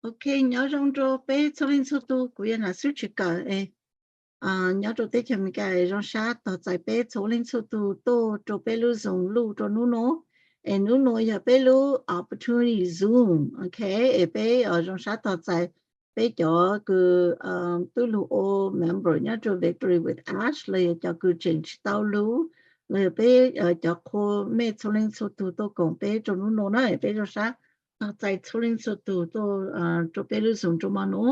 Ok, nyob zoo rau peb txhua leej txhua tus, kuv yog Nam Xwb Tshwm Kawm es nyob rau teb chaws Amelikas. Zoo sab tos txais peb txhua leej txhua tus tuaj rau peb lub Zoom Loop rau hnub no. Es hnub no yog peb lub Opportunity Zoom, ok, es peb zoo sab tos txais peb cov kws tub lug ua member nyob rau Victory with Ash los yog cov kws tseem tsis tau lug, los yog peb cov qhua mej txhua leej txhua tug tuaj koom peb rau hnub no na. Peb zoo sab tos txais txhua leej txhua tug tuaj rau peb lub Zoom rau mo no.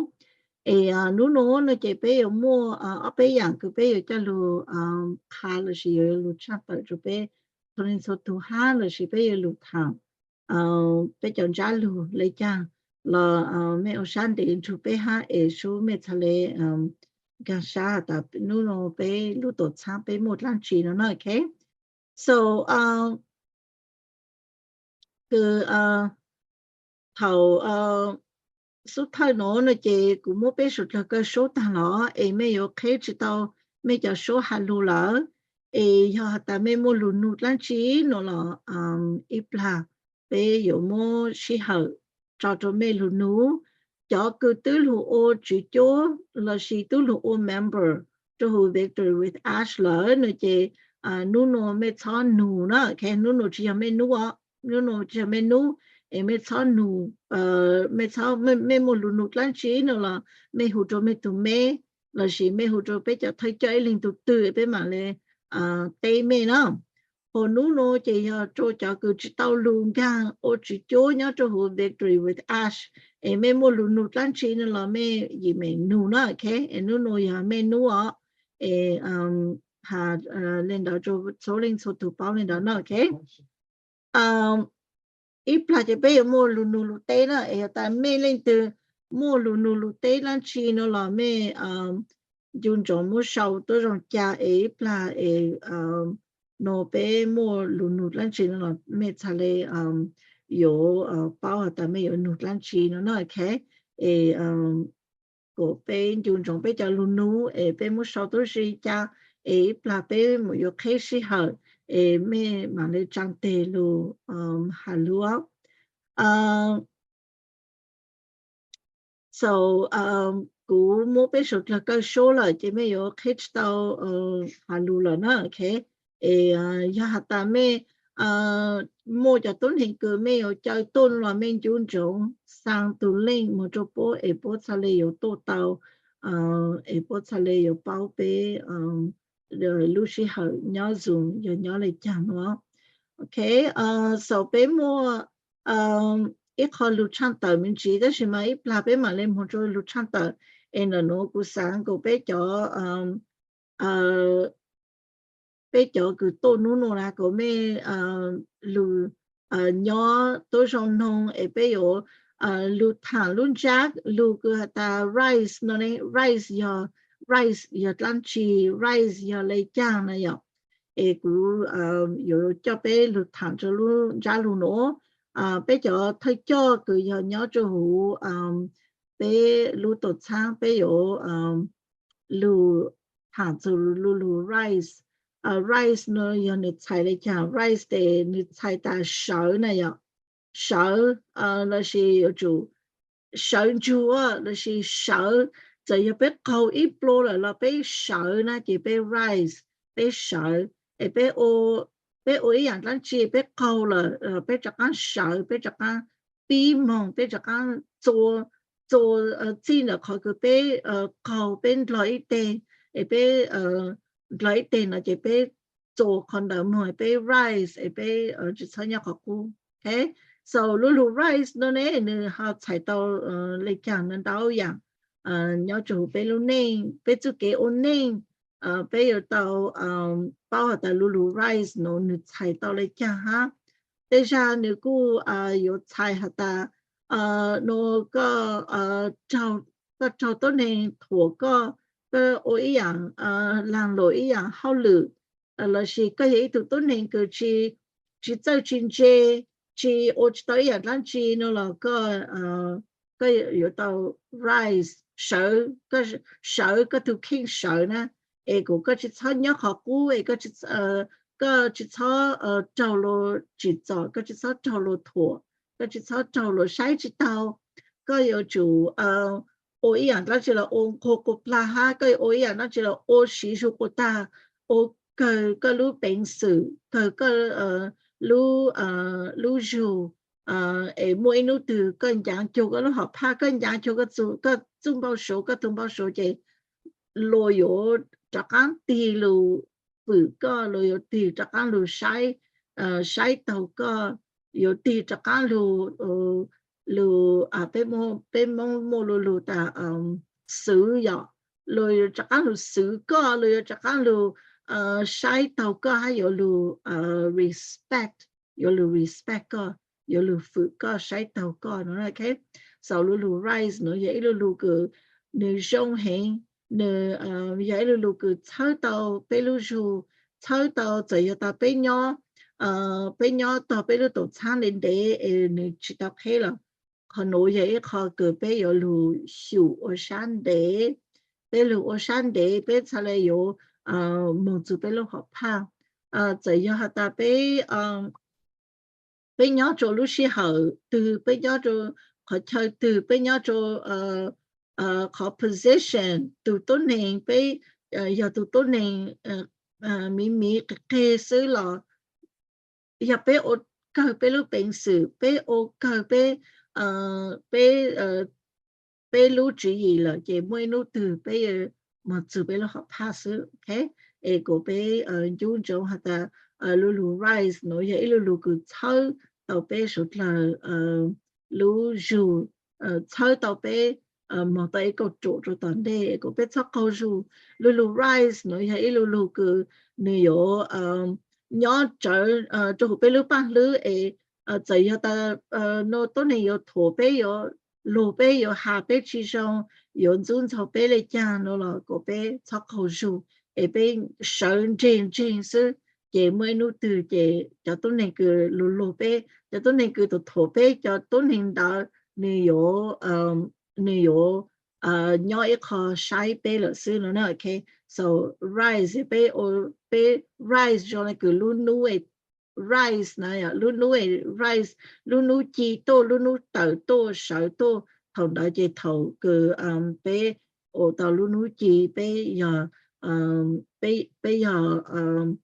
Es hnub no no ces peb yuav muaj ob peb yaam kws peb yuav coj lug qha lossis yuav lug tshaaj tawm rau peb txhua leej txhua tug hab lossis peb yuav lug thaam peb cov ntsab lug le caag los mej ua sab ntev nrug peb hab es sub mej txhaj le nkaag sab has tas hnub no peb lub tuam txhaab peb muaj dlaab tsi no na, ok. So kws thaum xub thawj no no ces kuv muab peb suav dlawg kaw sub taag los es mej yuav qheb tsi tau mej cov sub has lug lawm. Es yog has tas mej muaj lug nug dlaab tsi no los ib plag peb yuav muab sij hawm tso rau mej lug nug. Cov kws twb lug ua tswv cuab lossis twb lug ua member rau huv Victory with Ash lawm no ces hnub no mej txhob nug na, ok. Hnub no tsis yog mej nub, hnub no tsis yog mej nub, es mej txhob nug, mej muaj lug nug dlaab tsi no los mej hu rau mej tug meb lossis mej hu rau peb cov thawj coj ib leeg tug twg peb maam le teb mej na. Hos hnub no ces yog rua cov kws tsis tau lug nkaag ua tswv cuab nyob rau huv Victory with Ash, es mej muaj lug nug dlaab tsi no los mej yim meem nug na, ok. Es hnub no yog mej nub os, es has le ntawd rua txhua leej txhua tug paub le ntawd na, ok. Ib plag ces peb yuav muaj lug nug lug teb na, es has tas mej leej twg muaj lug nug lug teb dlaab tsi no los mej ncu ntsoov muab sau tuab zoo ca, es ib plag es no peb muaj lug nug dlaab tsi no los mej txhaj le yuav paub has tas mej yuav nug dlaab tsi no na, ok. Es kom peb ncu ntsoov peb cov lug nug es peb muab sau tuab zoo ca, es ib plag peb mus yuav qheb sij hawm es mej maam le tsaa teg lug has lug. So kuv muab peb suav dlawg kaw sub lawm ces mej yuav qheb tsi tau has lug lawm na, ok. Es yog has tas mej muaj cov tuab neeg kws mej yuav caw tuaj los mej ncu ntsoov xaa tug leej moog rua puab es puab txhaj le yuav tuaj tau, es puab txhaj le yuav paub peb lub sij hawm nyob Zoom yog nyob le caag no. Ok, so peb muaj ib qho lug tshaaj tawm me ntsis, tab sis mas ib plag peb maam le moog rua lug tshaaj tawm. Es ntawm nuav kuv xaav kom peb cov peb cov kws tuaj nub nua na kom mej lug nyob tuab zoo noog es peb yuav lug thaam lub ntsab lug kws has tas rice no ne. Rice yog, rice yog dlaab tsi, rice yog le caag na yom. Es kuv yuav coj peb lug thaam rua lub ntsab lug nuav. Peb cov thawj coj kws yog nyob rua huv peb lub tuam txhaab peb yuav lug thaam txug lub lug rice. Rice no yog nwg txhais le caag, rice tes nwg txhais tas sawv na yom. Sawv lossis yuav tsum sawv ntsug lossis sawv, txawm yog peb qaug ib plua lawm los peb sawv na ces peb rice, peb sawv. Es peb ua ib yaam dlaab tsi peb qaug lawm peb rov qaab sawv, peb rov qaab pib moog, peb rov qaab txua, txua txij ntawm qhov kws peb qaug peb ndlog ib teg, es peb ndlog ib teg no ces peb txua qhov ntawd moog peb rice es peb tsi txhob nyob qhov qub. So lub lug rice no ne nwg ho txhais tau le caag no ntau yaam nyob rua huv peb lub neej, peb txuj kev ua neej. Peb yuav tau paub has tas lub lug rice no nwg txhais tau le caag hab. Tej zag nwg kuj yuav txhais has tas no koj, koj raug tuab neeg thuam koj, koj ua ib yaam laag luam ib yaam hauj lwm, lossis koj yog ib tug tuab neeg kws tsi txawj tsi ntse, tsi ua tsi tau ib yaam dlaab tsi no los koj yuav tau rise, sawv koj tug kheej sawv na, es kom koj tsi txhob nyob qhov qub es koj tsi txhob raug luag tsim txom, koj tsi txhob raug luag thuam, koj tsi txhob raug luag saib tsi taug, koj yuav tsum ua ib yam dab tsi los ua nquag quas plag hab, koj yuav ua ib yam dab tsi los ua siv zug quas tag, ua kawg koj lub peev xwm, kawg koj lub, lub zug, es muaj ib hnub twg koj ncaav cuag koj lub hom phaj, koj ncaav cuag koj txuj npau suav, koj tug npau suav ces luag yuav rov qaab tig lug fwm koj, luag yuav tig rov qaab lug saib, saib taug koj, yuav tig rov qaab lug, lug, peb Moob muaj lu lug tas xwv yom, luag yuav rov qaab lug xwv koj, luag yuav rov qaab lug saib taug koj hab yuav lug respect, yuav lug respect koj, yuav lug fwm koj, saib taug koj no. So lu lug rise nuav yog ib lu lug kws nws zoo heev, nws yog ib lu lug kws txhawb tau peb lub zug, txhawb tau txawm yog tas peb nyob, peb nyob tog peb lub tuam txhab ntev ntev es nws tsis tau qheb los qhov nuav yog ib qho kws peb yuav lug xyum ua sab ntev, peb lug ua sab ntev peb txhad le yuav moog txug peb lub hom phaj. Txawm yog has tas peb peb nyob rua lub sij hawm twg, peb nyob rua qhov chaw twg, peb nyob rua qhov position, tug tuab neeg peb yog tug tuab neeg miv miv qig qig xwb los yog peb ua kawg peb lub peev xwm, peb ua kawg peb, peb, peb lub tswv yim lawm ces muaj ib hnub twg peb moog txug peb lub hom phaj xwb, ok. Es kuas peb ncu ntsoov has tas lu lug rise nuav yog ib lu lug kws txhawb tau peb suav dlawg lub zug, txhawb tau peb moog tau ib kauj ruam rua tom ntej, kuas peb txhob qaug zug. Lu lug rise nuav yog ib lu lug kws nws yuav nyob tsawv rua huv peb lub paaj hlwb es txawm yog tas nuav tuab neeg yuav thuam peb, yuav lug peb, yuav has peb tsi zoo, yuav ntxub ntxaug peb le caag nuav los kuas peb txhob qaug zug, es peb sawv ntseg ntseg xwb. Ces muaj ib hnub twg ces cov tuab neeg kws lug lug peb, cov tuab neeg kws thuam thuam peb, cov tuab neeg ntawd nws yuav, nws yuav nyob ib qho saib peb lawm xwb no na, ok. So rise, peb, peb rise zoo le kws lub nub rise na, lub nub rise, lub nub ci tuaj, lub nub tawm tuaj sawv tuaj, thaum ntawd ces thaum kws peb ua tau lub nub ci, peb yog, peb yog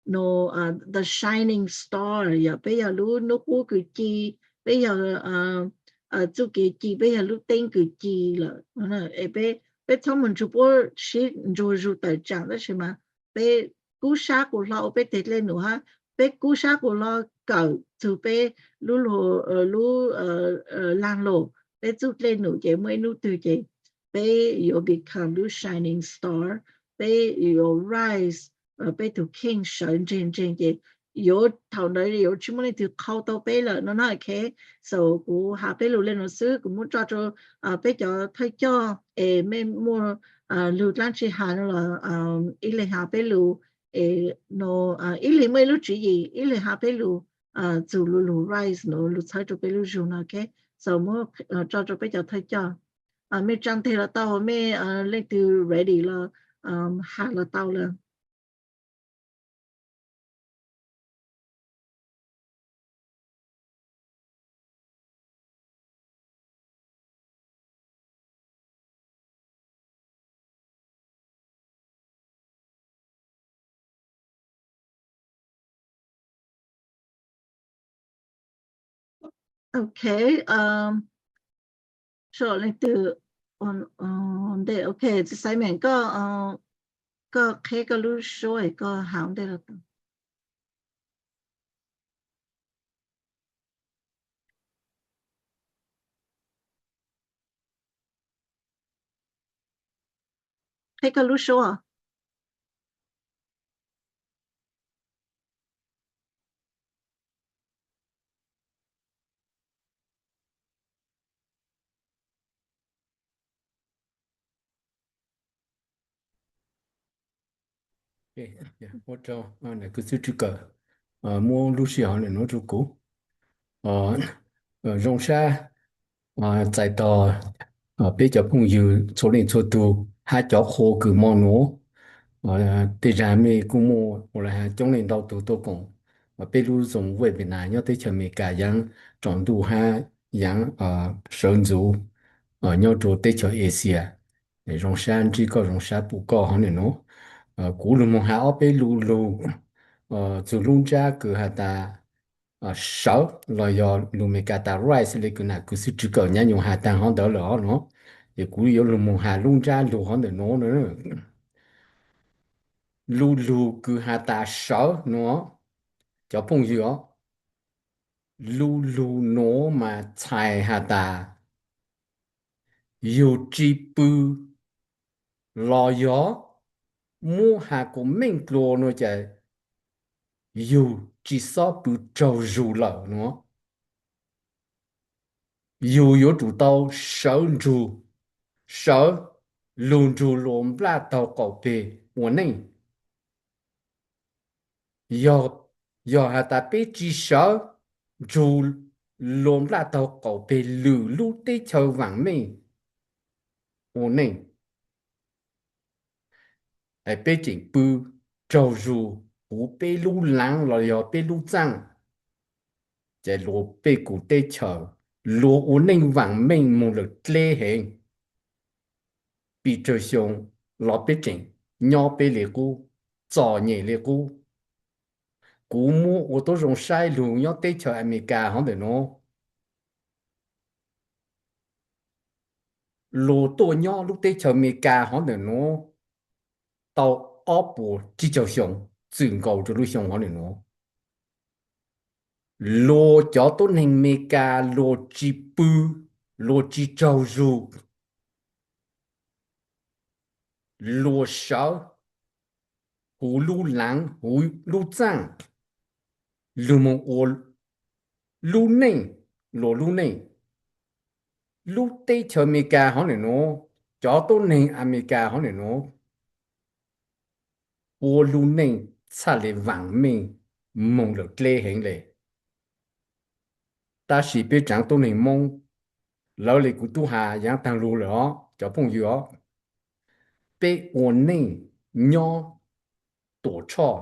no the shining star, yog peb yog lub nub qub kws ci, peb yog txuj kev ci, peb yog lub teeb kws ci lawm. Es peb, peb txhob moog nrug puab sib ntsuag zug tawm tsaam, tab sis mas peb kub sab kuas hlo ua peb teg dlej num hab, peb kub sab kuas hlo kawm txug peb lub, lub lag lug, peb txuj dlej num ces muaj ib hnub twg ces peb yuav become lub shining star, peb yuav rise, peb tug kheej sawv ntseg ntseg ces yuav thaum ntawd yuav tsi muaj leej twg qhau tau peb lawm no na, ok. So kuv has peb lug le nuav xwb, kuv muab tso rua peb cov thawj coj es mej muaj lug dlaab tsi has no los ib leeg has peb lug, es no ib leeg muaj ib lub tswv yim, ib leeg has peb lug txug lu lug rise nuav lug txhawb rua peb lub zug no, ok. So muab tso rua peb cov thawj coj. Mej tsaa teg los tau, mej leej twg ready los has los tau lawm. Ok, so leej twg ua ntej, ok, Simon, koj, koj qheb koj lub suab es koj has ua ntej los tau. Qheb koj lub suab. Ua rau nam kws xwb tsw kawm muab lub sij hawm nuav rua kuv. Zoo sab txais tos peb cov phooj ywg txhua leej txhua tug hab cov qhua kws mo nuav. Tej zag mej kuj muaj ua le has coob leej ntau tug tuaj koom peb lub Zoom webinar nyob teb chaws Amelikas yaav tsaus ntuj hab yaav sawv ntxuv. nyob rau teb chaws Asia. Zoo sab ntsib koj, zoo sab pum koj hov ntawm nuav. Kuv lug moog has ob peb lu lug txug lub ntsab kws has tas sawv los yog lug Meskas tas rise le kws nam kws xib tswv kawm nyab nyuas has taag hov ntawd lawm os nuav. Ces kuv yuav lug moog has lub ntsab lug hov ntawm nuav. Lu lug kws has tas sawv nuav, cov phooj ywg os, lu lug nuav mas txhais has tas yug tsi pw los yog muab has kuas meej dlua nuav ces yug tsi xob pw tsaug zug lawm nuav. Yug yuav tsum tau sawv nrug, sawv lug nrug luas nplaj taug qaum peg ua neej. Yog has tas peb tsi sawv nrug luas nplaj taug qaum peg lwm lub teb chaws vaam meej ua neej, peb tseem pw tsaug zug huv peb lub laav los yog peb lub txaaj, ces luas peb kuv teb chaws, luas ua neej vaam meej moog lawm dleb heev. Pes tsawg xyoo los peb tseem nyob peb le qub, txom nyem le qub. Kuv muab ua tuab zoo saib lug nyob teb chaws Amelikas hov ntawm nuav, luas tuaj nyob lub teb chaws Amelikas hov ntawm nuav tau ob puas tsib caug xyoo, txwm nkaus rua lub xyoo hov ntawm nuav. Luas cov tuab neeg Amelikas luas tsi pw, luas tsi tsaug zug, luas sawv huv lub laav huv lub txaaj lug moog ua lub neej, luas lub neej. Lub teb chaws Amelikas hov ntawm nuav, cov tuab neeg Amelikas hov ntawm nuav ua lub neej txhaj le vaam meej moog lawm dleb heev le. Tab sis peb tsaav tuab neeg Moob, lawv le kuv tub has yaav taag lug lawm os cov phooj ywg os, peb ua neej nyob tuam tshoj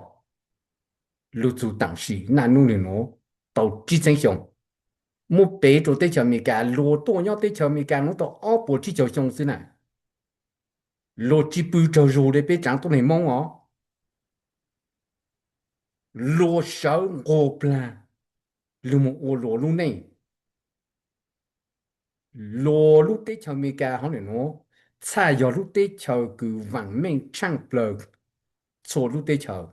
lug txug taam sim naj nub nwg nuav tau tsib txheeb xyoo. Muab pem rua teb chaws Amelikas, luas tuaj nyob teb chaws Amelikas nuav tau ob puas tsib caug xyoo xwb na. Luas tsi pw tsaug zug le peb tsaav tuab neeg Moob os. Luas sawv nquag plaag lug moog ua luas lub neej. Luas lub teb chaws Amelikas hov ntawm nuav txhaj yog lub teb chaws kws vaam meej tshaaj plawg txhua lub teb chaws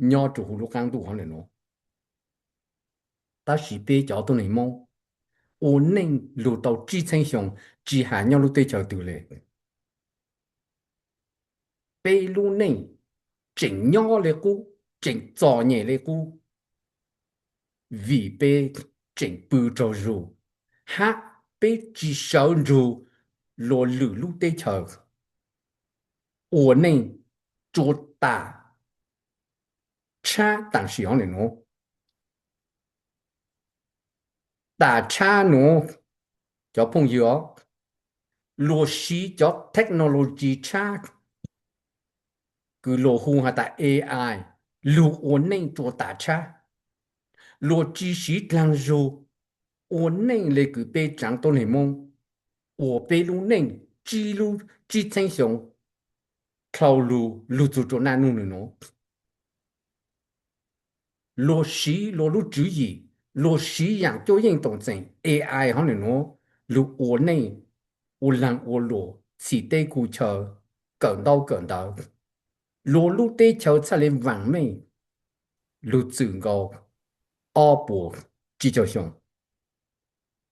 nyob rua huv lub qaab ntuj hov ntawm nuav. Tab sis peb cov tuab neeg Moob ua neej lug tau tsib txheeb xyoo tsi has nyob lub teb chaws twg le. Peb lub neej tseem nyob le qub, tseem txom nyem le qub, vim peb tseem pw tsaug zug hab peb tsi sawv nrug luas lwm lub teb chaws ua neej tsua tam tshab taam sim hov ntawm nuav. Tam tshab nuav, cov phooj ywg os, luas siv cov technology tshab kws luas hu has tas A I lug ua neej tsua tam tshab. Luas tsi siv dlaag zug ua neej le kws peb tsaav tuab neeg Moob ua peb lub neej tsib lub, tsib txheeb xyoo dlhau lug lug txug rua naj nub nwg nuav. Luas siv luas lub tswv yim, luas siv yaam cuab yeej toom txeem A I hov ntawm nuav lug ua neej, ua laag ua luam, txhim teb khu chaw, kawm ntaub kawm ntawv. Luas lub teb chaws txhaj le vaam meej lug txwm nkaus ob puas tsib caug xyoo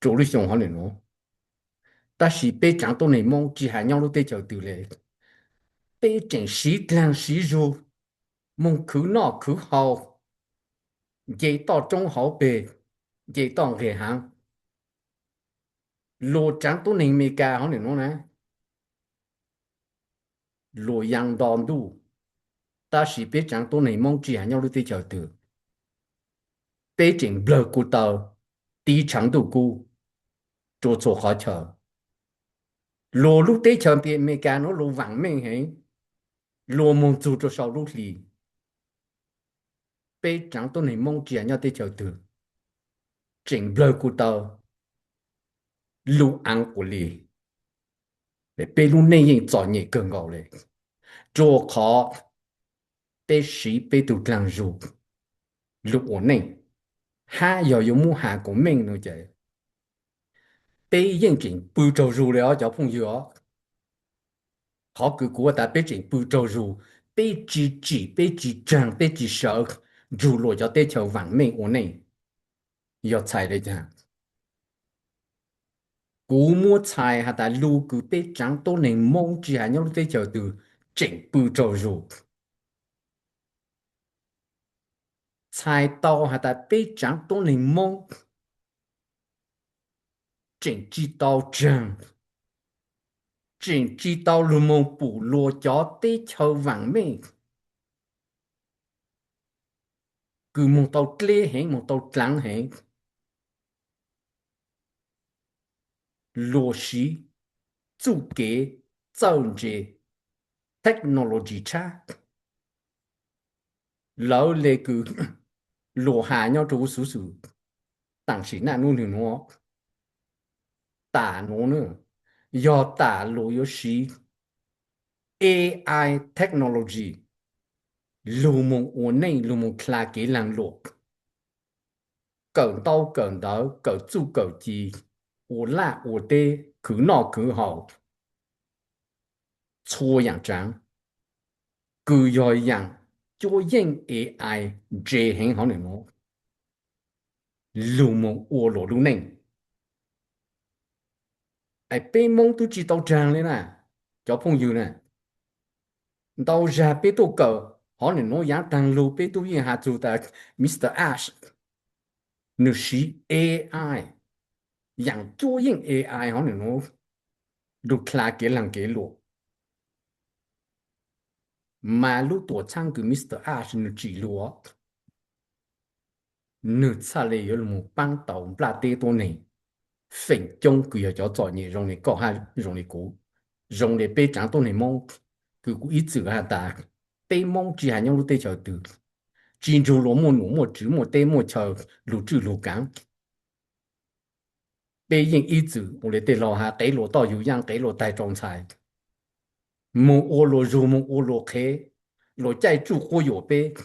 rua lub xyoo hov ntawm nuav. Tab sis peb tsaav tuab neeg Moob tsi has nyob lub teb chaws twg le, peb tseem siv dlaag siv zug moog khwv noj khwv haus, nce toj roob hauv peg, nce toj nqeg haav. Luas tsaav tuab neeg Amelikas hov ntawm nuav na, luas yaa nto ntuj, tab sis peb tsaav tuab neeg Moob tsi has nyob lub teb chaws twg, peb tseem nplawg kuv taw tiv tshaav ntuj kub rua txhua qhov chaw. Luas lub teb chaws Amelikas nuav luas vaam meej heev, luas moog txug rua sau lub hlis. Peb tsaav tuab neeg Moob tsi has nyob teb chaws twg, tseem nplawg kuv taw lub aav quas li. Peb lub neej yeej txom nyem kawg nkaus li, rua qhov peb siv peb tug dlaag zug lug ua neej, hab yog yuav muab has kuas meej no ces peb yeej tseem pw tsaug zug li os cov phooj ywg os. Qhov kws kuv has tas peb tseem pw tsaug zug, peb tsi tsim, peb tsi tsaag, peb tsi sawv nrug luas cov teb chaws vaam meej ua neej, yog txhais li cas? Kuv muab txhais has tas lug kws peb tsaav tuab neeg Moob tsi has nyob lub teb chaws twg tseem pw tsaug zug, txhais tau has tas peb tsaav tuab neeg Moob tseem tsi tau tsaag, tseem tsi tau lug moog pum luas cov teb chaws vaam meej kws moog tau dleb heev, moog tau dlaav heev, luas siv txuj kev txawj ntse, technology tshab. Lawv le kws luas has nyob rua huv xuv xwm taam sim naj nub nwg nuav, tam nuav na, yog tam luas yuav siv A I technology lug moog ua neej, lug moog dlha kev laag luam, kawm ntau kawm ntawv, kawm txuj kawm ci, ua laj ua teb, khwv noj khwv haus, txhua yaam tsaav, kws yog yaam cuab yeej A I ntse heev hov nwg nuav, lug moog ua luas lub neej. Es peb Moob tub tsi tau tsaag li na, cov phooj ywg na. Ntau zag peb tuaj kawm hov nwg nuav yaav taag lug peb tub yeej has txug tas Mr Ash nwg siv A I, yaam cuab yeej A I hov nwg nuav lug dlha kev laag kev luam. Mas lub tuam txhaab kws Mr Ash nwg tsim lug, nwg txhaj le yuav lug moog paab tau nplaj teb tuab neeg feem coob kws yog cov txom nyem zoo le koj hab zoo le kuv, zoo le peb tsaav tuab neeg Moob, kws kuv ib txwm has tas peb Moob tsi has nyob lub teb chaws twg, tsi nrug luas muaj num muaj tswv muaj teb muaj chaw lug tswj lug kaav. Peb yeej ib txwm ua le tej laug has qev luas toj yug yaaj, qev luas taig rau ntxhais, moog ua luas zug, moog ua luas qhev, luas caij tsuj quab yuam peb.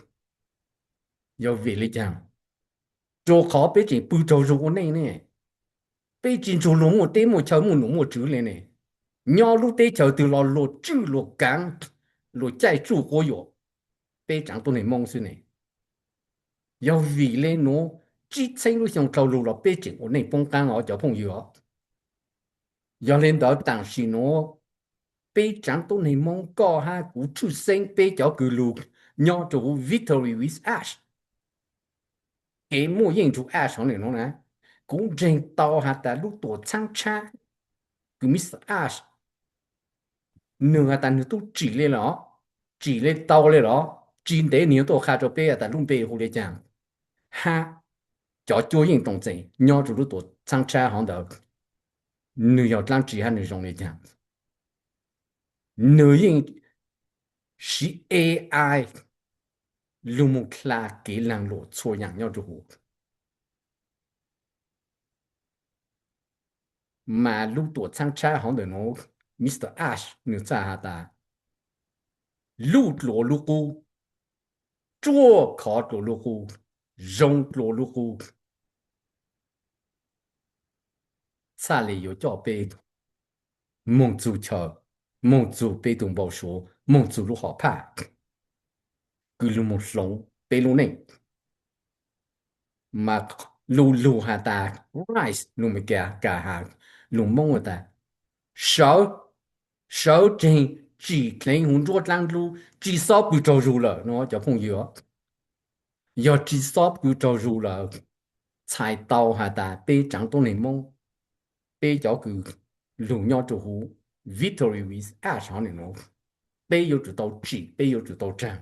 Yog vim le caag? Rua qhov peb tseem pw tsaug zug ua neej ne, peb tsi nrug luas muaj teb muaj chaw muaj num muaj tswv le ne. Nyob lub teb chaws twg los luas tswj luas kaav, luas caij tsuj quab yuam peb tsaav tuab neeg Moob xwb ne. Yog vim le nuav, tsib txheeb lub xyoo dlhau lug los peb tseem ua neej poob qaab os cov phooj ywg os. Yog le ntawd taam sim nuav peb tsaav tuab neeg Moob koj hab kuv tshwj xeeb peb cov kws lug nyob rua huv Victory with Ash, kev muaj yeej nrug Ash hov nwg nuav na, kuv ntseeg tau has tas lub tuam txhaab tshab kws Mr Ash nwg has tas nwg tub tsim le los, tsim le tau le los, tsi ntev nwg yuav tuaj qha rua peb has tas lub npe hu le caag, hab cov cuab yeej toom txeem nyob rua lub tuam txhaab tshab hov ntawd nwg yog dlaab tsi hab nwg zoo le caag. Nwg yeej siv A I lug moog dlha kev laag luam txhua yaam nyob rua huv. Mas lub tuam txhaab tshab hov ntawm nuav, Mr Ash nwg txhaj has tas luj dlua lub qub, ruaj khov dlua lub qub, zoo dlua lub qub, txhaj le yuav coj peb moog txug chaw, moog txug peb tug npau suav, moog txug lub hom phaj kws lug moog hloov peb lub neej. Mas lug lug has tas rise, lug Meskas has, lug Moob has tas sawv, sawv tseeg tsim dleev huv nruab dlaab dlub, tsi xob pw tsaug zug lawm no cov phooj ywg. Yog tsi xob pw tsaug zug lawm, txhais tau has tas peb tsaav tuab neeg Moob, peb cov kws lug nyob rua huv Victory with Ash hov ntawm nuav, peb yuav tsum tau tsim, peb yuav tsum tau tsaag,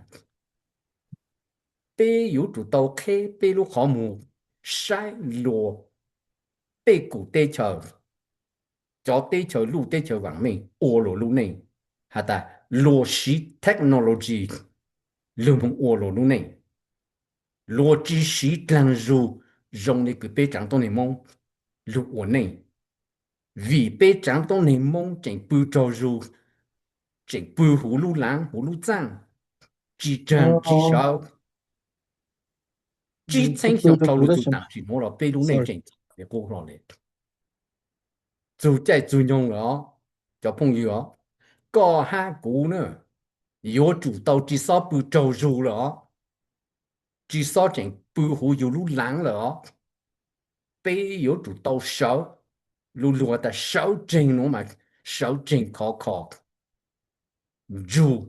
peb yuav tsum tau qheb peb lub qhov muag saib luas tej kum teb chaws, cov teb chaws luj teb chaws vaam meej ua luas lub neej, has tas luas siv technology lug moog ua luas lub neej, luas tsi siv dlaag zug zoo le kws peb tsaav tuab neeg Moob lug ua neej. Vim peb tsaav tuab neeg Moob tseem pw tsaug zug, tseem pw huv lub laav huv lub txaaj, tsi raag tsi sawv. Tsib txheeb xyoo dhau lug txug taam sim nuav los peb lub neej tseem txom nyem qub hlo le. Txug caij txug nyoog lawm os, cov phooj ywg os, koj hab kuv na, yuav tsum tau tsi xob pw tsaug zug lawm os, tsi xob tseem pw huv yug lub laav lawm os. Peb yuav tsum tau sawv, lug lug has tas sawv tseeg nuav mas sawv tseeg khov kho, ntsug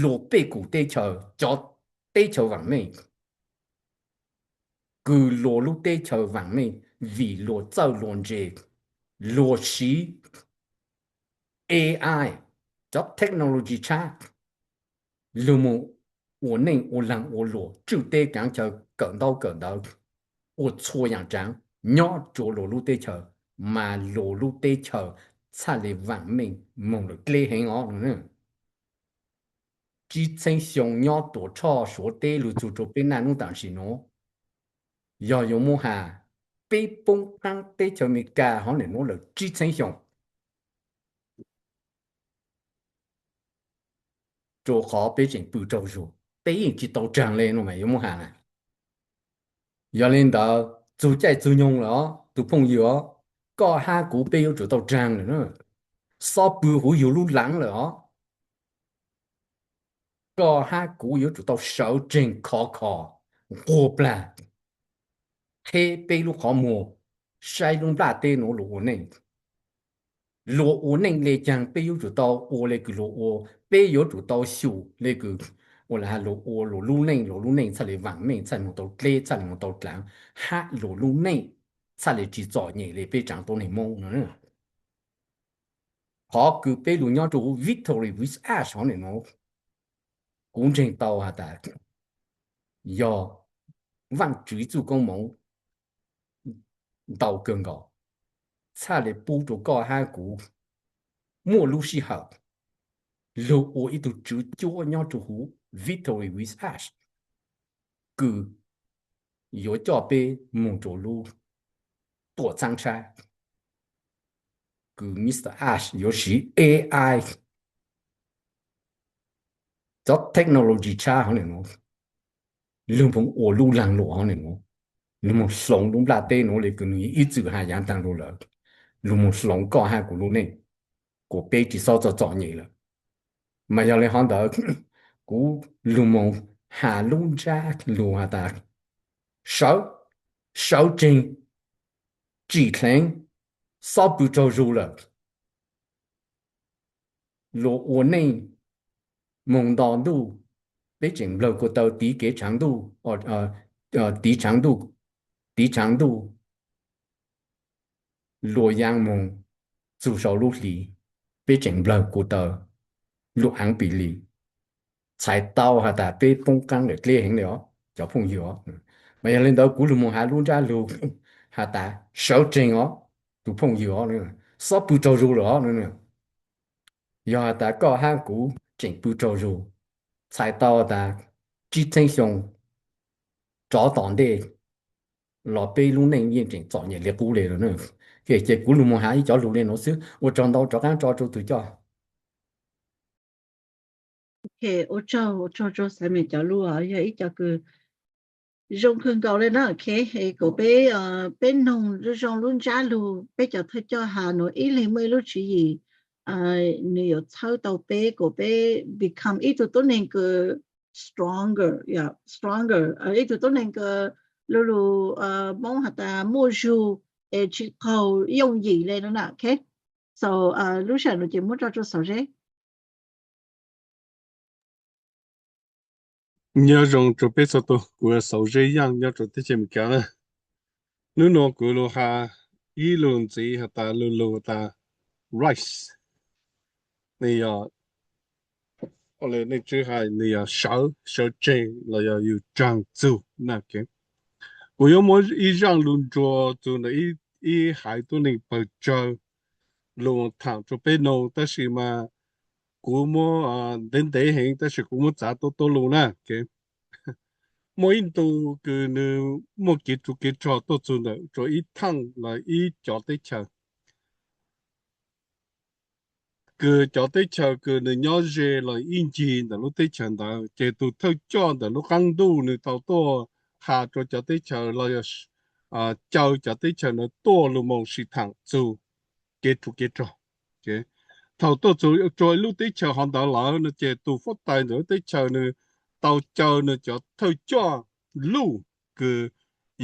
luas pej kum teb chaws, cov teb chaws vaam meej, kws luas lub teb chaws vaam meej vim luas txawj luas ntse, luas siv A I, cov technology tshab, lug moog ua neej ua laag ua luam tswj teb kaav chaw kawm ntaub kawm ntawv, ua txhua yaam tsaav nyob rua luas lub teb chaws, mas luas lub teb chaws txhaj le vaam meej moog lawm dleb heev os. Tsib txheeb xyoo nyob tuam tshoj Suav teb lug txug rua peb naj nub taam sim nuav, yog yuav muab has, peb poob qaab teb chaws Amelikas hov nim nuav lawm tsib txheeb xyoo, rua qhov peb tseem pw tsaug zug, peb yeej tsi tau raag le no mas yuav muab has na. Yog le ntawd, txug caij txug nyoog lawm os tus phooj ywg os, koj hab kuv peb yuav tsum tau raag lawm na. Xob pw huv yug lub laav lawm os. Koj hab kuv yuav tsum tau sawv tseeg khov kho, nquag plag, qheb peb lub qhov muag, saib lub nplaj teb nuav luas ua neej. Luas ua neej le caag peb yuav tsum tau ua le kws luas ua, peb yuav tsum tau xyum le kws ua le has luas ua luas lub neej, luas lub neej txhaj le vaam meej, txhaj le moog tau dleb, txhaj le moog tau dlaav, hab luas lub neej txhaj le tsi txom nyem le peb tsaav tuab neeg Moob no. Qhov kws peb lug nyob rua huv Victory with Ash hov nim nuav, kuv ntseeg tau has tas yog Vaajtswv ib txuj koob moov ntau kawg nkaus, txhaj le pub rua koj hab kuv muaj lub sij hawm lug ua ib tug tswv cuab nyob rua huv Victory with Ash, kws yuav coj peb moog rua lub tuam txhaab tshab, kws Mister Ash yuav siv A I, cov technology tshab hov nim nuav, lug moog ua lub laag luam hov nim nuav, lug moog hloov lub nplaj teb nuav le kws nwg ib txwm has yaav taag lug lawm, lug moog hloov koj hab kuv lub neej, kuas peb tsi xob txom txom nyem lawm. Mas yog le hov ntawd, kuv lug moog has lub ntsab lug has tas sawv, sawv tseeg, tsim dheev, xob pw tsaug zug lawm. Luas ua neej moog nto ntuj, peb tseem nplawg kuas taw tiv kev tshav ntuj, tiv tshav ntuj, tiv tshav ntuj, luas yaa moog txug sau lub hli, peb tseem nplawg kuas taw lug aav pim li. Txhais tau has tas peb poob qaab lawm dleb heev le os cov phooj ywg os. Mas yog le ntawd kuv lug moog has lub ntsab lug has tas sawv tseeg os tus phooj ywg os, xob pw tsaug zug lawm os. Yog has tas koj hab kuv tseem pw tsaug zug, txhais tau tas tsib txheeb xyoo rov tom ntej los peb lub neej yeej tseem txom nyem li qub le lawm. Ces kuv lug moog has ib cov lug le nuav xwb, ua tsaug ntau, rov qaab tso rua tug coj. Ok, ua tsaug, ua tsaug rua Xaiv Mem cov lug os, yog ib co kws zoo kawg nkaus le na. Ok, es kuas peb, peb noog zoo lub ntsab lug peb cov thawj coj has nuav ib leeg muaj ib lub tswv yim, nwg yuav txhawb tau peb kuas peb become ib tug tuab neeg kws stronger, stronger, ib tug tuab neeg kws lug lug Moob has tas muaj zug es tsis qaug yooj yim le no na. Ok, so lub sij hawm nuav ces muab tso rua Xauv Zeb. Nyob zoo rua peb txhua tug, kuv Xauv Zeb Yaaj nyob rua teb chaws Amelikas na. Nub nua kuv lug has ib lug ntxiv has tas lug lug tas rise, nwg yog, le neej tswb has nwg yog sawv, sawv tseeg los yog yug tsaag txug na. Kuv yuav muab ib zaaj lug nrua txug ntawm ib haiv tuab neeg pawg tsawg lug thaam rua peb noog, tab sis mas kuv muab ntev ntev heev, tab sis kuv muab txav tuab tuab lug na. Muaj ib ntu kws nwg muaj kev tsov kev rog tuaj txug ntawm rua ib thaaj los ib cov teb chaws, kws cov teb chaws kws nws nyob ze los ib ncig ntawm lub teb chaws ntawd, ces tus thawj coj ntawm lub qaab ntuj nws tau tuaj has rua cov teb chaws los yog caw cov teb chaws ntawd tuaj lug moog sim thaam txug kev tsov kev rog. Thaum tuaj txug rua ib lub teb chaws hov ntawd lawm no ces tus fuab tais ntawm lub teb chaws nws tau caw nws cov thawj coj luj kws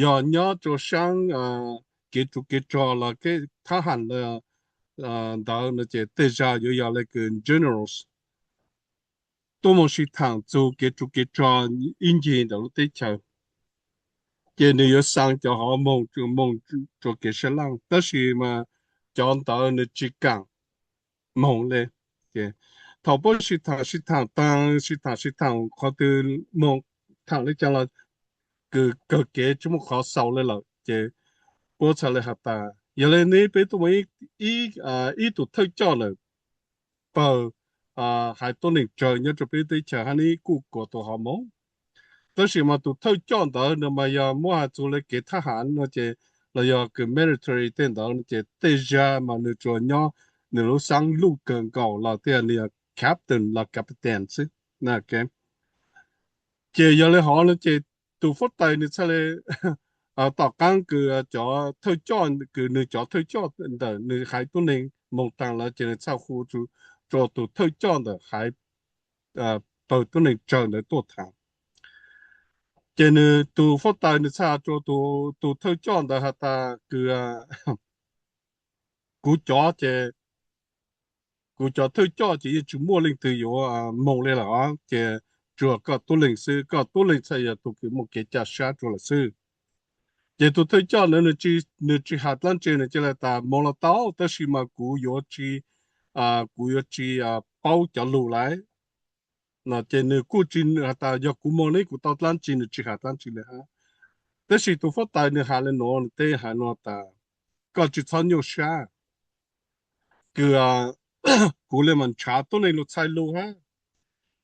yog nyob rua saab kev tsov kev rog los kev thab ham ntawd no ces tej zag yuav yog le kws generals tuaj moog sim thaam txug kev tsov kev rog ib ncig ntawm lub teb chaws. Ces nws yuav xaa cov hov moog, moog rua kev sab laaj, tab sis mas cov ntawd nws tsi kaam moog le. Thaum puab sim thaam sim thaam taag, sim thaam sim thaam qhov twg moog, thaam le caag los kws kawg kev tsi muaj qhov xaus le lawm ces puab txhaj le has tas yog le neb peb tuaj moog ib tus thawj coj ntawm pawg haiv tuab neeg tsawg nyob rua peb teb chaws hab neb kuj kuas tus hov moog. Tab sis mas tus thawj coj ntawd no mas yog muab has txug le kev thab ham no ces los yog kws military tej ntawd no ces tej zag mas nws tsuas nyob nws lub xaab luj kawg nkaus los tej nws yog captain los captain xwb. Ces yog le hov no ces tus fuab tais nws txhaj le tom qaab kws cov thawj coj, kws nws cov thawj coj ntawm nws haiv tuab neeg moog taag lawm ces nws txhaj hu rua tus thawj coj ntawm haiv pawg tuab neeg tsawg ntawd tuaj thaam. Ces nws tus fuab tais nws txhaj rua tus thawj coj ntawd has tas kws kuv cov ces, kuv cov thawj coj ces yeej tsi muaj leej twg yuav moog le lawm, ces tsuas koj tub leeg xwb, koj tub leeg txhaj yog tug kws muaj kev ca sab rua lawm xwb. Ces tus thawj coj ntawd nws tsi has dlaab tsi, nws ca le tas moog los tau tab sis mas kuv yuav tsi, kuv yuav tsi paub cov lug lawm no ces nws kuj tsi has tas yog kuv moog ne kuv tau dlaab tsi, nws tsi has dlaab tsi le hab. Tab sis tus fuab tais nws has le nuav, nws teb has nuav tas koj tsi txhob nyuaj sab, kws kuv le mas nrhav tuab neeg lug txhais lug hab.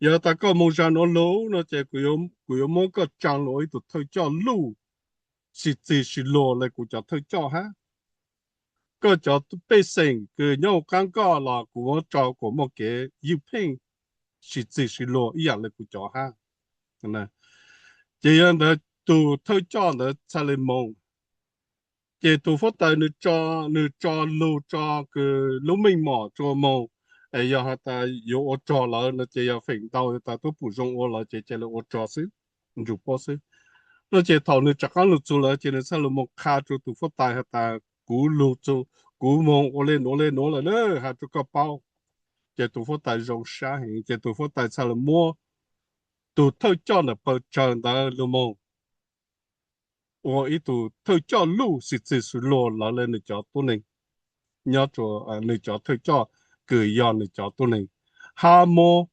Yog tas koj moog zag nuav lug no ces kuv yuav muab koj tsaa lug ua ib tug thawj coj luj xim txig sis luag le kuv cov thawj coj hab. Koj cov pej xeem kws nyob huv qaab koj los kuv muab tso kuas muaj kev ywj pheej xim txig sis luag ib yaam le kuv cov hab. Ces yog ntawd tus thawj coj ntawd txhaj le moog. Ces tus fuab tais nws tso lug tso kws lub meej mom rua moog, es yog has tas yuav ua rog lawm no ces yog feem ntau tas tub pum zoo ua lawm ces ca le ua rog xwb, nrug puab xwb no ces thaum nws rov qaab lug txug lawm ces nws txhaj lug moog qha rua tus fuab tais has tas kuv lug txug, kuv moog ua le nuav le nuav lawm na, has rua koj paub. Ces tus fuab tais zoo sab heev ces tus fuab tais txhaj lug muab tus thawj coj ntawm pawg tsawg ntawd lug moog ua ib tug thawj coj luj xim txig sis luag lawv le nws cov tub neeg, nyob rua nws cov thawj coj kws yog nws cov tub neeg, hab muab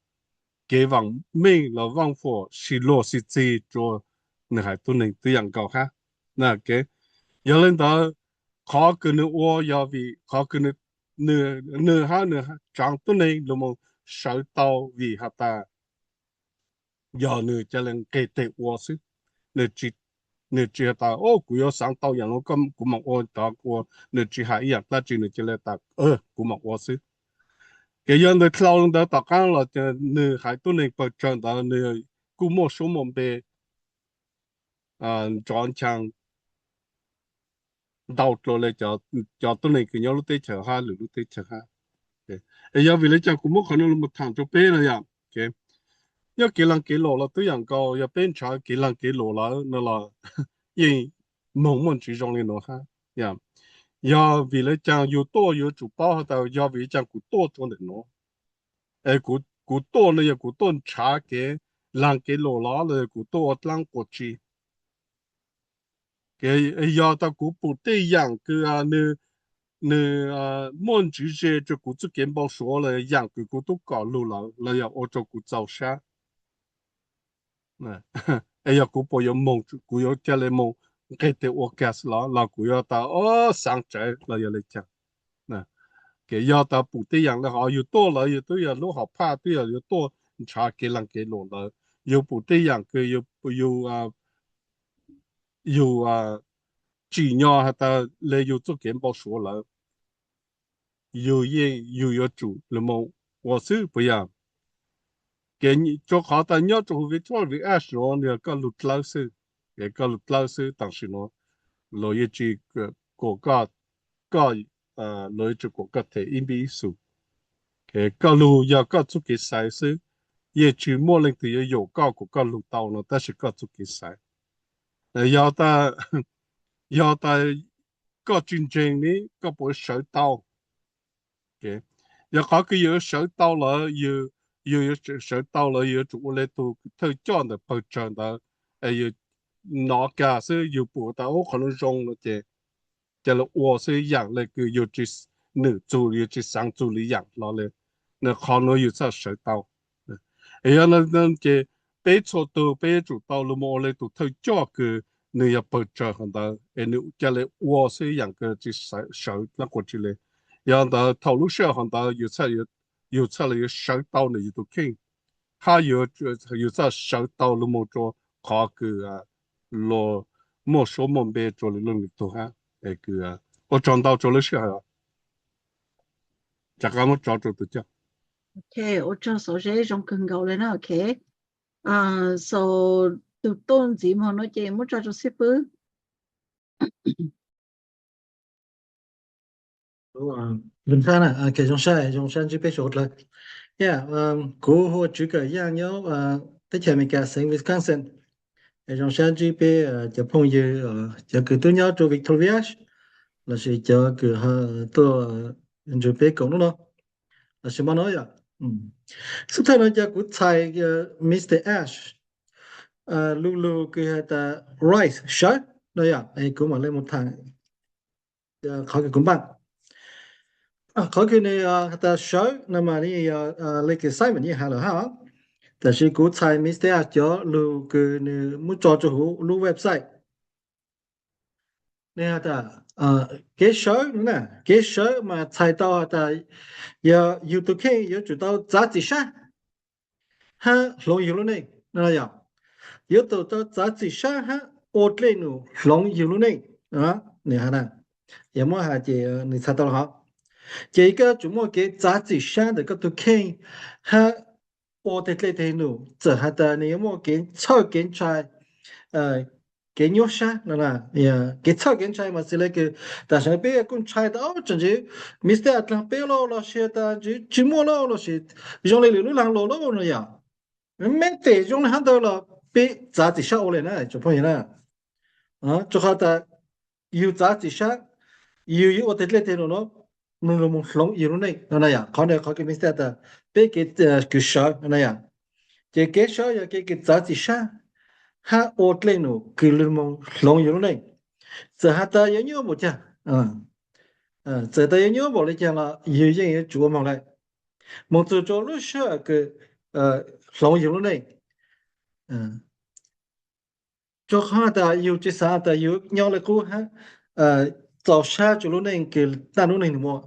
kev vaam meej los vaaj fuam sis luag xim txig rua nws haiv tub neeg tub yaam nkaus hab. Yog le ntawd, qhov kws nws ua yog vim qhov kws nws hab nws tsaav tub neeg lug moog sawv tau vim has tas yog nws ca le nqeg teg ua xwb. Nws tsi has tas o kuv yuav xaav tau yaam nuav kuv maam ua tod ua, nws tsi has ib yaam dlaab tsi, nws ca le tas kuv maam ua xwb. Ces yog ntawd dlhau ntawd tom qaab los nws haiv tub neeg pawg tsawg ntawd nws kuj muaj suab muaj npe nrov nchaa ntau dlua le cov tub neeg kws nyob lub teb chaws hab lwm lub teb chaws hab. Es yog vim le caag kuv muab qhov nuav lug moog thaam rua peb no yom? Nyob kev laag kev luam los tub yaam nkaus, yog peb nrhav kev laag kev luam lawm no los yeej moog muaj ntsis zoo le nuav hab. Yog vim le caag yug tuaj yuav tsum paub has tas yog vim le caag kuv tuaj rua ntawm nuav. Es kuv tuaj no yog kuv tuaj nrhav kev laag kev luam los los yog kuv tuaj ua dlaab quas tsi? Yog tas kuv pum tej yaam kws nws muaj ntsiv ze rua kuv txuj kev npau suav los yaam kws kuv tub kom lug lawm los yog ua rua kuv txaus sab, es yog kuv puas yuav moog, kuv yuav ca le moog nqeg teg ua kag los los kuv yuav tas xaav tsawv los yog le caag? Yog tas pum tej yaam le hov yug tuaj lawm yug tub yog lub hom phaj tub yog yuav tuaj nrhav kev laag kev luam lawm, yug pum tej yaam kws yug tsim nyog has tas le yug txuj kev npau suav lawm. yus yeej yus yuav tsum lug moog ua xwb puas yog? Ces rua qhov tas nyob rua huv virtual vswb no nwg yog koj lug dlawb xwb, ces koj lug dlawb xwb tam sim no luag yeej tsi kuam koj, koj, luag yeej tsi kuam koj them ib npib ib xus. Koj lug yog koj txuj kev xaiv xwb, yeej tsi muaj leej twg yuav yaum koj kuas koj lug tau no tab sis koj txuj kev xaiv. Yog tas, yog tas koj tsi ntseeg ne koj puas sawv tau? Yog qhov kws yus yuav sawv tau lawm, yus yuav sawv tau lawm yus yuav tsum ua le tug thawj coj ntawm pawg tsawg ntawd, yus nov kag xwb yus pum tas ub qhov nuav zoo no ces ca le ua xwb, yaam le kws yus tsi nwm txug yus tsi xaav txug le yaam hlo le, qhov nuav yus txhaj sawv tau. Yog no ces peb txhua tug peb yuav tsum tau lug moog ua le tug thawj coj kws nwg yog pawg tsawg hov ntawd es nwg ca le ua xwb yaam kws tsi sawv dlab qhua tsi le. Yog ntawd thaum lub sij hawm hov ntawd yus txhaj le yuav sawv tau ntawm yus tug kheej, hab yus txhaj sawv tau lug moog rua qhov kws luag muaj suab muaj npe rua lwm leej lwm tug hab. Ua tsaug ntau rua lub sij hawm. Rov qab muab tso rua tus coj. Ok, ua tsaug Xauv Zeb, zoo kawg nkaus le na. Ok, so tus tuaj ntxiv moog no ces muab tso rua xib fwb. Zoo sab, zoo sab ntsib peb suav dlawg. Kuv hu ua Tswv Kawm Yaaj nyob teb chaws Amelikas xeev Wisconsin. Zoo sab ntsib peb cov phooj ywg, cov kws tub nyob rua Victoria lossis cov kws tuaj ntsib peb koom hnub no lossis mo no yom. Xub thawj no ces kuv txhais Mr Ash lug lug kws has tas rise, sawv no yom. Kuv mam le moog thaam qhov kws kuv npaaj. Qhov kws nwg has tas sawv no mas nwg yog le kws Simon yeej has lawm hab, tab sis kuv txhais Mr Ash cov lug kws nwg muab tso rua huv lub website. Nwg has tas kev sawv, kev sawv mas txhais tau has tas yog yug tug kheej yuav tsum tau txav txim sab hab hloov yug lub neej no yom. Yuav tsum tau txav txim sab hab ua dlej num hloov yug lub neej. Nwg has, yog muab has ces nwg txhais tau hov. Ces koj yuav tsum muaj kev txav txim sab ntawm koj tug kheej hab ua teg dlej teg num, txawm has tas nwg yuav muaj kev txhawj kev ntshai, kev nyuaj sab no. Kev txhawj kev ntshai mas xws le kws tam sim no peb kuj ntshai tas tseem ntsib Mr Ash dlaag peb lauj, lossis tas ntsib tsi muaj lauj, lossis zoo le lwm lub laag lug lauj no yom. Meb tes zoo le hab ntawd los peb txav txim sab ua le na tsoom phooj ywg na. Rua qhov tas yug txav txim sab, yug yuav ua teg dlej teg num nuav, nwg lug moog hloov yug lub neej no na yom. Qhov no qhov kws Mr Ash tas peb kev kws sawv no na yom. Ces kev sawv yog kev kws txav txim sab hab ua dlej num kws lug moog hloov yug lub neej. Txawm has tas yuav nyuaj npaum caag, txawm tas yuav nyuaj npaum le caag los yug yeej yuav tsum ua moog le, moog txug rua lub sij hawm kws hloov yug lub neej. Rua qhov tas yug tsi xaav tas yug nyob le qub hab txaus sab rua lub neej kws thaum lub neej nwg muaj.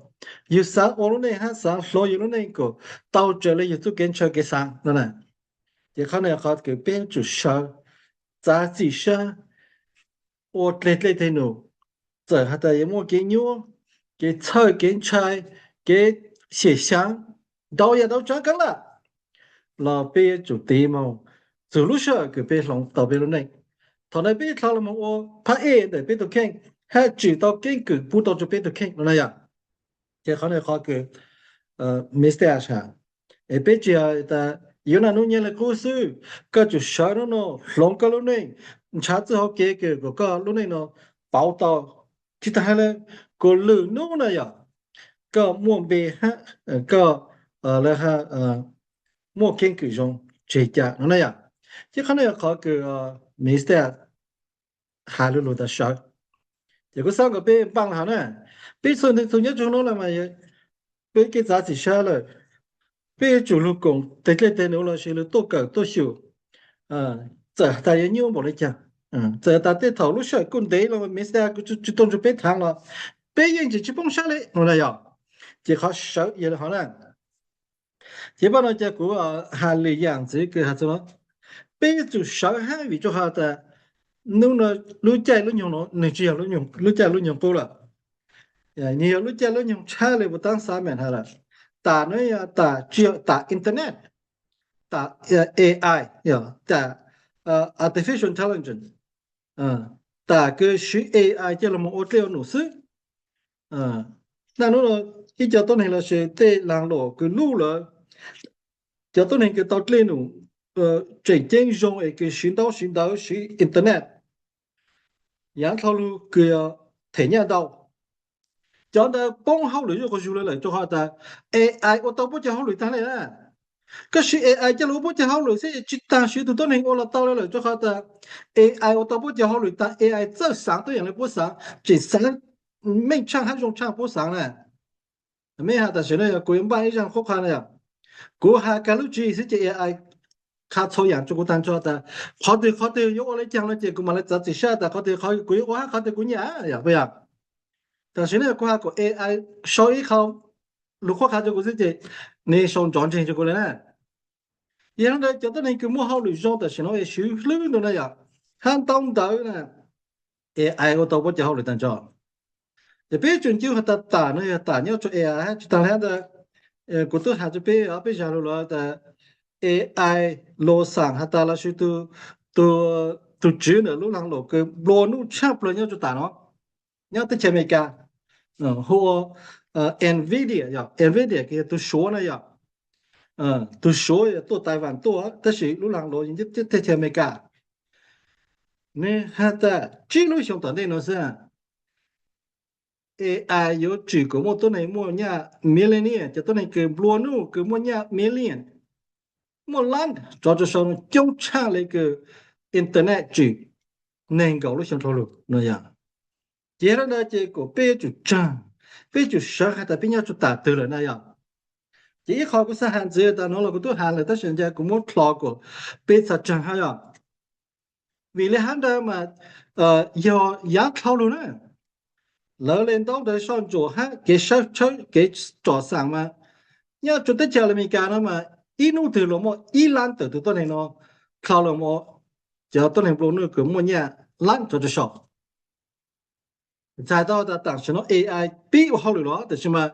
Yug xaav ua lub neej hab xaav hloov yug lub neej kuas tau raws le yug txuj kev ntshaw kev xaav no na. Ces qhov no qhov kws peb yuav tsum sawv, txav txim sab, ua dlej dlej teg num, txawm has tas yuav muaj kev nyuaj, kev txhawj kev ntshai, kev xyem xyaav, ntau yam ntau tsaav kaab laj los peb yuav tsum tiv moog txug lub sij hawm kws peb hloov tau peb lub neej. Thaum no peb dlha lug moog ua phab ej ntawm peb tug kheej hab tsim tau keeb kwm pub tau rua peb tug kheej no na yom. Ces qhov no qhov kws Mr Ash has, es peb tsi has tas yuav naj nub nyob le qub xwb, koj tsum sawv nub nua hloov koj lub neej, nrhav txuj hauv kev kws kuas koj lub neej no pauv tau, tsi taag has le kuas lwm nub na yom, koj muaj npe hab koj le muaj keeb kwm zoo tseg ca no na yom. Ces qhov no yog qhov kws Mr Ash has lug lug tas sawv. Ces kuv xaav kuas peb npaaj le hov na, peb txhua tug nyob rua huv nuav le mas peb kev txav txim sab lawm, peb yuav tsum lug koom teg dlej teg num lossis lug tuaj kawm tuaj xyum. Txawm tas yuav nyuaj npaum le caag, txawm tas tej thaum lub sij hawm kuj ntev los Mr Ash kuj tsi tuaj nrug peb thaam los peb yeej tseem tsi poob sab le no na yom. Ces qhov sawv yog le hov na. Ces paj no ces kuv has lwm yaam ntxiv kws has txug no, peb yuav tsum sawv hab vim rua qhov tas nub nua lub caij lub nyoog no nwg tsi yog lub caij lub nyoog qub lawm. Nws yog lub caij lub nyoog tshaj li puas taab xav meem has lawm. Tas no yog tas tsis yog tas internet, tas AI, yog tas artificial intelligence, tas kws siv AI coj los ua dlej ua num xwb. Naj nub no ib co tuab neeg los sis tej laag luam kws luj lawm, cov tuab neeg kws tau dlej num tseem ceeb zoo es kws siv ntaub siv ntawv siv internet, yaav dlhau lug kws yog them nyaj ntau. Cov ntawd poob hauj lwm zuj quas zug le lawm rua qhov tas AI ua tau puab cov hauj lwm taag le na. Koj siv AI coj lug ua puab cov hauj lwm xwb tsis taag siv tug tuab neeg ua los tau le lawm rua qhov tas AI ua tau puab cov hauj lwm taag. AI txawj xaav tuab yaam le puab xaav, tseem xaav meej tshaaj hab zoo tshaaj puab xaav na. Mej has tam sim no yog kuv yuav npaj ib zaaj qhuab qha na yog, kuv has kag lub tswv yim xwb ces AI qha txhua yaam rua kuv taag nrho tas qhov twg qhov twg yuav ua le caag no ces kuv mam le txav txim sab tas qhov twg kuv yuav ua hab qhov twg kuv nyam yog puas yog. Tam sim no kuv has kom AI sau ib qho lug qhuab qha rua kuv xwb ces nws sau nrov nreeg rua kuv le na. Yog le ntawd cov tuab neeg kws muaj hauj lwm zoo tam sim no es swv hlwb ntawd na yog, hab ntaub ntawv na, AI ua tau puab cov hauj lwm taag nrho. Ces peb tsuas ncu has tas tas no yog tas nyob rua AI hab tsis taag le hab ntawd. Kuv tub has rua peb ob peb zag lug los tas AI los xaam has tas los sis tug tswv ntawm lub laag luam kws nplua nuj tshaaj plawg nyob rua tas no, nyob teb chaws Amelikas, hu ua Nvidia, yog Nvidia kws yog tug Suav na yog, tug Suav tuaj Taiwan tuaj tab sis lub laag luam teb chaws Amelikas. Nwg has tas tsib lub xyoo tom ntej no xwb, AI yuav tsim kom muaj tuab neeg muaj nyaj million, cov tuab neeg kws nplua nuj kws muaj nyaj million, muaj lab rov rua sau no coob tshaaj le kws internet tsim neeg nkaum lub xyoo dlhau lug no yog. Ces le ntawd ces kom peb yuav tsum tsaag, peb yuav tsum sawv has tas peb nyob rua tam twg lawm na yog. Ces ib qho kuv xaav has ntxiv tas no los kuv tub has lawm tab sis nca kuv muab dlhau kom peb txhaj tsaag hab yog. Vim le hab ntawd mas yog yaav dlhau lug na, lawv le ntaub ntawv soj ntsuam hab kev sawb tshawb kev tsom xaam mas nyob rua teb chaws Amelikas no mas ib nub twg los muaj ib lab tawm tug tuab neeg no dlhau lug ua cov tuab neeg nplua nuj kws muaj nyaj lab rov rua sau. Txhais tau tas tam sim no AI pib ua hauj lwm los tam sis mas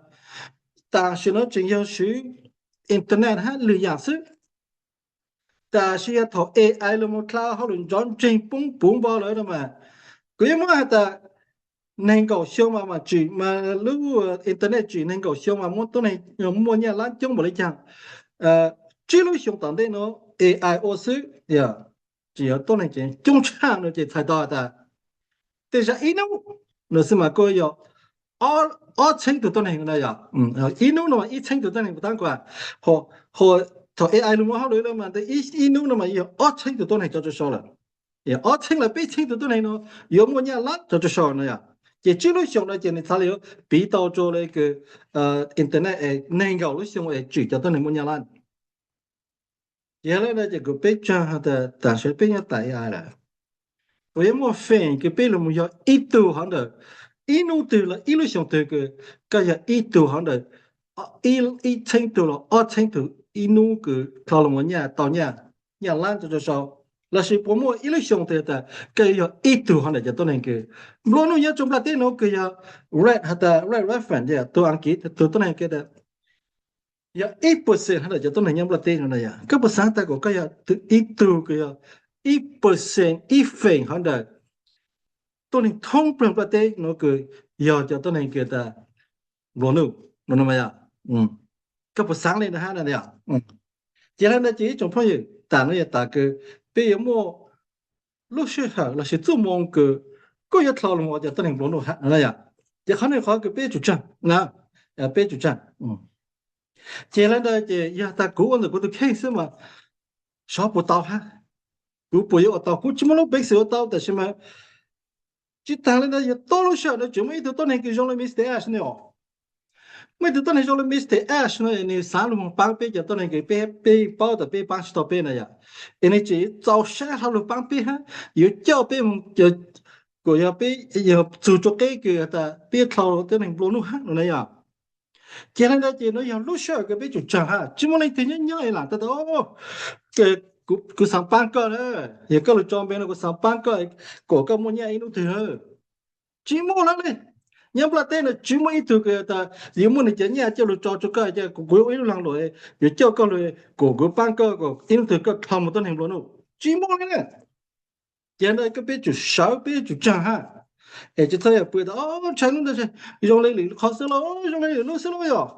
tam sim no tseem yog swv internet hab lwm yaam xwb. Tam sis yog thaum AI los mus dlhau hauj lwm nrov nreeg poob puv npo lawm no mas, kuv yeej muab has tas neeg nkaum xyoo mas mas tsim mas lub internet tsim neeg nkaum xyoo mas muaj tuab neeg muaj nyaj lab coob npaum le caag. Tsib lub xyoo tom ntej no AI ua xwb, tsis yog tuab neeg coob tshaj no ces txhais tau has tas tej zag ib nub no xwb mas kuj yog ob txheeb tug tuab neeg na yog. Ib nub no mas ib txheeb tug tuab neeg puas taab kuas, thaum AI los mus hauj lwm lawm mas ib nub no mas yog ob txheeb tug tuab neeg rov rua sau lawm. Ob txheeb los peb txheeb tug tuab neeg no yuav muaj nyaj lab rov rua sau no yog. Ces tsib lub xyoo no ces nws txhad le yuav piv tau rua le kws internet es neeg nkaum lub xyoo es tsim cov tuab neeg muaj nyaj lab. Ces le ntawd ces kuv peb tsaag tas tam sim peb nyob tas AI lawm, puas yuav muaj feem kws peb los mus yog ib tug hov ntawm ib nub twg los ib lub xyoo twg kws koj yog ib tug hov ntawm ib txheeb tug los ob txheeb tug ib nub kws dlhau los mus nyaj tau nyaj, nyaj lab rov rua sau, los sis puas muaj ib lub xyoo twg tas koj yuav yog ib tug hov ntawm cov tuab neeg kws nplua nuj nyob rua nplaj teb no kws yog red, has tas red elephant, tug Askiv tug tuab neeg kws yog ib percent hov ntawm cov tuab neeg nyob nplaj teb no na yog. Koj puas xaav tas kom koj yog ib tug kws yog ib percent, ib feem hov ntawm tuab neeg thoob plawg nplaj teb no kws yog cov tuab neeg kws tas nplua nuj no yog? Koj puas xaav le ntawd hab na yog? Ces le ntawd ces ib tsoom phooj ywg, tas no yog tas kws peb yuav muaj lub sij hawm los sis txuj moo kws kuj yuav dlhau lug ua cov tuab neeg nplua nuj hab no yog. Ces qhov no qhov kws peb yuav tsum tsaag na, peb yuav tsum tsaag. Ces le ntawd ces yog tas kuv ua ntawm kuv tug kheej xwb mas xyov puas tau hab, kuv puas yuav ua tau, kuv tsis muaj lub peev xwm ua tau, tam sis mas tsis taag le ntawd yog tub lub sij hawm no tseem muaj ib tug tuab neeg kws zoo le Mister Ash no. Muaj ib tug tuab neeg zoo le Mister Ash no nws xaav lug moog paab peb cov tuab neeg kws peb, peb paub tas peb paab tsis tau peb na yog. Es nws tseem txaus sab hlo lug paab peb hab, yuav coj peb moog, kuas yog peb yog txug rua qeb kws tas peb dlhau tuab neeg nplua nuj hab no na yog. Ces le ntawd ces no yog lub sij hawm kws peb tsum tsaag hab, tsis muaj leej twg nyob nyob es lam tas tas kuv xaav paab koj na, yog koj lug tso npe no kuv xaav paab koj kom koj muaj nyaj ib nub twg. Tsis muaj le. Nyob nplaj teb no tsis muaj ib tug kws tas yuav muaj nws cov nyiaj coj lug tso rua koj, kuv yuav ua ib lub laag luam yuav coj koj lug, kuv, kuv paab koj, kuv ib lub tug koj dlhau moog tuab neeg nplua nuj, tsis muaj li na. Ces ntawd koj peb tsum sawv, peb tsum tsaag hab, es tsis txhob yog pw tas ntshai lub ntawd, zoo le lwm qhov xwb lauj, zoo le lwm lub xwb lauj yog.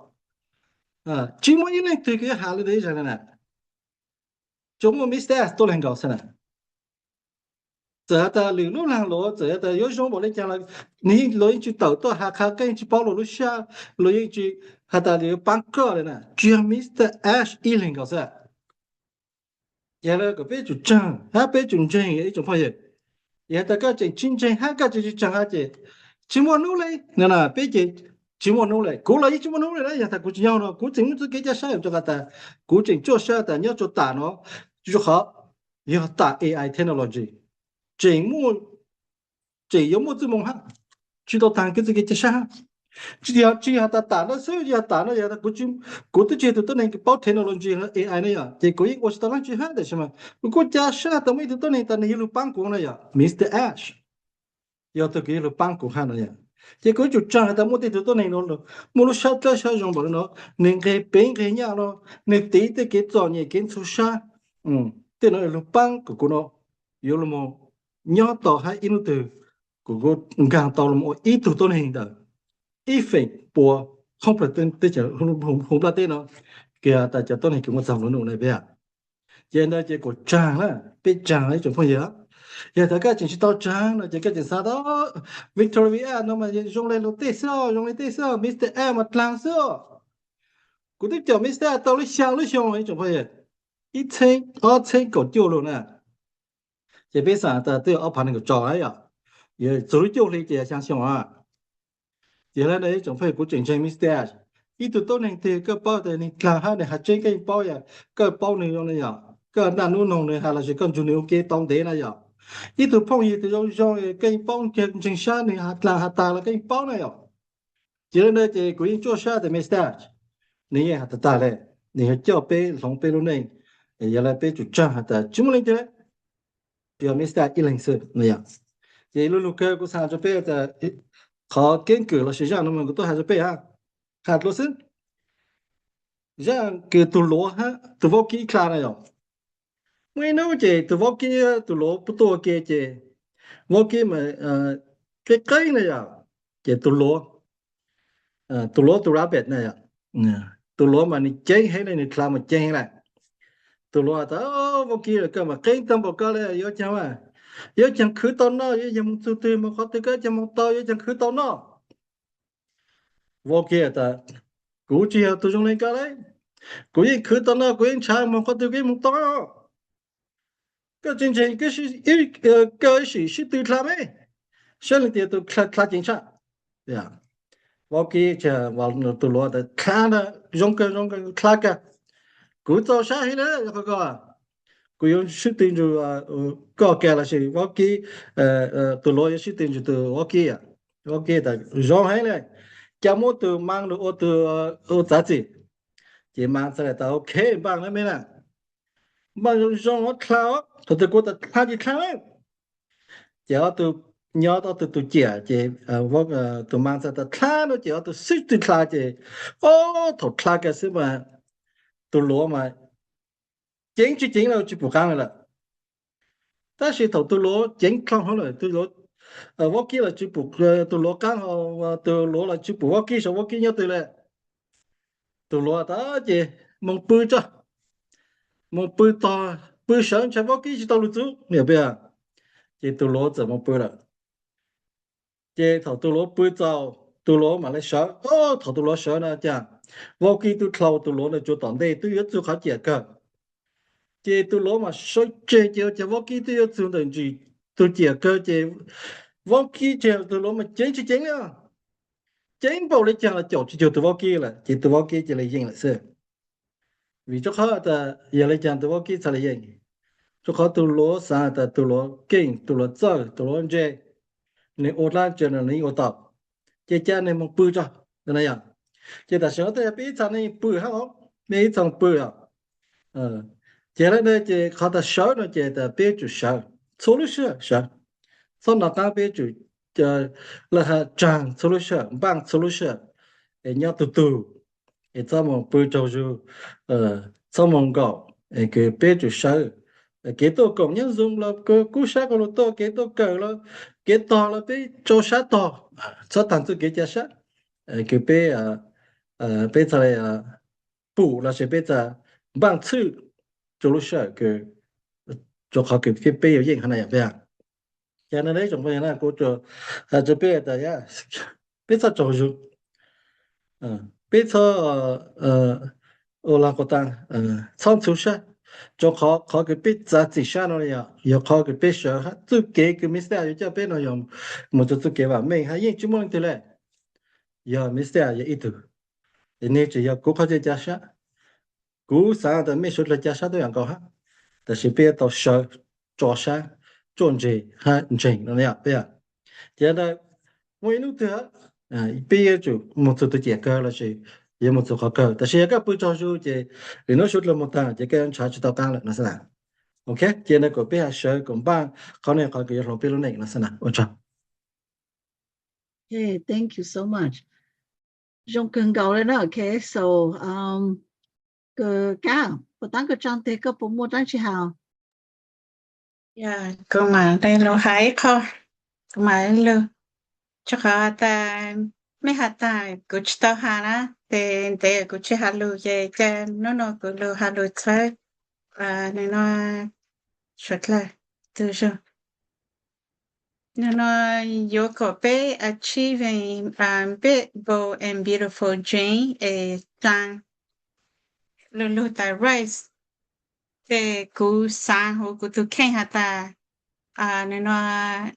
Tsis muaj ib leej twg kws yuav has li ntawd ib zaug li na. Tsuas muaj Mister X tuab leeg nkaus xwb na. Txawm has tas lwm lub laag luam txawm has tas yuav zoo npaum le caag los nwg yeej, luag yeej tsis tawm tuaj has qha, koj yeej tsis paub luag lub sab, luag yeej tsis has tas yuav paab koj li na, tsuas yog Mister X ib leeg nkaus xwb. Ces lawv kom peb tsum tsaag hab peb tsum ntseeg ib tsoom phooj ywg. Yog tas koj tseem tsis ntseeg hab koj tseem tsis tsaag hab ces tsis muaj hnub le na, peb ces tsis muaj hnub le, kuv los yeej tsis muaj hnub le na. Yog tas kuv tsis nyob no kuv tseem muaj txuj kev ca sab rua qhov tas kuv tseem tsuaj sab tas nyob rua tam no, rua qhov yog tam A I technology tseem, tseem yuav muaj txuj moo hab, tsis tau taag kws txuj kev ca sab hab. Tsis yog, tsis yog tas tam no xwb, yog tam no yog kuv twb tsis yog tug tuab neeg kws paub technology A I ne yog, ces kuv yeej ua tsis tau dlaab tsi hab, tab sis mas kuv kuj ca sab tas muaj ib tug tuab neeg tas nwg yuav lug paab kuv na yog Mister X, yog tug kws yuav lug paab kuv hab no yog. Ces kuv tsum tsaag has tas muaj tej tug tuab neeg no muaj lub sab dlawb sab zoo npaum le no, nwg nqeg peev nqeg nyaj no, nwg tiv tej kev txom nyem kev ntxhov sab, tej no lug paab kuv, kuv no yuav lug moog nyob tau hab ib hnub twg kuv, kuv nkaag tau lug moog ua ib tug tuab neeg ntawm ib feem pua qhoob plaws teb chaws, huv nplaj teb no, kws has tas cov tuab neeg kws muaj txuj moo nplua nuj na peb. Ces ntawd ces kuas tsaag na, peb tsaag ib tsoom phooj ywg. Yog tas koj tseem tsis tau tsaag no ces koj tseem xav tas Victoria V F no mas zoo le luag tej xwb, zoo le tej xwb, Mister X mas dlaag xwb. Kuv twb caum Mister X tau lub xyaa lub xyoo ib tsoom phooj ywg, ib txheeb ob txheeb kaum cuaj lug na. Ces peb xaav tas twb ob phav nees nkaum rau na yog, yuav txug lub cuaj hli ces xyaa xyoo. Ces le ntawd ib tsoom phooj ywg kuv tseem ntseeg Mister X, ib tug tuab neeg twg koj paub tas nwg dlaag hab nwg has tseeb koj yeej paub yog, koj paub nwg zoo na yog, koj naj nub noog nwg has lossis koj nrug nwg ua ke tau ntev na yog, ib tug phooj ywg twg zoo zoo koj yeej paub, ntseeg sab nwg has dlaag has tag los koj yeej paub na yog. Ces le ntawd ces kuv yeej tsuaj sab tas Mister X nwg yeej has tag tag le, nwg yuav coj peb hloov peb lub neej. Yog le peb tsum tsaag has tas tsis muaj leej twg le, tsuas yog Mister X ib leeg xwb no yog. Ces lub lug kawg kuv xaav rua peb tas qhov keeb kwm lossis zaaj no mas kuv tuaj has rua peb hab, has dlua xwb. Zaaj kws tug luav hab tug vaub kib dlha na yog. Muaj ib hnub ces tug vaub kib tug luav pub tuaj ua ke ces vaub kib mas qeeb qeeb na yog. Ces tug luav, tug luav tug rabbit na yog, tug luav mas nwg ceeb heev le, nwg dlha mas ceeb heev le. Tug luav tas vaub kib, koj mas qeeb tag npaum koj le yuav caag, yuav caag khwv tau noj, yuav caag moog txug twg moog qhov twg koj caag moog tau, yuav caag khwv tau noj. Vaub kib tas kuv tsis yog tug zoo le koj le, kuv yeej khwv tau noj, kuv yeej nrhav moog qhov twg kuv yeej moog tau. Koj tsis ntseeg, koj sim sib tw dlha me, saib leej twg tug dlha ceev tshaj. Vaub kib, tug luav tas dlha ntag, zoo kawg zoo kawg dlha kawg. Kuv txaus sab heev le, kuv yuav sib tw nrug koj kag lossis vaub kib, tug luav yuav sib tw nrug tug vaub kib. Vaub kib tas zoo heev le, ca muab tug maas lug ua tug, ua txav txim. Ces maas txhad tas ok, npaaj na me na, npaaj zoo zoo dlha, thaum twg kuv tas dlha ces dlha le. Ces ob tug nyob ob tug tug ciam ces tug maas txhad tas dlha no ces ob tug sib tw dlha ces, o, thaum dlha kawg xwb mas tug luav mas ceev tsis ceev los tsis pum qaab lawm. Tab sis thaum tug luav ceev dlhau hlo lawm, vaub kib los tsis pum tug luav qaab, tug luav los tsis pum vaub kib saum vaub kib nyob twg le. Tug luav tas ces moog pw tso, moog pw tog, pw sawv ntshai vaub kib tsis tau lug txug, ces tug luav txawm moog pw lawm. Ces thaum tug luav pw txaus, tug luav mam le sawv. Thaum tug luav sawv no cas vaub kib tub dlhau, tug luav ntawd tsuas tom ntej twb yuav txug qhov ciam kawg. Ces tug luav mas sawv tseg ces ua cas vaub kib twb yuav txug ntawm ntsis tug ciam kawg ces vaub kib tseg, tug luav mas ceev tsis ceev li, ceev npaum li cas los caum tsis cuag tug vaub kib lawm, ces tug vaub kib cia li yeej lawm xwb. Vim rua qhov tas yog le caag tug vaub kib txhad le yeej? Rua qhov tug luav xaav tas tug luav keej, tug luav txawj, tug luav ntse, nwg ua dlaab tsi nwg yeej ua tau. Ces ca nwg moog pw tso, yog. Ces tam sim no tej yog peb ib txha neeg pw hab, peb ib txha pw os. Ces le ntawd ces qhov tas sawv no ces tas peb tsum sawv txhua lub sij hawm sawv, txhob nov qaab, peb tsum laj has tsaag txhua lub sij hawm, npaaj txhua lub sij hawm, es nyob tug tug, es txhob moog pw tsaug zug, txhob moog nkaum, es kws peb tsum sawv. Kev tuaj koom nyob Zoom los kub sab qau lug tuaj, kev tuaj kawm los kev tog los peb rua sab tog, txhob taag txuj kev ca sab, kws peb, peb txhad le pum lossis peb txhad npaaj txhwb rua lub sij hawm kws, rua qhov kws peb yuav yeej hab na yom peb. Ces no ib tsoom phooj ywg na, kuv has rua peb tas peb txhob tsaug zug, peb txhob ua lug kuas tas, txhob ntxhov sab, rua qhov qhov kws peb txav txim sab no yog, yog qhov kws peb sawv hab txuj kev kws Mister yuav coj peb no yog moog rua txuj kev vaam meej hab yeej tsi muaj leej twg le, yog Mister yog ib tug, es nwg tsi yog kuv qhov chaw ca sab. Kuv xaav tas mej suav dlawg ca sab tuab yaam nkaus hab, tab sis peb yuav tau sawv, tso sab, tsuaj ntse hab ntseeg no yom peb. Ces ntawd muaj ib nub twg peb yuav tsum moog txug tug ciam kawg lossis yuav moog txug qhov kawg, tab sis yog koj pw tsaug zug ces lwm nub suav dlawg moog taag ces koj yuav nrhav tsi tau qaab lawm no xwb na. Ok, ces ntawd kuas peb has sawv kuas npaaj, qhov no qhov kws yuav hloov peb lub neej no xwb na. Ua tsaug. Thank you so much. Zoo kawg nkaus le na. Ok, so, kab, puas taab koj tsaa teg koj puas muaj dlaab tsi has? Kuv maam le lug has ib qho, kuv maam le lug, rua qhov tas mej has tas kuv tsi tau has na, ces ntev kuv tsi has lug ces ca nub nua kuv lug has lug txhawb, nwg nua, suav dlawg, tug zug, nwg nua yuav kom peb achieving big, bold and beautiful dream es tsaa lug lug tas rise. Ces kuv xaav huv kuv tug kheej has tas, nwg nua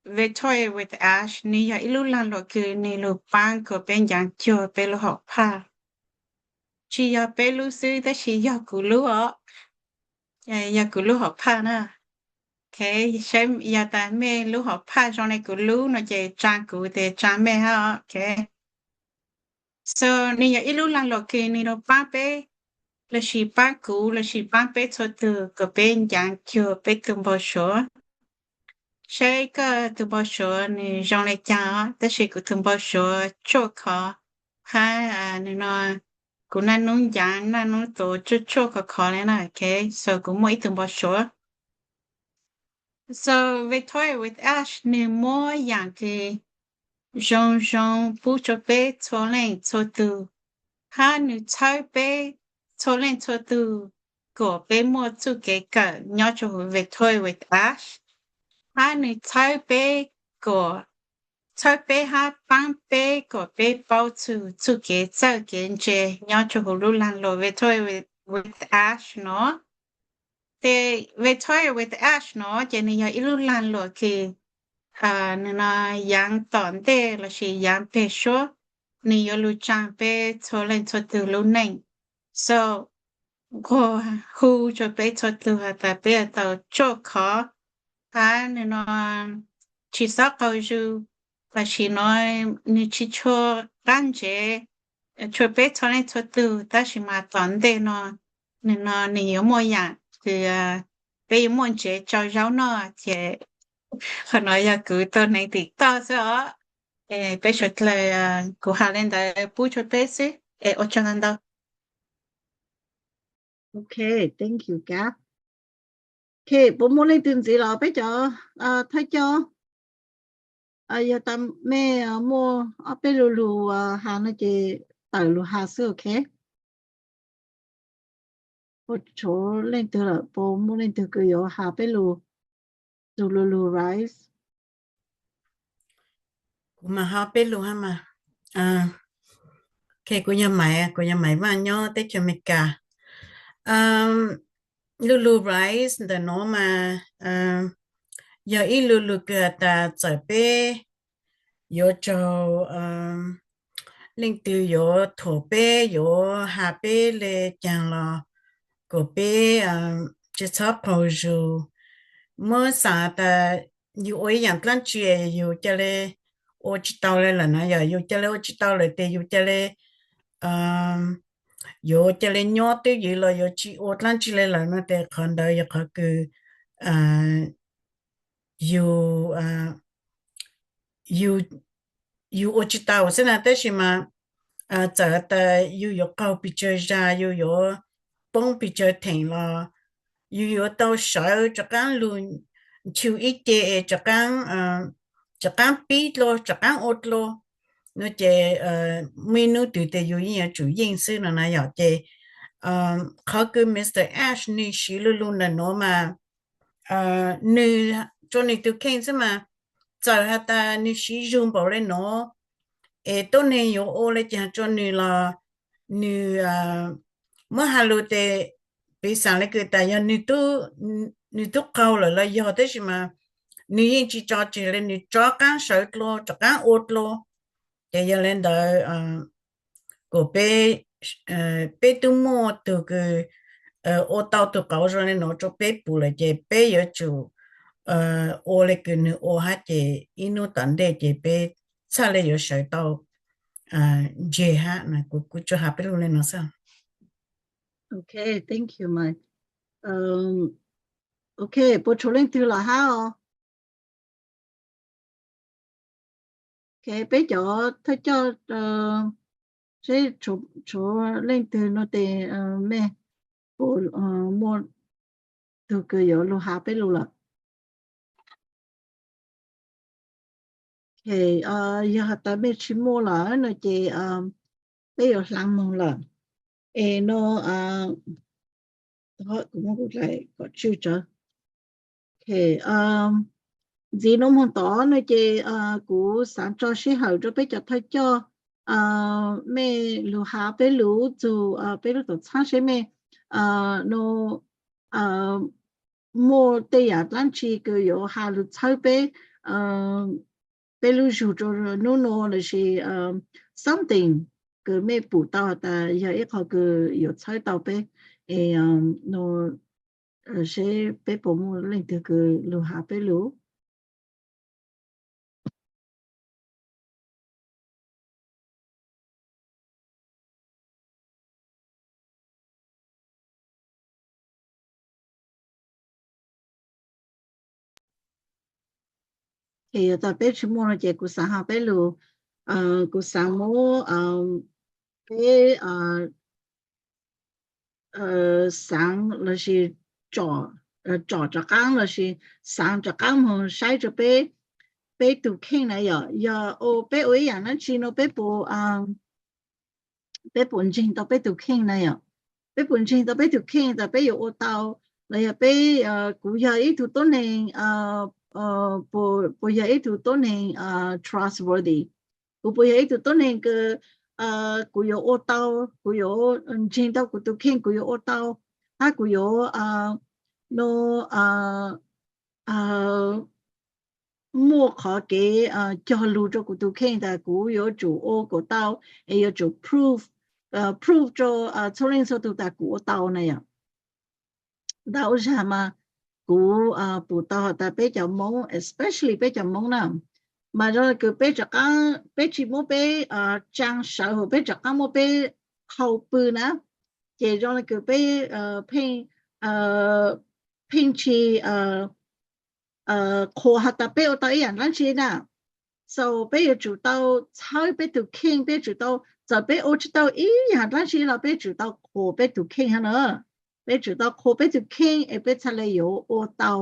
Victoria with Ash nwg yog ib lub laag luam kws nwg lug paab kuas peb ncaam cuag peb lub hom phaj. Tsi yog peb lub xwb tab sis yog kuv lub os, yog kuv lub hom phaj na. Ok, saib yog tas mej lub hom phaj zoo le kuv lub no ces tsaa kuv tes tsaa mej hab. Ok, so nwg yog ib lub laag luam kws nwg lug paab peb, lossis paab kuv, lossis paab peb txhua tug kuas peb ncaam cuag peb tug npau suav. Saib koj tug npau suav nwg zoo le caag os, tab sis kuv tug npau suav tsuaj khov hab, nwg nua, kuv naj nub ncaav naj nub tuav tsuaj tsuaj khov khov le na. Ok, so kuv muaj ib tug npau suav. So Victoria with Ash nwg muab yaam kws zoo zoo pub rua peb txhua leej txhua tug, hab nwg txhawb peb txhua leej txhua tug kom peb muaj txuj kev kawm nyob rua huv Victoria with Ash, hab nwg txhawb peb kom, txhawb peb hab paab peb kom peb paub txug txuj kev txawj kev ntse nyob rua huv lub laag luam Victoria with Ash no. Ces Victoria with Ash no ces nwg yog ib lub laag luam kws nwg nua yaav tom ntej lossis yaav peg suab, nwg yuav lug tsaa peb txhua leej txhua tug lub neej. So nquag hu rua peb txhua tug has tas peb yuav tau tsuaj khov, hab nwg nua tsi xob qaug zug, tam sim no nwg tsi tshua qaab ntsev rua peb txhua leej txhua tug, tab sis mas tom ntej no nwg nua nwg yuav muaj yaam kws peb yuav muaj ntsev tsau zaub noj. Ces qhov no yog kuv tug neev tim toj xwb os. Peb suav dlawg, kuv has le ntawd pub rua peb xwb es ua tsaug ntau ntau. Ok, thank you kab. Ok, puas muaj leej twg ntxiv los peb cov thawj coj? Yog tas mej muaj ob peb lu lug has no ces tawm lug has xwb, ok. Puas tshuav leej twg lawm, puas muaj leej twg kws yuav has peb lug, tug lu lug rise? Kuv mas ho peb lug hab mas. Ok, kuv yog Maiv, kuv yog Maiv Vaaj nyob teb chaws Amelikas. Lu lug rise ntawm nuav mas yog ib lu lug kws has tas txawm peb yuav raug leej twg yuav thuam peb, yuav has peb le caag los kom peb tsi txhob qaug zug. Muab xaav tas yug ua ib yaam dlaab tsi yug ca le ua tsi tau le lawm na, yog yug ca le ua tsi tau lawm tes yug ca le, yuav ca le nyob twj ywm los yuav tsi ua dlaab tsi le lawm no tes qhov ntawd yog qhov kws yus, yus, yus ua tsis tau xwb na, tab sis mas txawm tas yus yuav qaug pes tsawg zag, yus yuav poob pes tsawg theem los yus yuav tau sawv rov qaab lug nchuj ib ce, rov qaab, rov qaab pib dlua, rov qaab ua dlua no ces muaj ib nub twg tes yus yeej yuav tsum yeej xwb no na yom. Ces qhov kws Mr Ash nwg siv lu lug ntawm nuav mas nwg rua nwg tug kheej xwb mas, txawm has tas nwg siv zug npaum le nuav es tuab neeg yuav ua le caag rua nwg los nwg muab has lug tes, piv xam le kws tas yog nwg tub qaug lawm los yog, tab sis mas nwg yeej tsis tso tseg le, nwg rov qaab sawv dlua rov qaab ua dlua. Ces yog le ntawd kuas peb, peb tub muaj tug kws ua tau tug qauv zoo le nuav rua peb pum lawm ces peb yuav tsum ua le kws nwg ua hab ces ib nub tom ntej ces peb txhaj le yuav sawv tau ntseg hab. Kuv, kuv tsuas has peb lug le nuav xwb. Ok, thank you, Mike. Ok, puas tshuav leej twg los hab os? Ok, peb cov thawj coj, seb tshuav leej twg no tes mej puas muaj tug kws yuav lug has peb lug lawm. Ok, yog has tas mej tsis muaj lawm no ces peb yuav hlaav moog lawm. Es no, kuv muab kuv dlaim kom tswj tsawv. Ok, ntxiv nuav moog tod no ces kuv xaav tso sij hawm rua peb cov thawj coj mej lug has peb lug txug peb lub tuam txhab seb mej no muaj tej yaam dlaab tsi kws yuav has lug txhawb peb, peb lub zug rua nub nuav lossis something kws mej pum tau has tas yog ib qho kws yuav txhawb tau peb, es no seb peb puas muaj leej twg kws lug has peb lug. Ces yog tas peb tsis muaj no ces kuv xaav has peb lug, kuv xaav muab peb xaav lossis tsom rov qaab lossis xaav rov qaab moog saib rua peb, peb tug kheej na yom. Yog peb ua ib yaam dlaab tsi no peb puas, peb puas ntseeg tau peb tug kheej na yom. Peb puas ntseeg tau peb tug kheej tas peb yuav ua tau, los yog peb, kuv yog ib tug tuab neeg, puas yog ib tug tuab neeg trustworthy, kuv puas yog ib tug tuab neeg kws kuv yuav ua tau, kuv yuav ntseeg tau kuv tug kheej kuv yuav ua tau, hab kuv yuav no muaj qhov kev cog lug rua kuv tug kheej tas kuv yuav tsum ua kuas tau, es yuav tsum prove, prove rua txhua leej txhua tug tas kuv ua tau na yom. Ntau zag mas kuv pum tau has tas peb cov Moob, especially peb cov Moob na, mas zoo le kws peb rov qaab, peb tsis muab peb tsaa sawv hab peb rov qaab muab peb qhau pw na, ces zoo le kws peb pheej, pheej tsis qhuas has tas peb ua tau ib yaam dlaab tsi na. So peb yuav tsum tau txhawb peb tug kheej, peb tsum tau, txawm peb ua tsis tau ib yaam dlaab tsi los peb tsum tau qhuas peb tug kheej hab na. Peb tsum tau qhuas peb tug kheej es peb txhaj le yuav ua tau,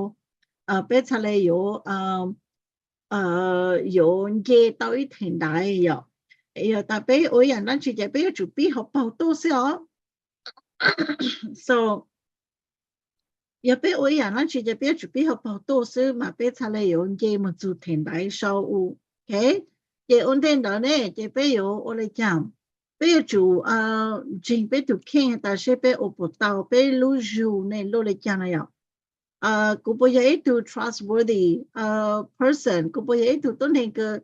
peb txhaj le yuav, yuav nce tau ib theem ntaiv yom. Yog tas peb ua ib yaam dlaab tsi ces peb yuav tsum pib hauv paug tuaj xwb os. So yog peb ua ib yaam dlaab tsi ces peb yuav tsum pib hauv paug tuaj xwb mas peb txhaj le yuav nce moog txug theem ntaiv sau u. Ok, ces ua ntej ntawd ne ces peb yuav ua le caag? Peb yuav tsum ntseeg peb tug kheej tas seb peb ua puas tau, peb lub zug ne luaj le caag na yom. Kuv puas yog ib tug trustworthy person, kuv puas yog ib tug tuab neeg kws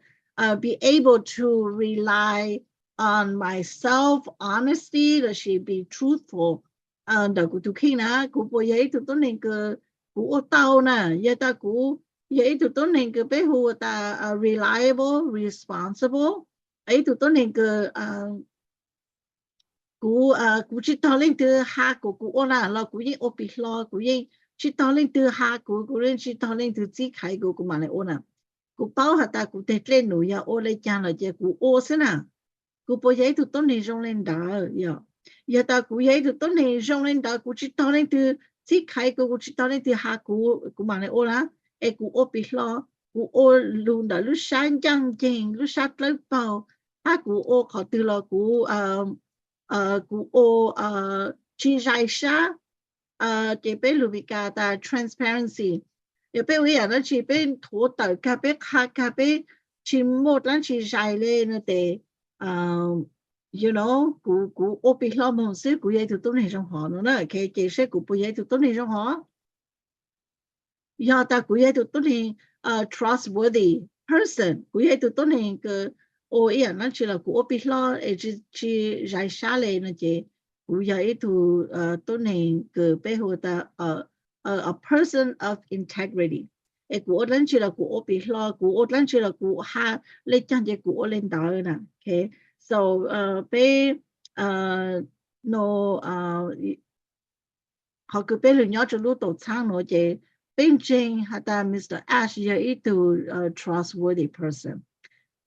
be able to rely on myself, honesty lossis be truthful ntawm kuv tug kheej na? Kuv puas yog ib tug tuab neeg kws kuv ua tau na? Yog tas kuv yog ib tug tuab neeg kws peb hu tas reliable, responsible, ib tug tuab neeg kws kuv, kuv tsis tog leej twg has kuas kuv ua na los kuv yeej ua pim hlo, kuv yeej tsis tog leej twg has kuv, kuv yeej tsis tog leej twg txib khaiv kuv, kuv mam li ua na. Kuv paub has tas kuv teg dlej num yog ua le caag los ces kuv ua xwb na. Kuv puas yog ib tug tuab neeg zoo le ntawd? Yog, yog tas kuv yog ib tug tuab neeg zoo le ntawd, kuv tsis tog leej twg txib khaiv kuv, kuv tsis tog leej twg has kuv, kuv mam li ua na. Es kuv ua pim hlo, kuv ua lug ntawm lub sab ncaj nceeg, lub sab dlawb paug, hab kuv ua qhov twg los kuv, kuv ua tsis zais sab. Ces peb lug Meskas tas transparency. Yog peb ua ib yaam dlaab tsi peb thuav tawm kag, peb qha kag, peb tsis muaj dlaab tsi zais le no tes, you know, kuv, kuv ua pim hlo moog xwb, kuv yog ib tug tuab neeg zoo hov no na. Ces seb kuv puas yog ib tug tuab neeg zoo hov? Yog tas kuv yog ib tug tuab neeg trustworthy person, kuv yog ib tug tuab neeg kws ua ib yaam dlaab tsi los kuv ua pim hlo es tsis zais sab le no ces kuv yog ib tug tuab neeg kws peb hu tas a person of integrity. Es kuv ua dlaab tsi los kuv ua pim hlo, kuv ua dlaab tsi los kuv has le caag ces kuv ua le ntawd na. So peb no, qhov kws peb lug nyob rua lub tuam txhaab nuav ces peb ntseeg has tas Mr. Ash yog ib tug trustworthy person.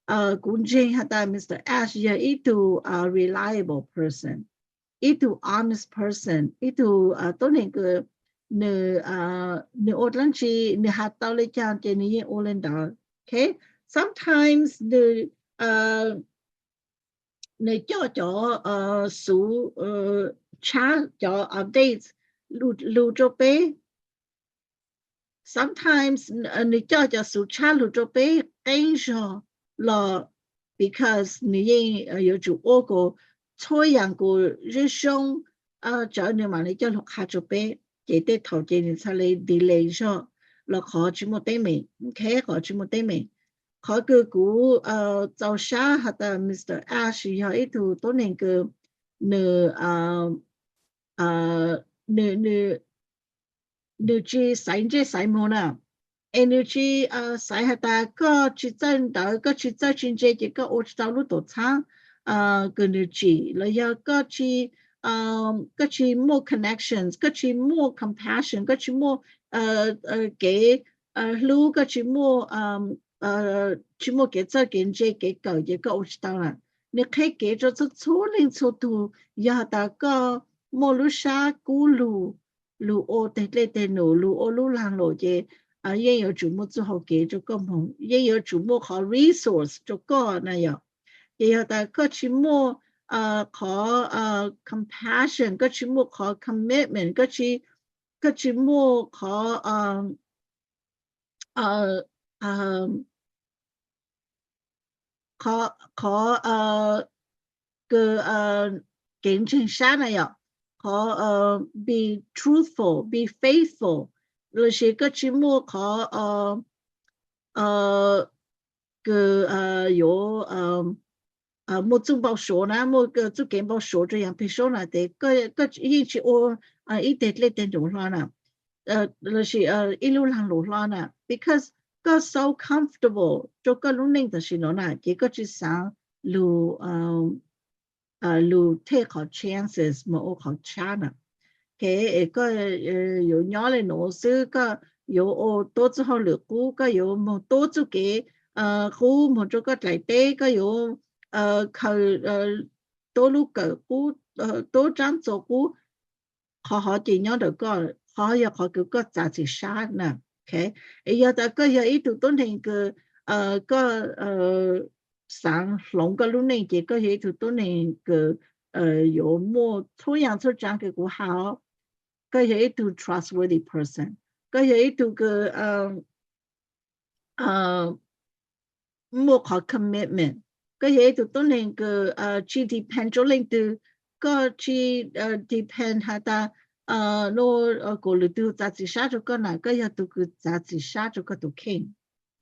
Kuv ntseeg has tas Mr. Ash yog ib tug reliable person, ib tug honest person, ib tug tuab neeg kws nwg, nwg ua dlaab tsi, nwg has tau le caag ces nwg yeej ua le ntawd. Sometimes nwg, nwg coj cov xuv tshab, cov updates lug rua peb. Sometimes nwg coj cov xuv tshab lug rua peb qeeb zog los because nwg yeej yuav tsum ua kom txhua yaam kom zoo zoo, tsawv nwg mam li coj lug qha rua peb. Ces tej thaum ces nwg txhaj le delay zog los qhov tsis muaj teeb meem, qhov tsis muaj teeb meem. Qhov kws kuv txaus sab has tas Mr. Ash yog ib tug tuab neeg kws nwg, nwg, nwg tsis xaiv ntsej xaiv muag na, es nwg tsis xaiv has tas koj tsis txawj ntawv, koj tsis txawj tsis ntse ces koj ua tsis tau lub tuam txhaab kws nwg tsim, los yog koj tsis, koj tsis muaj connections, koj tsis muaj compassion, koj tsis muaj kev hlub, koj tsis muaj, tsis muaj kev txawj kev ntse kev kawm ces koj ua tsis tau na. Nwg qheb kev rua txhua txhua leej txhua tug, yog has tas koj muaj lub sab kub lug, lug ua teg dlej teg num, lug ua lub laag lug ces yeej yuav tsum muaj txuj hau kev rua koj moog, yeej yuav tsum muaj qhov resource rua koj na yom. Ces yog tas koj tsis muaj qhov compassion, koj tsis muaj qhov commitment, koj tsis muaj qhov, qhov, qhov kws kev ntseeg sab na yom, qhov be truthful, be faithful, los sis koj tsis muaj qhov kws yuav muaj txuj npau suav na, muaj txuj kev npau suav rua yaav peg suab na tes koj yeej tsis ua ib teg dlej teg num hlo na, los sis ib lub laag lug hlo na, because koj so comfortable rua koj lub neej tam sim nuav na ces koj tsis xaav lug, lug take qhov chances moog ua qhov tshab na. Es koj yuav nyob le nuav xwb, koj yuav ua tuab txuj hauj lwm qub, koj yuav moog tuab txuj kev qub moog rua koj dlaim teb, koj yuav khaws tuab lub kawm qub, tuab tsaab txuas qub, qhov hov ces nyob ntawm koj, qhov yog qhov kws koj txav txim sab na. Es yog tas koj yog ib tug tuab neeg kws koj xaav hloov koj lub neej ces koj yog ib tug tuab neeg kws yuav muaj txhua yaam txhua tsaav kws kuv has. Koj yog ib tug trustworthy person, koj yog ib tug kws muaj qhov commitment, koj yog ib tug tuab neeg kws tsis depend rua leej twg, koj tsis depend has tas kuas lwm tug txav txim sab rua koj na, koj yog tug kws txav txim sab rua koj tug kheej.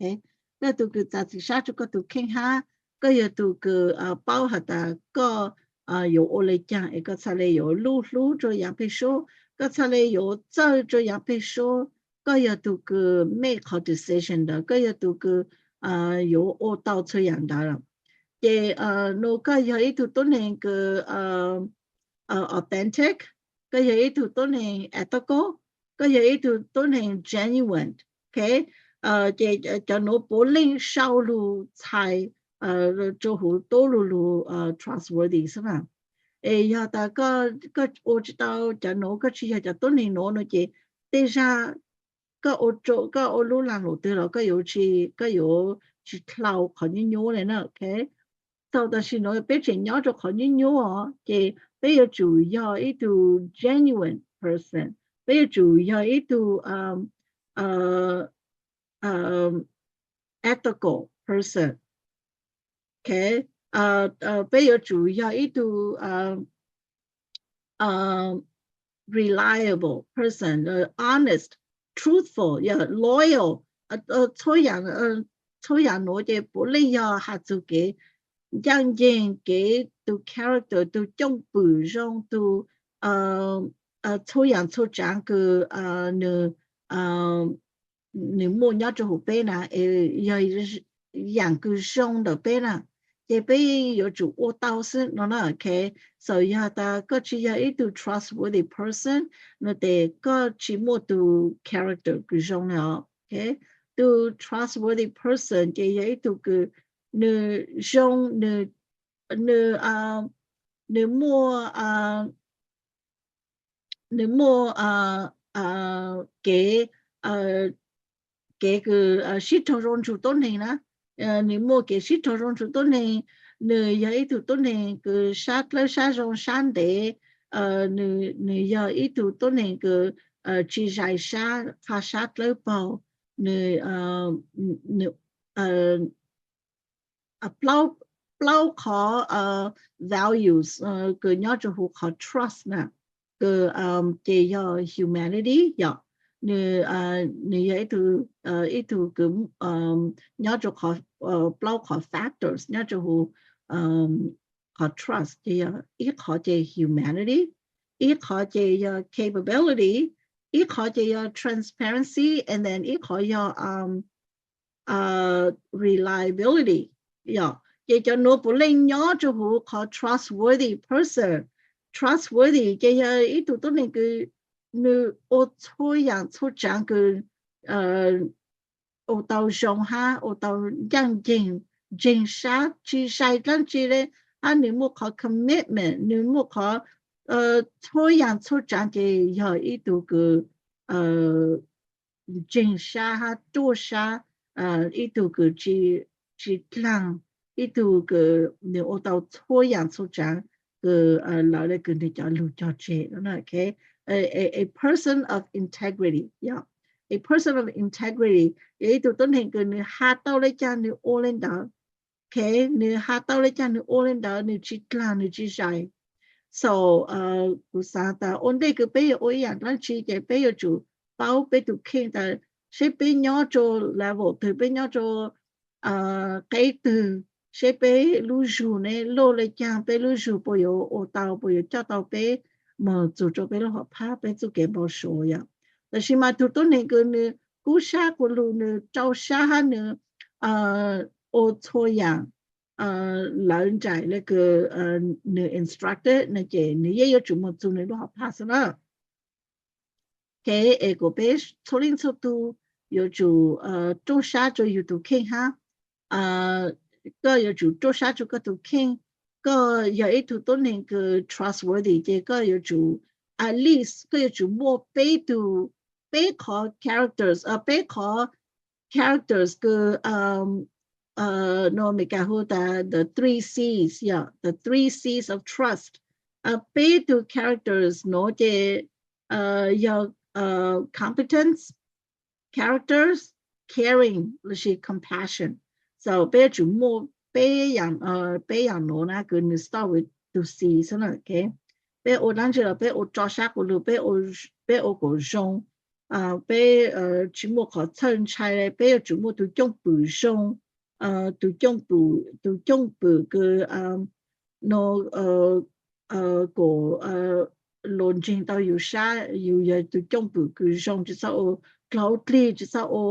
Koj yog tug kws txav txim sab rua koj tug kheej hab koj yog tug kws paub has tas koj yuav ua le caag es koj txhaj le yuav lub hlub rua yaav peg suab, koj txhaj le yuav txawj rua yaav peg suab, koj yog tug kws make qhov decision ntawd, koj yog tug kws yuav ua tau txhua yaam ntawd. Ces nua koj yog ib tug tuab neeg kws authentic, koj yog ib tug tuab neeg ethical, koj yog ib tug tuab neeg genuine, ok. Ces cov nuav puav leej sau lug txhais rua huv tuab lug lug trustworthy xwb na. Es yog tas koj ua tsi tau cov nuav, koj tsi yog cov tuab neeg nuav no ces tej zag koj ua lub lag luam twg los koj yuav tsi, koj yuav tsi dlhau qhov nyuaj nyuaj le na, ok. Txog tam sim nuav peb tseem nyob rua qhov nyuaj nyuaj os, ces peb yuav tsum yog ib tug genuine person, peb yuav tsum yog ib tug ethical person, ok. Peb yuav tsum yog ib tug reliable person, honest, truthful, yog loyal, txhua yaam, txhua yaam nuav ces puav leej yog has txug kev ncaaj nceeg, kev tug character, tug coob pwm zoo, tug txhua yaam txhua tsaav kws nwg muaj nyob rua huv peb na, yog yaam kws zoo ntawm peb na, ces peb yuav tsum ua tau xwb no na, ok. So yog tas koj tsi yog ib tug trustworthy person no tes koj tsi muaj tug character kws zoo le os, ok. Tug trustworthy person ces yog ib tug kws nwg zoo, nwg, nwg, nwg muaj, nwg muaj kev, kev kws sib raug zoo nrug tuab neeg na, nwg muaj kev sib raug zoo nrug tuab neeg, nwg yog ib tug tuab neeg kws sab dlawb sab zoo sab ntev, nwg yog ib tug tuab neeg kws tsi zais sab, qha sab dlawb paug, nwg, nwg plaub qhov values kws nyob rua huv qhov trust na, kws ces yog humanity, yog nwg, nwg yog ib tug, ib tug kws nyob rua qhov, plaub qhov factors nyob rua huv qhov trust, ces yog ib qhov ces humanity, ib qhov ces yog capability, ib qhov ces yog transparency, and then ib qhov yog reliability. Yog ces cov nuav puav leej nyob rua huv qhov trustworthy person. Trustworthy ces yog ib tug tuab neeg kws nwg ua txhua yaam txhua tsaav kws ua tau zoo hab ua tau ncaaj nceeg, ntseeg sab, tsi zais dlaab tsi le, hab nwg muaj qhov commitment, nwg muaj qhov txhua yaam txhua tsaav ces yog ib tug kws ntseeg sab hab ruaj sab, ib tug kws tsi dlaag, ib tug kws nwg ua tau txhua yaam txhua tsaav kws lawv le kws nwg cov lug cog tseg. A person of integrity, a person of integrity yog ib tug tuab neeg kws nwg has tau le caag nwg ua le ntawd, ok. Nwg has tau le caag nwg ua le ntawd, nwg tsi dlaag nwg tsi zais. So kuv xaav tas ua ntej kws peb yuav ua ib yaam dlaab tsi ces peb yuav tsum paub peb tug kheej tas seb peb nyob rua level twg, peb nyob rua qeb twg, seb peb lub zug ne loj le caag, peb lub zug puas yuav ua tau, puas yuav coj tau peb moog txug rua peb lub hom phab, peb txuj kev npau suav. Yog tam sis mas tug tuab neeg kws nwg kub sab quas lug, nwg rau sab hab nwg ua txhua yaam lawv nraim le kws nwg instructed no ces nwg yeej yuav tsum moog txug nwg lub hom phab xwb na. Ok, es kuas peb txhua leej txhua tug yuav tsum ruaj sab rua yug tug kheej hab. Koj yuav tsum ruaj sab rua koj tug kheej. Koj yog ib tug tuab neeg kws trustworthy ces koj yuav tsum, at least koj yuav tsum muaj peb tug, peb qhov characters, peb qhov characters kws no Meskas hu tas the three Cs, yog the three Cs of trust. Peb tug characters nuav ces yog competence, characters, caring lossis compassion. So peb yuav tsum muaj peb yaam, peb yaam nuav na kws nwg start with tug C xwb na. Peb ua dlaab tsi los peb ua rau sab quas lug, peb ua kom zoo, peb tsi muaj qhov txhawj ntshai le, peb yuav tsum muaj tug coob pwm zoo, tug coob pwm, tug coob pwm kws no kom luas ntseeg tau yug sab, yug yog tug coob pwm kws zoo, tsi txhob ua dlaug dlig, tsi txhob ua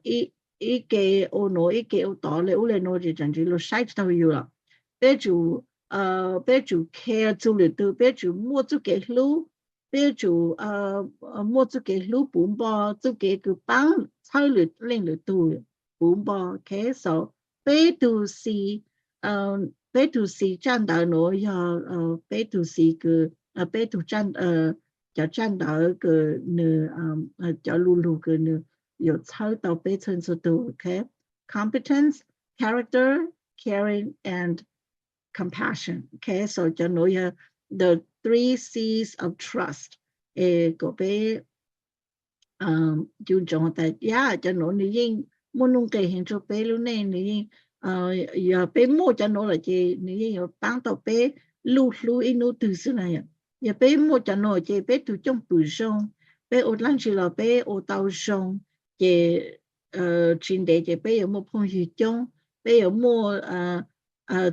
ib ke ua nuav ib ke ua tod le ub le nuav ces tseem luas saib tsi taug yug lawm. Peb tsum, peb tsum care txug lwm tug, peb tsum muaj txuj kev hlub, peb yuav tsum muaj txuj kev hlub puv npo, txuj kev kws paab txhawb lwm leej lwm tug puv npo. Okay, so peb tug xis, peb tug xis tsaj ntawv nuav yog peb tug xis kws, peb tug, cov tsaj ntawv kws nws, cov lu lug kws nws yuav txhawb tau peb txhua txhua tug. Okay, competence, character, caring and compassion. Okay, so cov nuav yog the three C's of trust. Es kom peb cu ntsoov tas yam cov nuav nws yeej muaj nuj nqes heev rua peb lub neej, nws yeej, yog peb muaj cov nuav lawm ces nws yeej yuav paab tau peb luj hlub ib nub twg xwb na. Yog peb muaj cov nuav ces peb tug cwj pwm zoo, peb ua dlaab tsi los peb ua tau zoo, ces tsis ntev ces peb yuav muaj phooj ywg coob, peb yuav muaj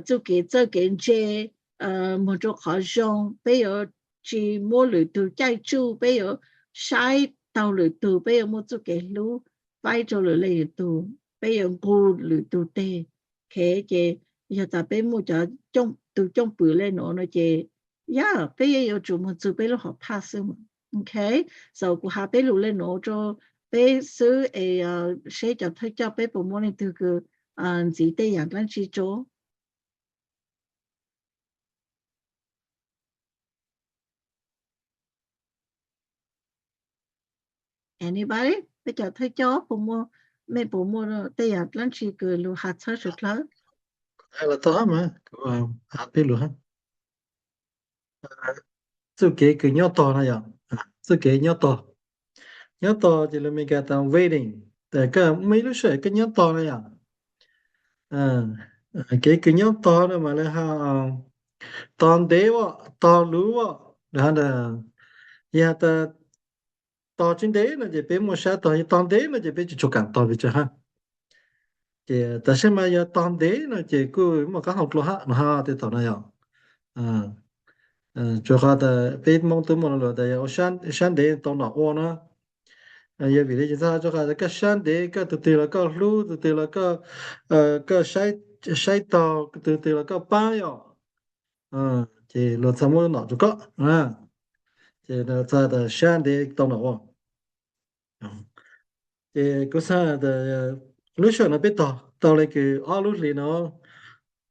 txuj kev txawj kev ntse moog rua qhov zoo, peb yuav tsis muab lwm tug caij tsuj, peb yuav saib taug lwm tug, peb yuav muaj txuj kev hlub, faib rua lwm leej lwm tug, peb yuav nqug lwm tug teg. Okay, ces yog tas peb muaj cov, tug cwj pwm le nuav no ces yog peb yeej yuav tsum moog txug peb lub hom phaj xwb. Okay, so kuv has peb lug le nuav rua peb xwb es seb cov thawj coj peb puas muaj leej twg kws ntxiv tej yam dlaab tsi rua. Anybody? Peb cov thawj coj puas muaj, mej puas muaj tej yam dlaab tsi kws lug has txhawb suav dlawg? Los tau mas, has peb lug hab. Txuj kev kws nyob tog no yog, txuj kev nyob tog, nyob tog ces lus Meskas tas waiting, tas koj muaj ib lub sij hawm koj nyob tog no yog. Kev kws nyob tog no mas lawv has tog ntev as, tog luv as, yog tas tog tsis ntev no ces peb muaj sab tog, yog tog ntev no ces peb tsis tshua kaam tog pes tsawg hab. Ces tam sim mas yog tog ntev no ces kuj muaj qaab hau dlua hab no hab tej thaum no yog. Rua qhov tas peb Moob tub muaj lo lus tas yog ua sab ntev tau nom ua no. Yog vim le caag txhaj, rua qhov tas koj sab ntev koj tug twg los koj hlub, tug twg los koj, koj saib taug, tug twg los koj paab yom. Ces luag txhaj muab nom rua koj. Ces txhaj tas sab ntev tau nom ua. Ces kuv xaav tas lub sij hawm no peb tog tau le kws ob lub hlis no,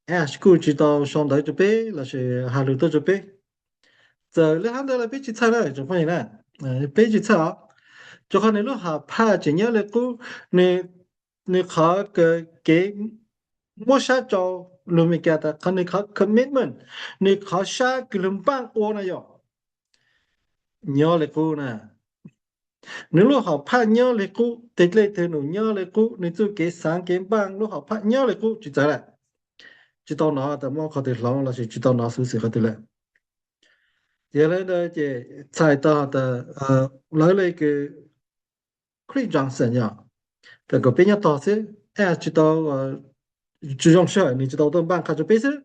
Ash kuj tsis tau sau ntawv rua peb lossis has lug tuaj rua peb. Txawm le hab ntawd los peb tsis txhawj na tsoom phooj ywg na, peb tsis txhawj os. Rua qhov nwg lub hom phaj tseem nyob le qub, nwg qhov kev muab sab rua, lus Meskas tas qhov nwg qhov commitment, nwg qhov sab kws lug npaaj ua no yog nyob le qub na. Nwg lub hom phaj nyob le qub, tej dlej twg nws nyob le qub, nwg txuj kev xaav kev npaaj lub hom phaj nyob le qub tsis txawv lawm. Tsis tau nov tas muaj qhov twg hloov lossis tsis tau nov xuv xim qhov twg lawm. Yog le ntawd ces txhais tau tas lawv le kws Chris Johnson yog, tas kom peb nyob tog xwb, Ash tsis tau, tsis zoo sij hawm, nwg tsis tau tuaj npaaj qha rua peb xwb.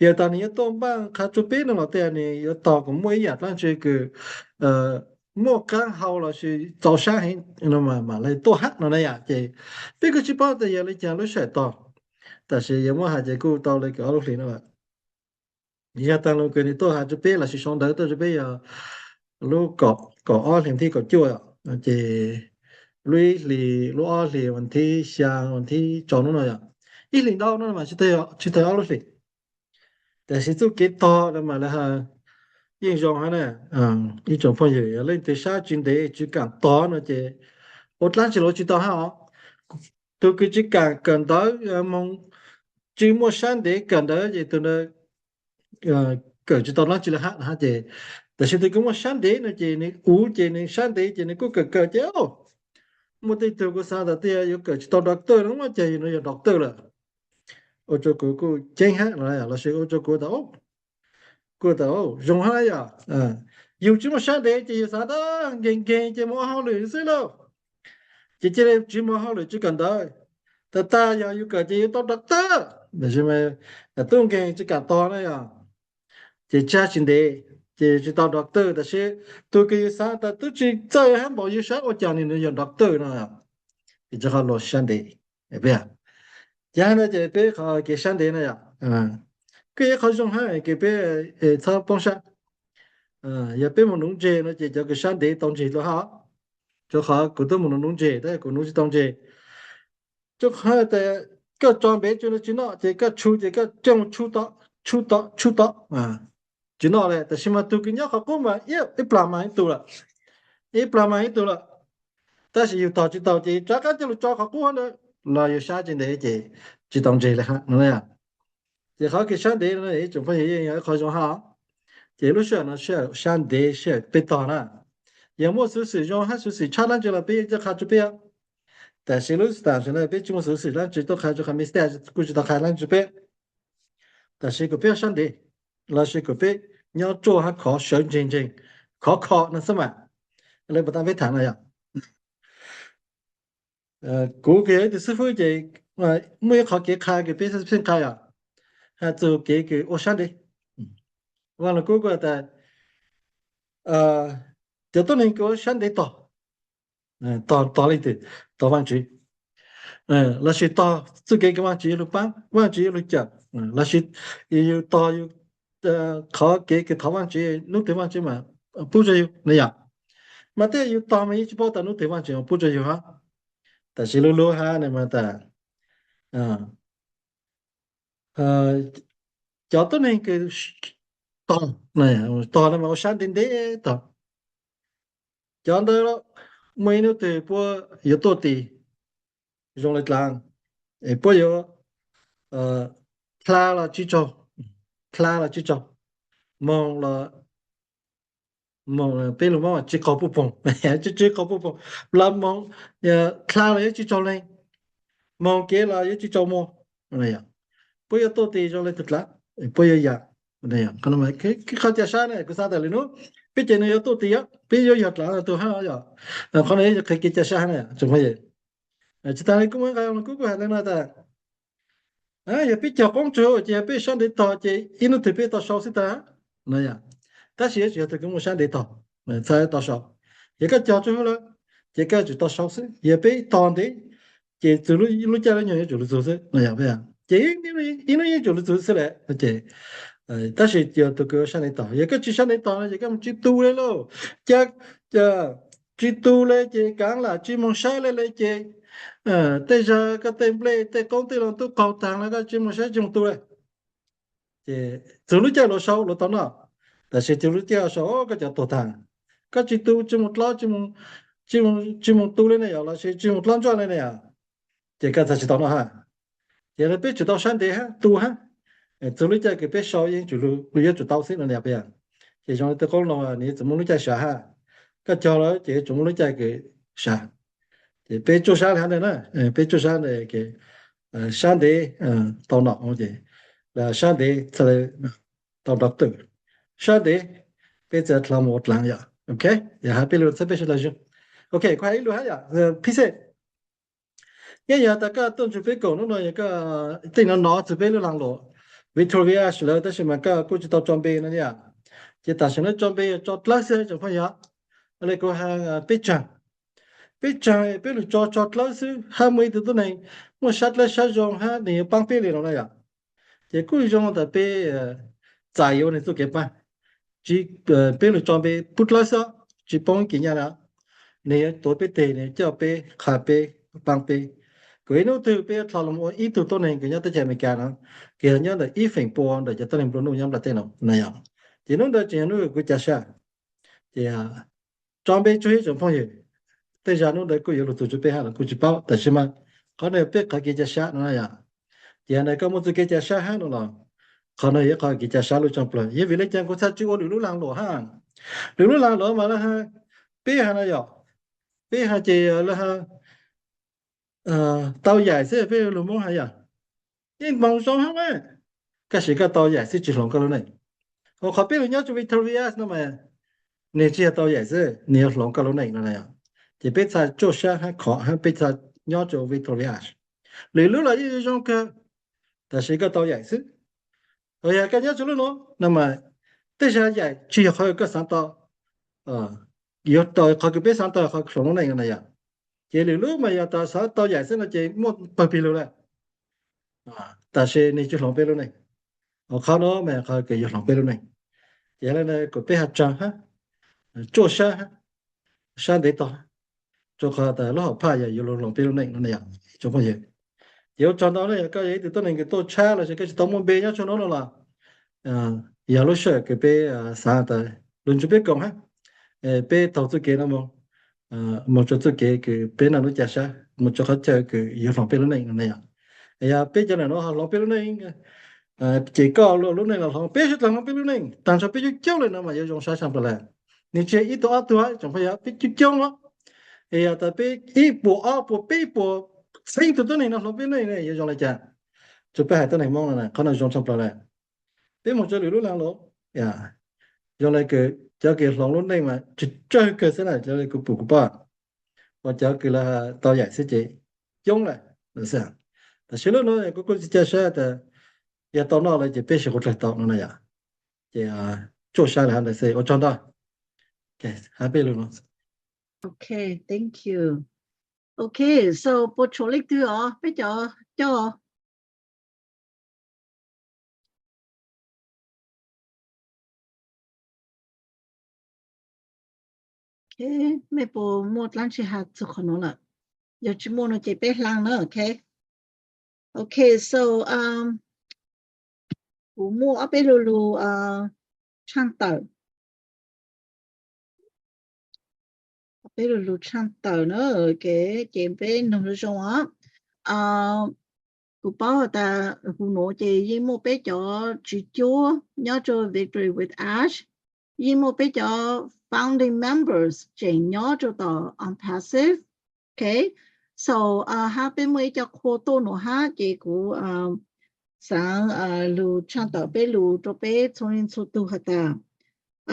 Yog tas nwg yuav tuaj npaaj qha rua peb no los tej nwg yuav tog kom muaj ib yam dlaab tsi kws muaj qaab hau lossis txaus sab heev no mam le tuaj hab no na yom. Ces peb kuj tsis paub tas yog le caag lub sij hawm tog, tab sis yog muab has ces kuj tau le kws ob lub hlis no lawm. Yog taag lug kws nwg tuaj has rua peb lossis sau ntawv tuaj rua peb yog lub kaum ob hlis thib kaum cuaj, ces lub ib hlis, lub ob hlis vas thib xyaa, vas thib rau nub no yog ib hlis ntau no mas tsis tag ob lub hlis. Tab sis txuj kev tog no mas lawv has yeej zoo hab na. Ib tsoom phooj ywg, yog leej twg sab tsis ntev tsis kaam tog no ces ua dlaab tsi los tsis tau hab os. Tug kws tsis kaam kawm ntawv, moog tsis muaj sab ntev kawm ntawv ces tug ntawd kawm tsis tau dlaab tsi le hab na ces. Tab sis tug kws muaj sab ntev no ces nwg uv ces nwg sab ntev ces nwg kuj kawm kawm ces muaj tej tug kuv xaav tas tej yuav kawm tsis tau doctor no mas ces nws yog doctor lawm. Ua rua kuv kuj ceeb hab no lossis ua rua kuv tas, kuv tas zoo hab yog. Yug tsis muaj sab ntev ces yug xaav tas nkeeg nkeeg ces moog ua hauj lwm xwb lauj. Ces cia le tsis moog hauj lwm tsis kawm ntawv. Tag tag yog yug kawm ces yug tau doctor. Tab sis mas tub nkeeg tsis kaam tog na yog, ces tsab tsis ntev ces tsis tau doctor. Tab sis tug kws yug xaav tas tub tsis txawj hab npaum yug sab ua caag nws yog doctor no, ces rua qhov luag sab ntev. Ces no ces peb qhov kev sab ntev na yog kuj yog qhov zoo hab kws peb txhob poob sab. Yog peb mus nuv ntses no ces cov kws sab ntev tau ntses dlua hab. Rua qhov kuv twb mus nuv nuv ntses tab kuv nuv tsis tau ntses. Rua qhov tas koj tso npev tsua no tsis noj ces koj tshu ces koj coj mus tshu tom, tshu tom, tshu tom, tsis noj le. Tab sis mas tug kws nyob qhov qub mas ib plag mas ib tug lawm, ib plag mas ib tug lawm. Tab sis yus tog tsis tau ces rov qab coj lug tso qhov qub hab ntawd los yus sab tsis ntev ces tsis tau ntses le hab no. Ces qhov kws sab ntev no ib tsoom phooj ywg yeej yog ib qho zoo hab. Ces lub sij hawm no sij hawm sab ntev sij hawm peb tog na. Yog muaj xuv xwm zoo hab xuv xwm tshaj dlaab tsi los peb yeej coj qha rua peb. Tab sis lub tam sim no peb tsis muaj xuv xwm dlaab tsi tuaj qha rua qhov mistake kuj tsis tau qha dlaab tsi rua peb. Tab sis kuas peb sab ntev lossis kuas peb nyob ruaj hab khov sawv ntseeg ntseeg, khov kho no xwb mas. Le puas tas peb tham no yog kuv kws yog ib tug xib fwb ces muaj ib qhov kev qha kws peb xav pheej qha yog has txug kev kws ua sab ntev. Vaaj Lug Kub kuj tas cov tuab neeg kws ua sab ntev tog, tog, tog leej twg? Tog Vaajtswv, lossis tog txuj kev kws Vaajtswv yuav lug paab, Vaajtswv yuav lug cawm, lossis yus tog yus qhov kev kws thov Vaajtswv, nub twg Vaajtswv mas pub rua yus na yog. Mas tej yus tog mas yus tsis paub tas nub twg Vaajtswv mas pub rua yus hab. Tab sis lub lub hab ne mas tas cov tuab neeg kws tog, tog no mas ua sab ntev ntev tog. Cov ntawd muaj ib nub twg puab yuav tuaj tis zoo le dlaag, es puab yuav dlha los tsis tsaug, dlha los tsis tsaug, moog los, moog peb lug Moob tsis qaug puj poog, tsis qaug puj poog, los moog dlha los yuav tsis tsaug leeg, moog kev los yuav tsis tsaug muag. Puab yuav tuaj tis zoo le tug dlaag, puab yuav yaam. Qhov ca sab ne kuv xaav tas lwm nub peb ces nws yuav tuaj tis, peb yuav yog dlaag tug hab yog. Qhov no yog qhov kev ca sab hab na tsoom phooj ywg. Tsis tas le kuj muaj ib qho kuj kuj has le no tas yog peb cog qoob tsua ces yog peb sab ntev tog ces ib nub twg peb tau sau xwb tag no yog. Tab sis yuav tsum yog tug kws muaj sab ntev tog txhaj tau sau. Yog koj cog tsua huv lawm ces koj yuav tsum tau sau xwb. Yog peb tog ntev ces txug lub caij lub nyoog yuav tsum lug txug xwb no yog. Ces ib nub yeej tsum lug txug xwb le. Ces tab sis yog tug kws ua sab ntev tog, yog koj tsis sab ntev tog no ces koj mus tsis tu le lauj. Ca tsis tu le ces kaav lam tsis moog saib le le ces tej zag koj tej nplej tej qoob tej loo tub qaug taag no koj tsis moog saib tsis moog tu le. Ces txug lub caij luas sau luas tau noj, tab sis txug lub caij sau koj cov tuag taag, koj tsis tu tsis moog dlaub, tsis moog tu le ne yog lossis tsis moog dlaub ntsuab le ne yog, ces koj txhaj tsis tau noj hab. Ces peb tsum tau sab ntev hab tu hab. Txug lub caij kws peb sau yeej tsum lug, yuav tsum tau xwb no ne peb. Ces zoo le tej qoob loo nws yuav tsum muaj lub caij sab hab. Koj cog lawm ces yuav tsum muaj lub caij kws sab. Ces peb tsuaj sab le hab ntawd na, peb tsuaj sab ntawd, sab ntev tau nom ces, sab ntev txhaj le tau doctor, sab ntev peb txhaj dlha moog ua dlaag yog. Ok, yog hab peb lug txhaj peb sawv daws zoo. Ok, kuv has ib lus hab yog phib xej. Nyob yog tas koj tuaj ntsib peb koom nub no yog koj tej no nov txug peb lub laag luam Victoria Village lawm tab sis mas koj kuj tsis tau tso npe no yog. Ces tam sim no tso npe yog tso dlawb xwb tsoom phooj ywg. Le kuv has peb tsaag, peb tsaag peb lug tso tso dlawb xwb hab muaj ib tug tuab neeg muaj sab dlawb sab zoo hab nws yuav paab peb le no na yog. Ces kuj zoo tas peb txais yuav nws txuj kev paab, peb lug tso npe pub dlawb xwb, tsis poob ib kis nyaj le. Nws yuav tuav peb teg, nws coj peb, qha peb, paab peb. Kuas ib nub twg peb yuav dlha lug ua ib tug tuab neeg kws nyob teb chaws Amelikas no, kws yog nyob ntawm ib feem pua ntawm cov tuab neeg nplua nuj nyob nplaj teb no na yog. Ces nub ntawd tsis yog nub kws kuv ca sab. Ces tso npe tsuag ib tsoom phooj ywg, tej zag nub ntawd kuj yuav lug txug tsuj peb hab los kuj tsis paub tab sis mas qhov no peb qhov kev ca sab no yog. Ces yog ntawd koj muaj txuj kev ca sab hab no los qhov no yog qhov kev ca sab lub tshaaj plawg. Yog vim le caag kuv txhaj tsis ua lwm lub laag luam hab? Lwm lub laag luam mas lawv has, peb has no yog, peb has ces lawv has tau yaim xwb, peb lug Moob has yog yeej moog zoo hab na. Tab sis koj tau yaim xwb tsis hloov koj lub neej. Ua qhov peb lug nyob rua Victoria no mas nws tsis yog tau yaim xwb, nws yuav hloov koj lub neej no. Ces peb txhaj tsuaj sab hab khov hab peb txhaj nyob rua Victoria. Lwm lub los yeej zoo kawg, tab sis koj tau yaim xwb. Yog koj nyob rua lub no no mas tej zag yaim tsis yog qhov kws koj xaav tau, yuav tau qhov kws peb xaav tau qhov hloov lub neej no yog. Ces lwm lub mas yog tas xaav tau yaim xwb no ces muaj pawg pig lug le, tab sis nws tsis hloov peb lub neej. Qhov no mas qhov kws yuav hloov peb lub neej. Ces yog li ntawd kom peb ho tsaug hab, tsuaj sab hab, sab ntev tog, rua qhov tas lub hom phaj yog yuav luag hloov peb lub neej no na yom tsoom phooj ywg. Ces ua tsaug ntau na, yog koj yog ib tug tuab neeg kws tuaj tshab los sis koj tsis tau muaj npe nyob tsaug no no los, yog lub sij hawm kws peb xaav tas lug nrug peb koom hab, peb taug txuj kev no moog, moog rua txuj kev kws peb naj lub ca sab moog rua qhov chaw kws yuav hloov peb lub neej no na yom. Yog peb cov nam nuav ho hloov peb lub neej, ces koj lub neej los hloov, peb sawv dlawg hloov peb lub neej, taag nrho peb coob coob le no mas yuav zoo sab tshaj plaws lawm. Nws tsis yog ib tug ob tug tsoom phooj ywg, peb coob coob os. Es yog tas peb ib puas ob puas peb puas txheeb tug tuab neeg no hloov peb lub neej yuav zoo le caag? Rua peb haiv tuab neeg Moob no qhov no zoo tshaj plaws lawm. Peb moog rua lwm lub laag lawm, zoo le kws cov kws hloov lub neej mas tsawg tsawg kawg xwb na, cov le kuv pum kuv pom, uas cov kws lawv tau yaim xwb ces coob lawm. Tam sim lub no kuv kuj tsis ca sab tas yog tau noj lawm ces peb sib qhuv dlawg tau no na yom. Ces tsuaj sab le hab ntawd xwb, ua tsaug ntau. Hab peb lug no. Ok, thank you. Ok, so puas tshuav leej twg os? Peb cov coj. Ok, mej puas muaj dlaab tsi has txug qhov nuav lawm? Yog tsis muaj no ces peb hla na, ok. Ok, so, um, kuv muaj ob peb lug lug, uh, tshaaj tawm. Ob peb lug lug tshaaj tawm na, ok, ces peb noog zoo zoo os. Uh, kuv paub has tas huv nuav ces yeej muaj peb cov tswv cuab nyob rua Victory with Ash, yeej muaj peb cov founding members tseem nyob rua tom OnPassive. Ok, so, uh, hab peb muaj ib co qhua tuaj nuav hab ces kuv, uh, xaav, uh, lug tshaaj tawm peb lug rua peb txhua leej txhua tug has tas,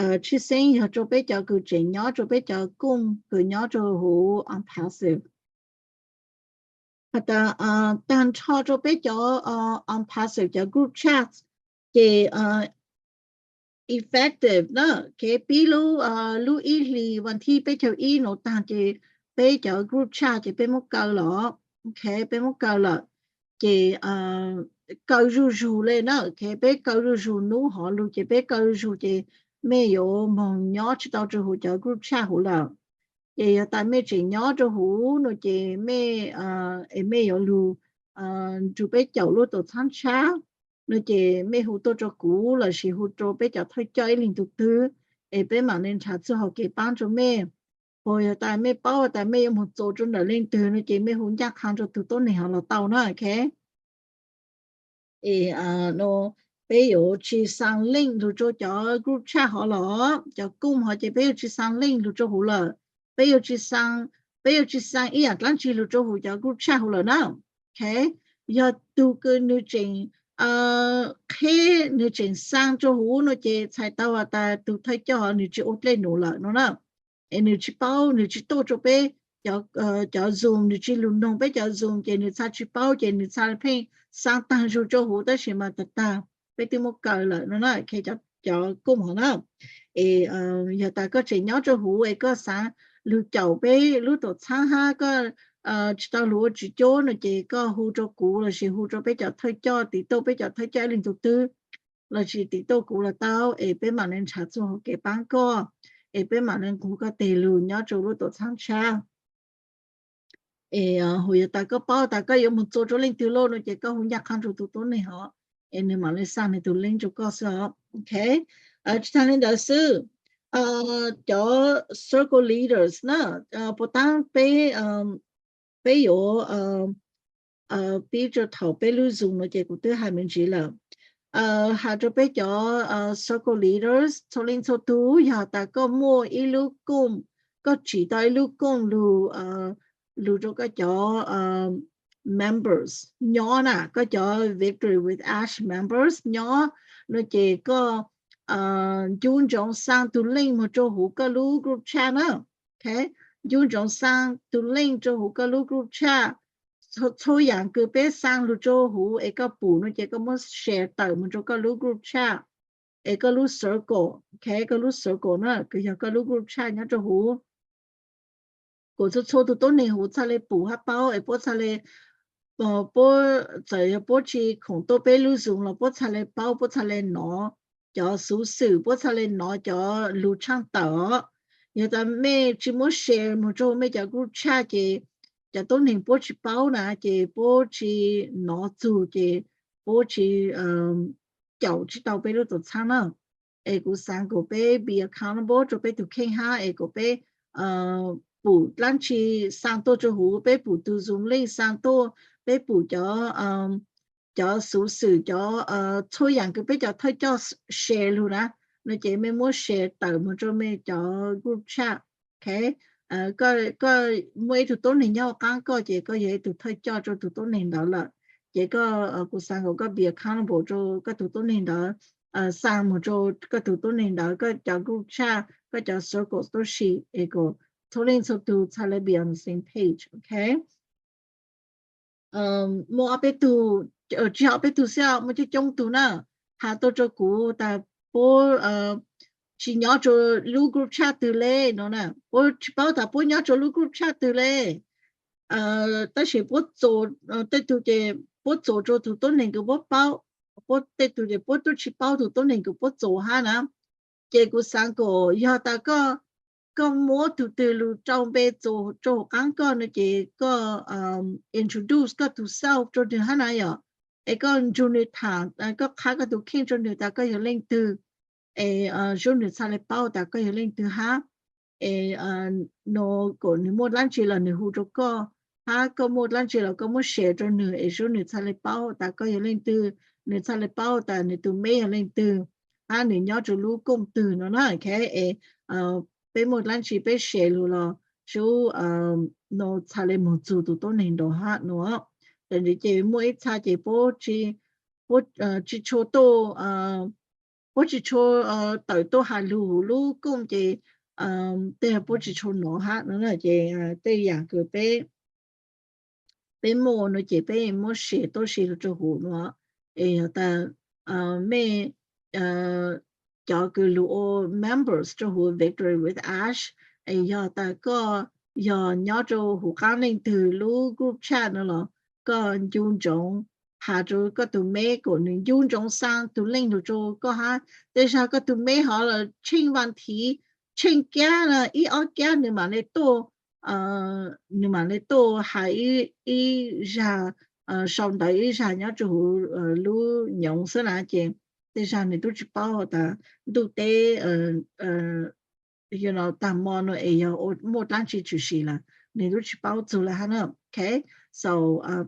uh, tshwj xeeb yog rua peb cov kws tseem nyob rua peb cov kooj kws nyob rua huv OnPassive. Has tas, uh, taag nrho rua peb cov, uh, OnPassive cov group chat ces, uh, effective na, ok, pib lub, uh, lub ib hlis vas thib peb caug ib nuav taag ces peb cov group chat ces peb muab kaw lawm, ok, peb muab kaw lawm. Ces, uh, kaw zuj zug le na, ok, peb kaw zuj zug, nub hov lug ces peb kaw zuj zug ces mej yuav moog nyob tsis tau rua huv cov group chat huv lawm. Ces yog tas mej tseem nyob rua huv no ces mej, uh, es mej yuav lug, uh, nrug peb caum lub tuam txhaab tshab no ces mej hu tuaj rua kuv lossis hu rua peb cov thawj coj ib leeg tug twg, es peb maam le nrhav txuj hau kev paab rua mej. Ho yog tas mej paub tas mej yuav moog txuas rua ntawm leej twg no ces mej hu ncaj qha rua tug tuab neeg hov los tau na, ok. Es, uh, no peb yuav tsis xaa link lug rua cov group chat hov los, cov kooj hov ces peb yuav tsis xaa link lug rua huv lawm. Peb yuav tsis xaa, peb yuav tsis xaa ib yaam dlaab tsi lug rua huv cov group chat huv lawm na. Ok, yog tug kws nwg tseem, uh, qheb nwg tseem xaa rua huv no ces txhais tau has tas tug thawj coj hov nwg tsis ua dlej num lawm no na. Es nwg tsis paub, nwg tsis tuaj rua peb cov, uh, cov Zoom, nwg tsis lug noog peb cov Zoom ces nwg txhaj tsis paub ces nwg txhaj pheej xaa taag zug rua huv tab sis mas tag tag peb twb muab kaw lawm no na, ok, cov, cov kooj hov na. Es, uh, yog tas koj tseem nyob rua huv es koj xaav lug caum peb lub tuam txhaab hab koj, uh, tsis tau lug ua tswv cuab no ces koj hu rua kuv lossis hu rua peb cov thawj coj, tiv tuaj peb cov thawj coj ib leeg tug twg lossis tiv tuaj kuv los tau, es peb maam le nrhav txuj hau kev paab koj, es peb maam le nqug koj teg lug nyob rua lub tuam txhaab tshab. Es, uh, hu yog tas koj paub tas koj yuav moog txuas rua leej twg lawm no ces koj hu ncaj qha rua tug tuab neeg hov, es nwg maam le xaa nwg tug link rua koj xwb os. Ok, uh, tsis taag le ntawd xwb, uh, cov circle leaders na, uh, puas taab peb, um, peb yuav, uh, uh, pib rua thaum peb lub Zoom no ces kuv twb has me ntsis lawm. Uh, has rua peb cov, uh, circle leaders txhua leej txhua tug, yog tas koj muaj ib lub kooj, koj tsim tau ib lub kooj lug, uh, lug rua koj cov, uh, members nyob na, koj cov Victory with Ash members nyob no ces koj, uh, ncu ntsoov xaa tug link moog rua huv koj lub group chat na. Ok, ncu ntsoov xaa tug link rua huv koj lub group chat. Txhua, txhua yaam kws peb xaa lug rua huv es koj pum no ces koj muab share tawm moog rua koj lub group chat, es koj lub circle, ok, koj lub circle na kws yog koj lub group chat nyob rua huv. Kuas txhua txhua tug tuab neeg huv txhaj le pum hab paub es puab txhaj le, uh, puab, txawm yog puab tsis khoom tuaj peb lub Zoom los puab txhaj le paub, puab txhaj le nov cov xuv xwm, puab txhaj le nov cov lug tshaaj tawm os. Yog tas mej tsi muab share moog rua mej cov group chat ces cov tuab neeg puab tsi paub na, ces puab tsi nov txug ces puab tsi caum tsi tau peb lub tuam txhaab na. Es kuv xaav kuas peb be accountable rua peb tug kheej hab, es kuas peb pum dlaab tsi xaa tuaj rua huv, peb pum tug Zoom link xaa tuaj, peb pum cov cov xuv xwm, cov txhua yaam kws peb cov thawj coj share lug na, no ces mej muab share tawm moog rua mej cov group chat. Koj muaj ib tug tuab neeg nyob huv qaab koj ces koj yog ib tug thawj coj rua tug tuab neeg ntawd lawm. Ces koj, kuv xaav kuas koj be accountable rua koj tug tuab neeg ntawd, xaa moog rua koj tug tuab neeg ntawd, koj cov group chat, koj cov circles tuab si, es kuas txhua leej txhua tug txhaj le be on the same page, ok? Muaj ob peb tug, tsi yog ob peb tug xwb, muaj coob coob tug na, has tuaj rua kuv tas puab tsi nyob rua lub group chat twg le no na, puab tsi paub tas puab nyob rua lub group chat twg le. Tab sis puab txus, tej tug ces puab txus rua tug tuab neeg kws puab paub, puab tej tug ces puab tub tsi paub tug tuab neeg kws puab txus hab na. Ces kuv xaav kuas yog tas koj muab tug twg lug rau npe txus rua huv qaab koj no ces koj introduce koj tug self rua nwg hab na yom. Es koj nrug nwg thaam, koj qha koj tug kheej rua nwg tas koj yog leej twg, es sub nwg txhaj le paub tas koj yog leej twg hab. Es no kuas nwg muaj dlaab tsi los nwg hu rua koj, hab koj muaj dlaab tsi los koj muab share rua nwg es sub nwg txhaj le paub tas koj yog leej twg, nwg txhaj le paub tas nwg tug meb yog leej twg, hab nwg nyob rua lub kooj twg no na, ok? Es peb muaj dlaab tsi peb share lug los sub no txhaj le moog txug tug tuab neeg nrau hab no. Tam ntawd ces muaj ib txha ces puab tsi tshua tuaj, puab tsi tshua tawm tuaj has lug huv lub kooj ces tej puab tsi tshua nov hab no na. Ces tej yaam kws peb muaj no ces peb muab share tuab si lug rua huv no. Es yog tas mej cov kws lug ua members rua huv Victory with Ash, es yog tas koj yog nyob rua huv qaab leej twg lub group chat no los koj ncu ntsoov has rua koj tug meb kuas nwg ncu ntsoov xaa tug link lug rua koj hab. Tej zag koj tug meb hov los tsheej vaam thiv, tsheej kab, ib ob kab nwg maam le tuaj, nwg maam le tuaj has ib zag sau ntawv, ib zag nyob rua huv lub nyoov xwb na. Ces tej zag nwg tub tsi paub tas ntuj teb tag mo no es yog muaj dlaab tsi tshwm sim lawm, nwg tub tsi paub txug le hab na. Ok, so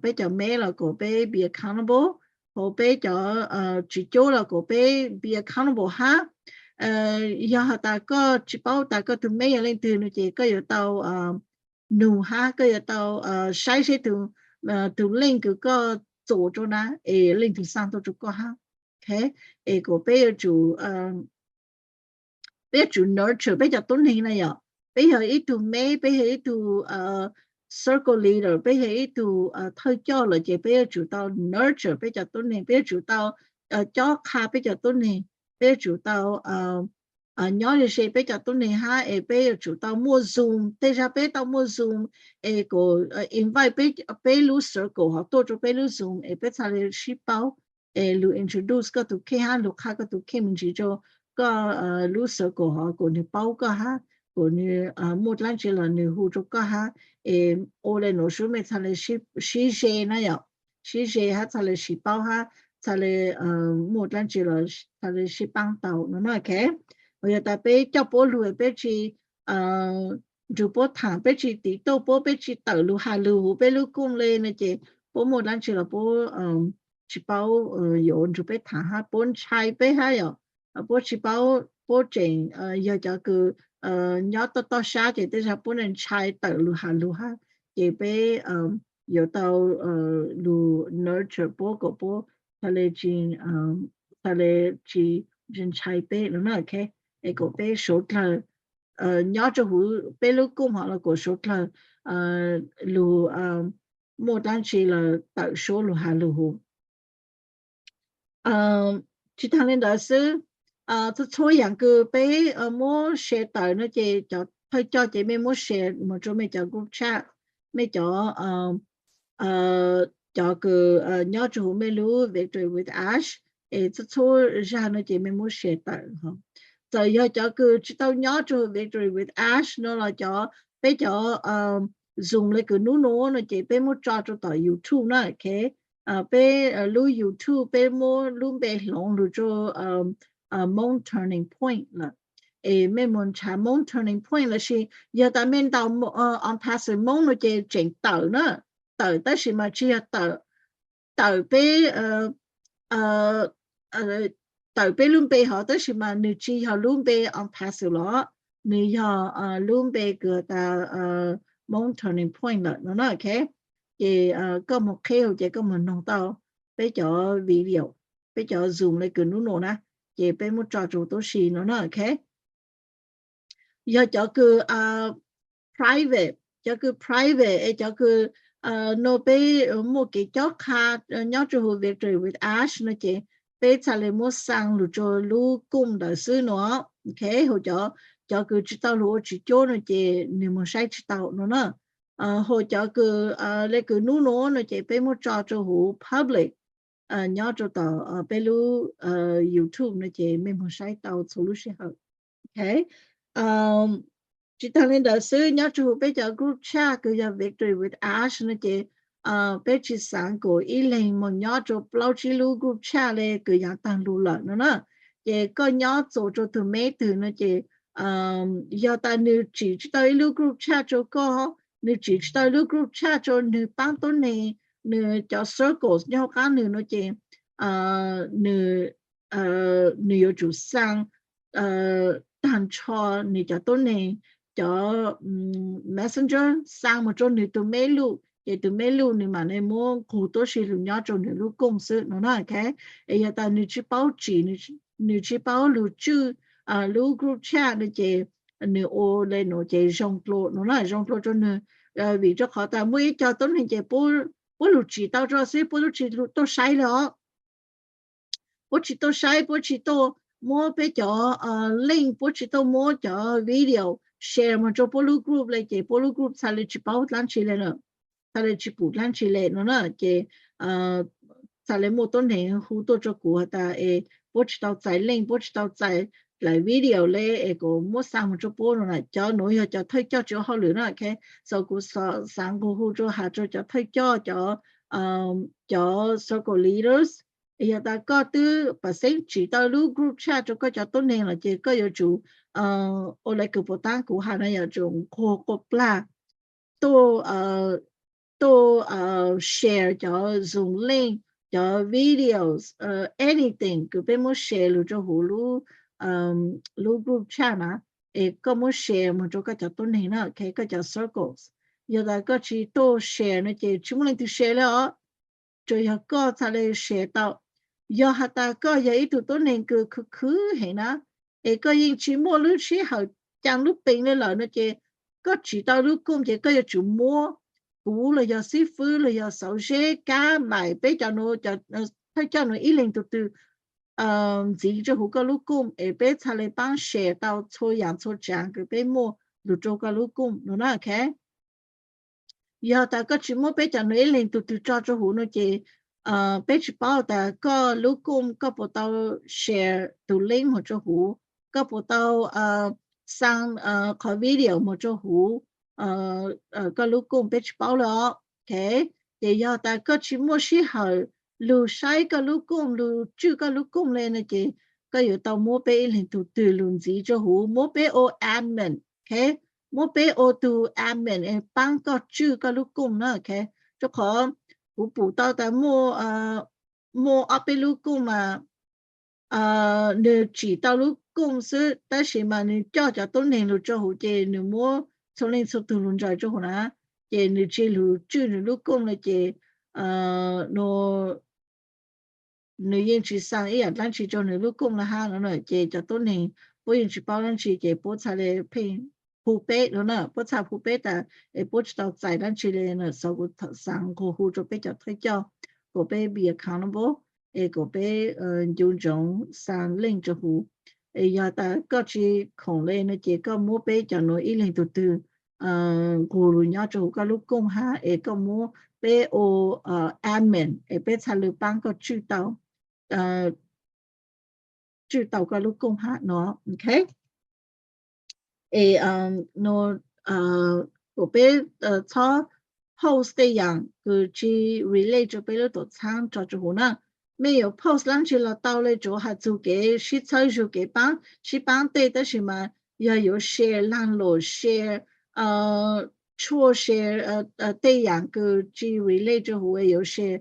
peb cov meb los kuas peb be accountable, ho peb cov tswv cub los kuas peb be accountable hab. Yog has tas koj tsi paub tas koj tug meb yog leej twg no ces koj yuav tau nug hab koj yuav tau saib seb tug link kws koj txus rua na es leej twg xaa tuaj rua koj hab. Ok, es kuas peb yuav tsum peb yuav tsum nurture peb cov tuab neeg na yom. Peb yog ib tug meb, peb yog ib tug circle leader, peb yog ib tug thawj coj lawm ces peb yuav tsum tau nurture peb cov tuab neeg, peb yuav tsum tau cob qha peb cov tuab neeg, peb yuav tsum tau nyob ze ze peb cov tuab neeg hab. Es peb yuav tsum tau muaj Zoom, tej zag peb tau muaj Zoom es kuas invite peb lub circle hov tuaj rua peb lub Zoom es peb txhaj le sib paub. Es lug introduce koj tug kheej hab lug qha koj tug kheej me ntsis rua koj lub circle hov kuas nwg paub koj hab kuas nwg muaj dlaab tsi los nwg hu rua koj hab. Es ua le nuav sub mej txhaj le sib ze na yom, sib ze hab txhaj le sib paub hab txhaj le muaj dlaab tsi los txhaj le sib paab tau no na. Ok, yog tas peb coj puab lug peb tsi nrug puab thaam, peb tsi tiv tuaj puab, peb tsi tawm lug has lug huv peb lub kooj le no ces puab muaj dlaab tsi los puab tsi paub yuav nrug peb thaam hab puab ntshai peb hab yom. Puab tsi paub, puab tseem yog cov kws nyob toj toj sab ces tej zag puab ntshai tawm lug has lug hab. Ces peb yuav tau lug nurture puab kuas puab txhaj le tsi, txhaj le tsi ntshai peb no na. Ok, es kuas peb suav dlawg nyob rua huv peb lub kooj hov los kuas suav dlawg lug muaj dlaab tsi los tawm suab lug has lug huv. Tsi taag le ntawd xwb, txhua txhua yaam kws peb muab share tawm no ces cov thawj coj ces mej muab share moog rua mej cov group chat, mej cov, cov kws nyob rua huv mej lub Victory with Ash, Es txhua txhua zag no ces mej muab share tawm. Txawm yog cov kws tsis tau nyob rua Victory with Ash no los cov, peb cov Zoom le kws nub nua no ces peb muab tso rua tom YouTube na, ok. Peb lub YouTube peb muab lub npe hloov lug rua Hmoob Turning Point lawm. Es mej mus nrhav Hmoob Turning Point lossis yog tas mej ntaus On Passive Hmoob no ces tseem tawm na, tawm tab sis mas tsis yog tawm, tawm peb tawm peb lub npe hov tab sis mas nws tsis yog lub npe On Passive los, nws yog lub npe kws tas Hmoob Turning Point lawm no na, ok. Ces koj mus qheb huv ces koj mus noog tau peb cov video, peb cov Zoom le kws nub nua na, ces peb muab tso rua huv tub si no na, ok. Yog cov kws private, cov kws private es cov kws no peb muaj kev cob qha nyob rua huv Victory with Ash no ces peb txhaj le muab xaa lug rua lub koom ntawd xwb no, ok. Huv cov, cov kws tsis tau lug ua tsis cuab no ces nws mus saib tsis tau no na. Huv cov kws le kws nub nua no ces peb muab tso rua huv public nyob rua tom peb lub YouTube no ces mej mus saib tau txhua lub sij hawm, ok. Tsis taag le ntawd xwb, nyob rua huv peb cov group chat kws yog Victory with Ash no ces peb tsis xaav kuas ib leeg mus nyob rua plaub tsib lub group chat le kws yaav taag lug lawm no na. Ces koj nyob txuas rua tug meb twg no ces yog tas nws tsim tsis tau ib lub group chat rua koj, nws tsim tsis tau ib lub group chat rua nwg paab tuab neeg, nwg cov circles nyob huv qaab nwg no ces nws, nws yuav tsum xaa taag nrho nws cov tuab neeg cov messenger xaa mus rua nws tug meb luj, ces tug meb luj nws maam le muab nqug tuab si lug nyob rua nws lub koom xwb no na, ok. Es yog tas nws tsis paub tsim, nws tsis paub lug tswj lub group chat no ces nws ua le nuav ces zoo dlua no na, zoo dlua rua nws, vim rua qhov tas muaj ib co tuab neeg ces puab lug tsim tau rua xwb, puab tub tsis tuaj saib le os. Puab tsis tuaj saib, puab tsis tuaj muab peb cov link, puab tsis tuaj muab cov video share mus rua puab lub group le ces puab lub group txhaj le tsis paub dlaab tsi le, txhaj le tsis pum dlaab tsi le no na. Ces txhaj le muaj tuab neeg hu tuaj rua kuv has tas es puab tsis tau txais link, puab tsis tau txais dlaim video le es kuv muab xaa mus rua puab no na. Cov nuav yog cov thawj coj tsis ua hauj lwm na, ok. So kuv xaav nqug hu rua has rua cov thawj coj, cov, cov circle leaders, yog tas koj twb paam xeeb tsim tau lub group chat rua koj cov tuab neeg los ces koj yuav tsum ua le kws puas taab kuv has no, yuav tsum nqug quas plag tuaj, tuaj share cov Zoom link, cov videos, anything kws peb muab share lug rua huv lub group chat na, es koj muab share mus rua koj cov tuab neeg na, ok, koj cov circles. Yog tas koj tsis tuaj share no ces tsis muaj leej twg share le os, tsuas yog koj txhaj le share tau. Yog has tas koj yog ib tug tuab neeg kws khwv khwv heev na, es koj yeej tsis muaj lub sij hawm caag lub peev le lawm no ces koj tsim tau lub koom ces koj yuav tsum muab kuv los yog xib fwb los yog xauv zeb kab maim peb cov nuav, thawj coj nuav ib leeg tug twg ntxiv rua huv koj lub koom es peb txhaj le paab share tau txhua yaam txhua tsaav kws peb muaj lug rua koj lub koom no na, ok. Yog tas koj tsis muab peb cov nuav ib leeg tug twg tso rua huv no ces peb tsis paub tas koj lub koom koj puas tau share tug link mus rua huv, koj puas tau xaa qhov video mus rua huv koj lub koom, peb tsis paub le os, ok. Ces yog tas koj tsis muaj sij hawm lug saib koj lub koom, lug tswj koj lub koom le no ces koj yuav tau muab peb ib leeg tug twg lug ntxiv rua huv, muab peb ua admin, ok, muab peb ua tug admin es paab koj tswj koj lub koom na, ok. Rua qhov kuv pum tau tas muaj, muaj ob peb lub koom mas nws tsim tau lub koom xwb tab sis mas nws coj cov tuab neeg lug rua huv ces nws muab txhua leej txhua tug lug ntsaws rua huv na, ces nws tsis lug tswj nws lub koom le ces nws yeej tsis xaa ib yaam dlaab tsi rua nws lub koom le hab no na. Ces cov tuab neeg puab yeej tsis paub dlaab tsi ces puab txhaj le pheej hu peb no na, puab txhaj hu peb tas es puab tsis tau txais dlaab tsi le na. Xov kuv xaav nqug hu rua peb cov thawj coj kom peb be accountable es kom peb ncu ntsoov xaa leej rua huv. Es yog tas koj tsis khoom le no ces koj muab peb cov nuav ib leeg tug twg nqug lug nyob rua huv koj lub koom hab es koj muab peb ua admin es peb txhaj le paab koj tswj tau tswj tau koj lub kooj ham no, ok. Es no, kom peb txhob post tej yam kws tsi relate rua peb lub tuam txhab tso rua huv na. Mej yuav post dlaab tsi los tau le, tsuav has txug kev sib txhawb zug, kev paab sib paab tej, tab sis mas yog yuav share laag luam, share tshuaj, share tej yam kws tsi relate rua huv, yuav share,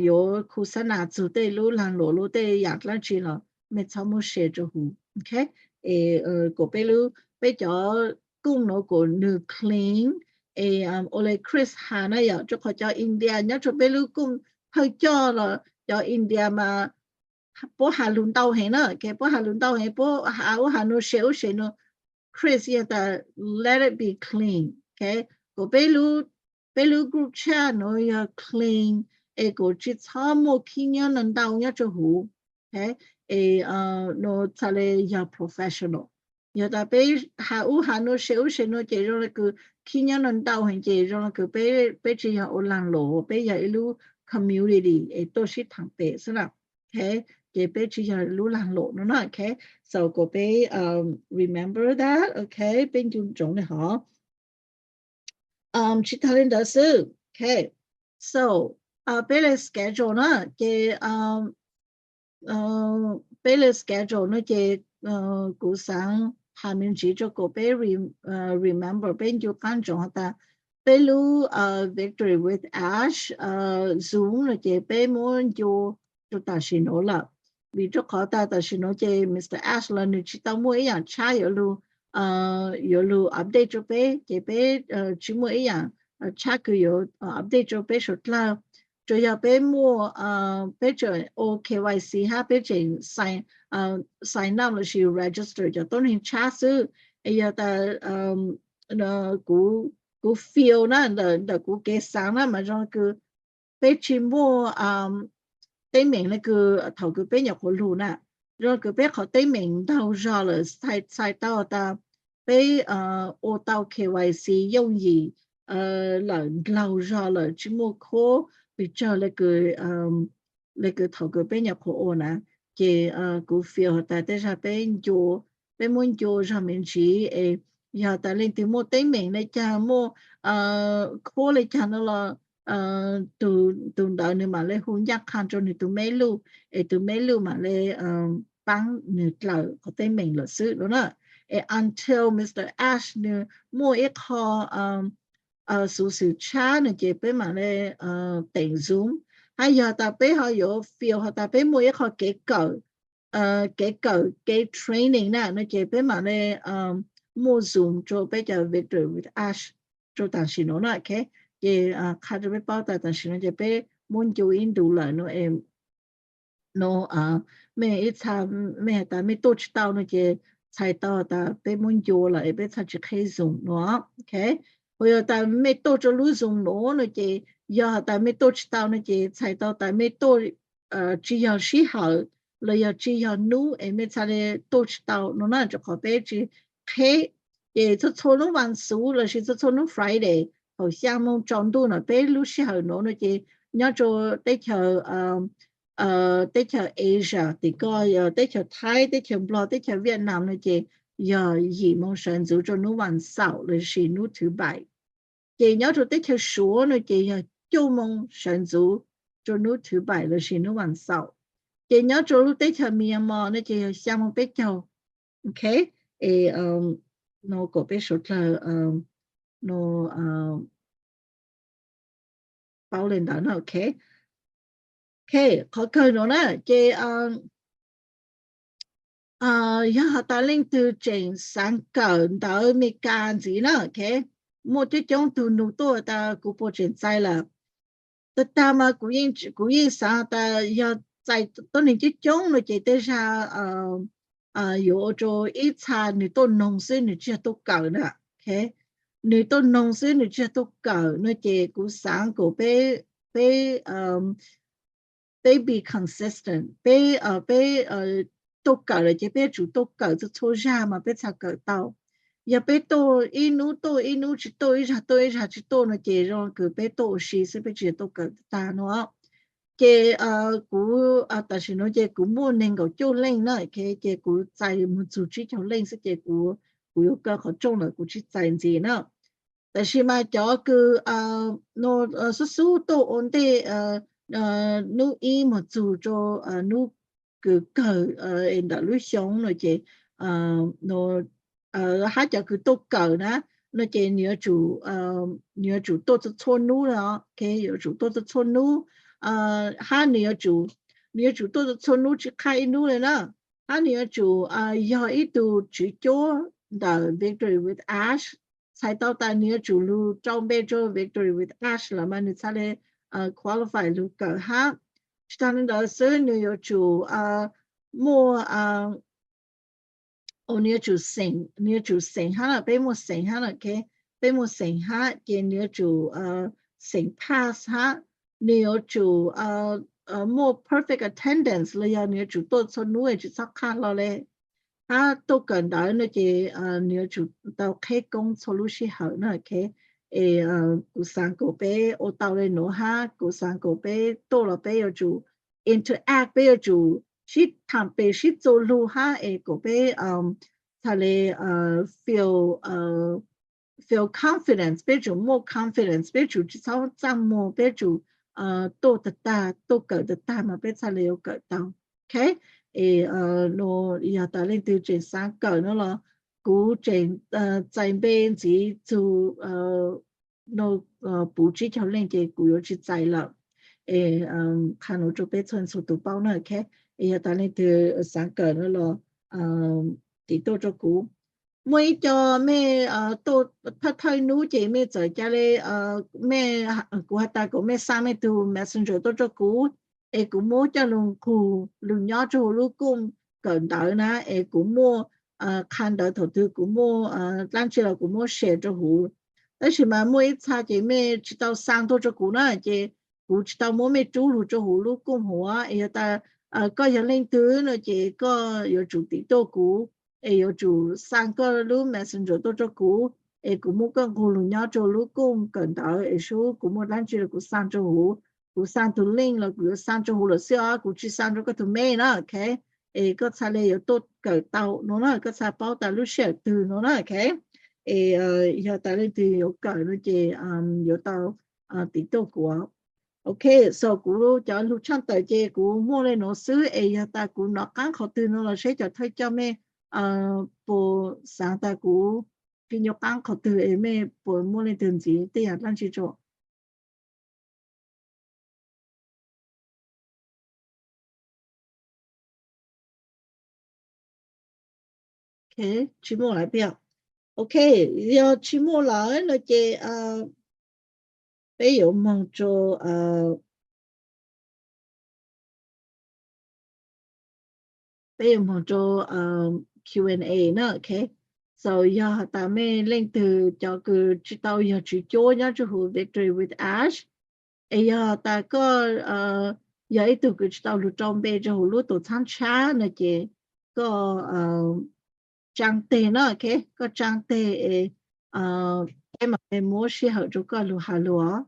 yuav khu xab nas txug tej lub laag luam lub tej yam dlaab tsi los mej txhob muab share rua huv, ok. Es kom peb lub, peb cov kooj nuav kom nwg clean. Es ua le Chris has na yom, rua qhov cov India nyob rua peb lub kooj thawj coj los cov India mas puab has lug ntau heev na, puab has lug ntau heev, puab has ub has nuav, share ub share nuav. Chris yog tas let it be clean, ok. Kom peb lub group chat nuav yog clean, es kom tsi txhob muaj khib nyob ntau nyob rua huv, ok. Es nuav txhad le yog professional. Yog tas peb has ub has nuav, share ub share nuav ces zoo le kws khib nyob ntau heev ces zoo le kws peb tsi yog ua laag luam, peb yog ib lub community es tuaj sib thaam pem xwb na, ok. Ces peb tsi yog lub laag luam nuav na, ok. So kom peb remember that, ok, peb ncu ntsoov le hov. Tsi taag le ntawd xwb, ok. So peb le schedule na, ces peb le schedule no ces kuv xaav has me ntsiv rua kom peb remember, peb ncu qaab ntsoov has tas peb lub Victory with Ash Zoom no ces peb muab ncu rua tam sim nuav lawm, vim rua qhov tas tam sim nuav ces Mr Ash los nwg tsi tau muaj ib yaam tshab yuav lug, yuav lug update rua peb, ces peb tsi muaj ib yaam tshab kws yuav update rua peb suav dlawg. Tsuas yog peb muaj, peb tseem ua K Y C hab peb tseem sign up lossis register cov tuab neeg tshab xwb. Es yog tas kuv feel na, ntawm kuv kev xaav na mas zoo kws peb tsi muaj teeb meem le kws thaum kws peb nyuam qhuav lug na, zoo kws peb qhov teeb meem ntaug zog lawm, txhais tau tas peb ua tau K Y C yooj yim lawm, ntaug zog lawm, tsi muaj khuab pes tsawg le kws thaum kws peb nyuam qhuav ua na. Ces kuv feel has tas tej zag peb ncu, peb muab ncu zog me ntsiv es yog tas leej twg muaj teeb meem le caag, muaj khuab le caag no los tug ntawd nwg mam le hu ncaaj qha rua nwg tug meb luj, es tug meb luj mam le paab nwg dlawm qhov teeb meem lawm xwb no na. Es until Mr Ash nwg muaj ib qho xuv xwm tshab no ces peb mam le teem Zoom. Hab yog tas peb ho yuav feel has tas peb muaj ib qho kev kawm, kev kawm, kev training na no ces peb mam le muaj Zoom rua peb cov Victory with Ash rua tam sim nuav na, ok. Ces qha rua peb paub tas tam sim nuav ces peb muab ncu ib ntu lawm no es no mej ib txha, mej has tas mej tuaj tsi tau no ces txhais tau tas peb muab ncu lawm es peb txhad tsi qheb Zoom no, ok. Ho yog tas mej tuaj rua lub Zoom nuav no ces, yog has tas mej tuaj tsi tau no ces txhais tau tas mej tuaj tsi yog sib hawm los yog tsi yog nub es mej txhad le tuaj tsi tau no na, rua qhov peb tsi qheb. Ces txhua txhua nub vas xuv lossis txhua txhua nub Friday thaum xyaa moos tsaus ntuj no peb lub sij hawm nuav no ces nyob rua teb chaws, teb chaws Asia tim ko, teb chaws Thaib, teb chaws Nplog, teb chaws Vietnam no ces yog yim moos sawv ntxuv rua nub vas xaum lossis nub thwv npaim. Ces nyob rua teb chaws Suav no ces yog cuaj moos sawv ntxuv rua nub thwv npaim lossis nub vas xaum. Ces nyob rua lub teb chaws Myanmar no ces yog xyaa moos peb caug. Ok, es no kom peb suav dlawg no paub le ntawd na, ok. Ok, qhov kawg nuav na ces yog has tas leej twg tseem xaav kawm ntawv Amelikas ntxiv na, ok, muaj coob coob tug nug tuaj tas kuv puas tseem txais lawm. Tag tag mas kuv yeej xaav tas yog txais tuab neeg coob coob no ces tej zag yuav ua rua ib txha nwg tuaj noog xwb nwg tsi yog tuaj kawm na, ok. Nwg tuaj noog xwb nwg tsi yog tuaj kawm no ces kuv xaav kom peb, peb peb be consistent, peb, peb tuaj kawm lawm ces peb yuav tsum tuaj kawm txhua txhua zag mas peb txhaj kawm tau. Yog peb tuaj ib nub tuaj ib nub tsi tuaj, ib zag tuaj ib zag tsi tuaj no ces zoo kws peb tuaj ua si xwb, peb tsi yog tuaj kawm tag no. Ces kuv tam sim no ces kuv muaj nees nkaum cuaj leej na, ces kuv txais mus txug tsib caug leej xwb ces kuv yuav kaw qhov rooj lawm, kuv tsis txais ntxiv na. Tab sis mas cov kws xub xub tuaj ua ntej hnub ib mus txug rau hnub kws kawg ntawm lub xyoo no ces hab cov kws tuaj kawm na, no ces nws yuav tsum tuaj txhua txhua hnub, yuav tsum tuaj txhua txhua hnub, hab nws yuav tsum, nws yuav tsum tuaj txhua txhua hnub tsis qhaj ib hnub li na. Hab nws yuav tsum yog ib tug tswv cuab ntawm Victory with Ash, txhais tau tas nws yuav tsum lug rau npe rau Victory with Ash los mas nws txhaj li qualify lug kawm hab. Tsis tag li ntawd xwb nws yuav tsum muaj nws yuav tsum xeem, nws yuav tsum xeem hab na, peb muaj xeem hab na, peb muaj xeem hab ces nws yuav tsum xeem pass hab, nws yuav tsum muaj perfect attendance los yog nws yuav tsum tuaj txhua hnub tsis txhob qhaj hlo li. Hab tuaj kawm ntawv no ces nws yuav tsum tau qheb koob txhua lub sij hawm na. Es kuv xaav kom peb ua tau li nuav hab kuv xaav kom peb tuaj los peb yuav tsum interact, peb yuav tsum sib tham pem sib txuas lug hab es kom peb txhaj li feel feel confidence, peb tsum muaj confidence, peb tsum tsis txhob txaj muag, peb tsum tuaj tag tag, tuaj kawm tag tag mas peb txhaj li yuav kawm tau. Es yog tas leej twg tseem xaav kawm no los kuv tseem txais npe ntxiv txug puv tsib caug leej ces kuv yuav tsis txais lawm. Es qha nuav rau peb txhua txhua tus paub na. Es yog tas leej twg xaav kawm no los tim tuaj rau kuv. Muaj ib co mej tuaj thawj thawj nub ces mej txawm ca le, mej, kuv has tas kom mej xa mej tug messenger tuaj rau kuv, es kuv muab coj lug nqug lug nyob rau huv lub kooj kawm ntawv na, es kuv muaj qha ntawv thaum twg kuv muaj dlaab tsi los kuv muab share rau huv. Tab sis mas muaj ib txha ces mej tsis tau xa tuaj rau kuv na, ces kuv tsis tau muab mej rub lug rau huv lub kooj huv. Es yog tas koj yog leej twg no ces koj yuav tsum tim tuaj kuv, es yuav tsum xa koj lub messenger tuaj rau kuv, es kuv muab koj nqug lug nyob rau lub kooj kawm ntawv es sub kuv muaj dlaab tsi los kuv xa rau huv, kuv xa tug link los kuv yuav xa rau huv lawm xwb os, kuv tsis xa rau koj tug mail na, ok. Es koj txhaj le yuav tuaj kawm tau no na, koj txhaj paub tas lub sij hawm twg no na, ok. Es yog tas leej twg yuav kawm no ces yuav tau tim tuaj kuv. Ok, so kuv cov lug tshaaj tawm ces kuv muaj le nuav xwb, es yog tas kuv nov qaab qhov twg no los seb cov thawj coj mej puas xaav tas kuv tsis nco qaab qhov twg es mej puas muaj leej twg ntxiv tej yam dlaab tsi rua Ok, tsis muaj lawm. Ok, yog tsis muaj lawm no ces peb yuav moog rua, peb yuav moog rua Q and A na, ok. So yog has tas mej leej twg cov kws tsis tau yog tswv cuab nyob rua huv Victory with Ash, es yog tas koj yog ib tug kws tsis tau lug rau npe rua huv lub tuam txhab ntshab no ces koj tsaa teg na, ok, koj tsaa teg es peb mam le muab sij hawm rua koj lug has lug os.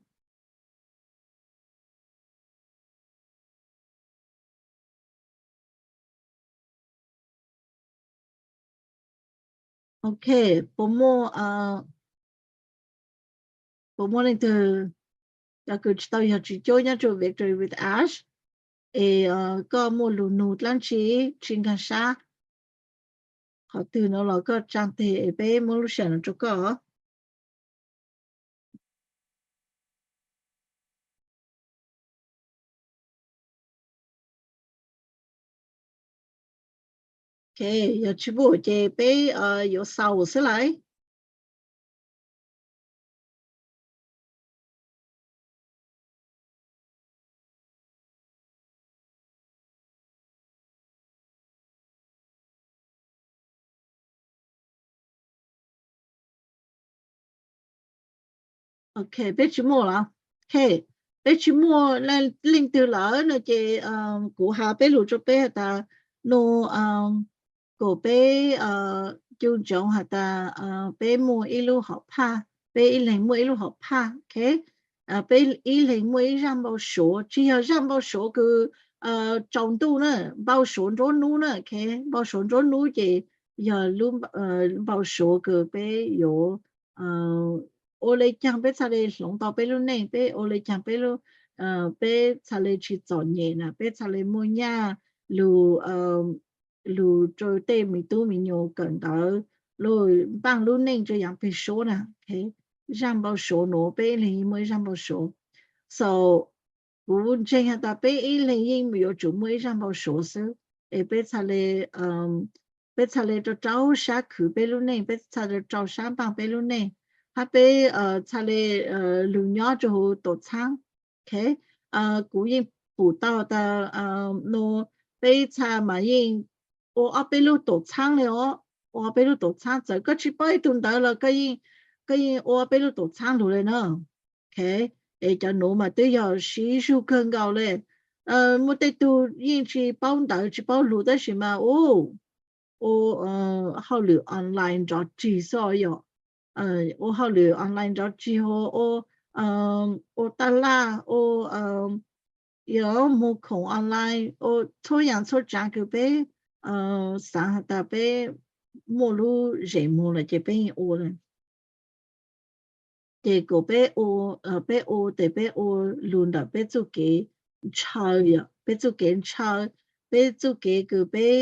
Ok, puas muaj, puas muaj leej twg cov kws tsis tau yog tswv cuab nyob rua Victory with Ash es koj muaj lug nug dlaab tsi tsis nkaag sab qhov twg no los koj tsaa teg es peb muab lub sij hawm no rua koj. Ok, yog tsis muaj ces peb yuav xaus xwb lawm. Ok, peb tsis muaj lawm. Ok, peb tsis muaj leej twg lawm no ces kuv has peb lug rua peb has tas no, kom peb cu ntsoov has tas peb muaj ib lub hom phaj, peb ib leeg muaj ib lub hom phaj, ok. peb ib leeg muaj ib zaj npau suav, tsis yog zaj npau suav kws tsaus ntuj na, npau suav nruab hnub na, npau suav nruab hnub ces yog lub npau suav kws peb yuav ua le caag peb txhaj le hloov tau peb lub neej, peb ua le caag peb, peb txhaj le tsis txom nyem na, peb txhaj le muaj nyaj lug, lug rua tej me tub me nyuam kawm ntawv, lug npaaj lub neej rua yaav peg suab na. Zaj npau suav nuav peb ib leeg yeej muaj ib zaj npau suav. So kuv ntseeg has tas peb ib leeg yeej yuav tsum muaj ib zaj npau suav xwb, es peb txhaj le, peb txhaj le rau rau sab khwv peb lub neej, peb txhaj le rau sab npaaj peb lub neej, hab peb txhaj le lug nyob rua huv tuam txhaab. Kuv yeej pum tau tas nuav peb txhaj mas yeej ua ob peb lub tuam txhaab le os, ua peb lub tuam txhaab, txawm koj tsis paub ib tug ntawv los koj yeej ua peb lub tuam txhaab lug le na. Es cov nuav mas twb yog siv zug kawg nkaus le. Muaj tej tug yeej tsis paub ntawv tsis paub lug tab sis mas ua hauj lwm online nrov rig xwb yom. Ua hauj lwm online nrov rig, ua taj laj, ua, yog moog khoom online, ua txhua yaam txhua tsaav kws peb xaav has tas peb muaj lub zem moog lawm ces peb yeej ua le. Ces kuas peb ua, peb ua tes peb ua lug ntawm peb txuj kev ntshaw, peb txuj kev ntshaw, peb txuj kev kws peb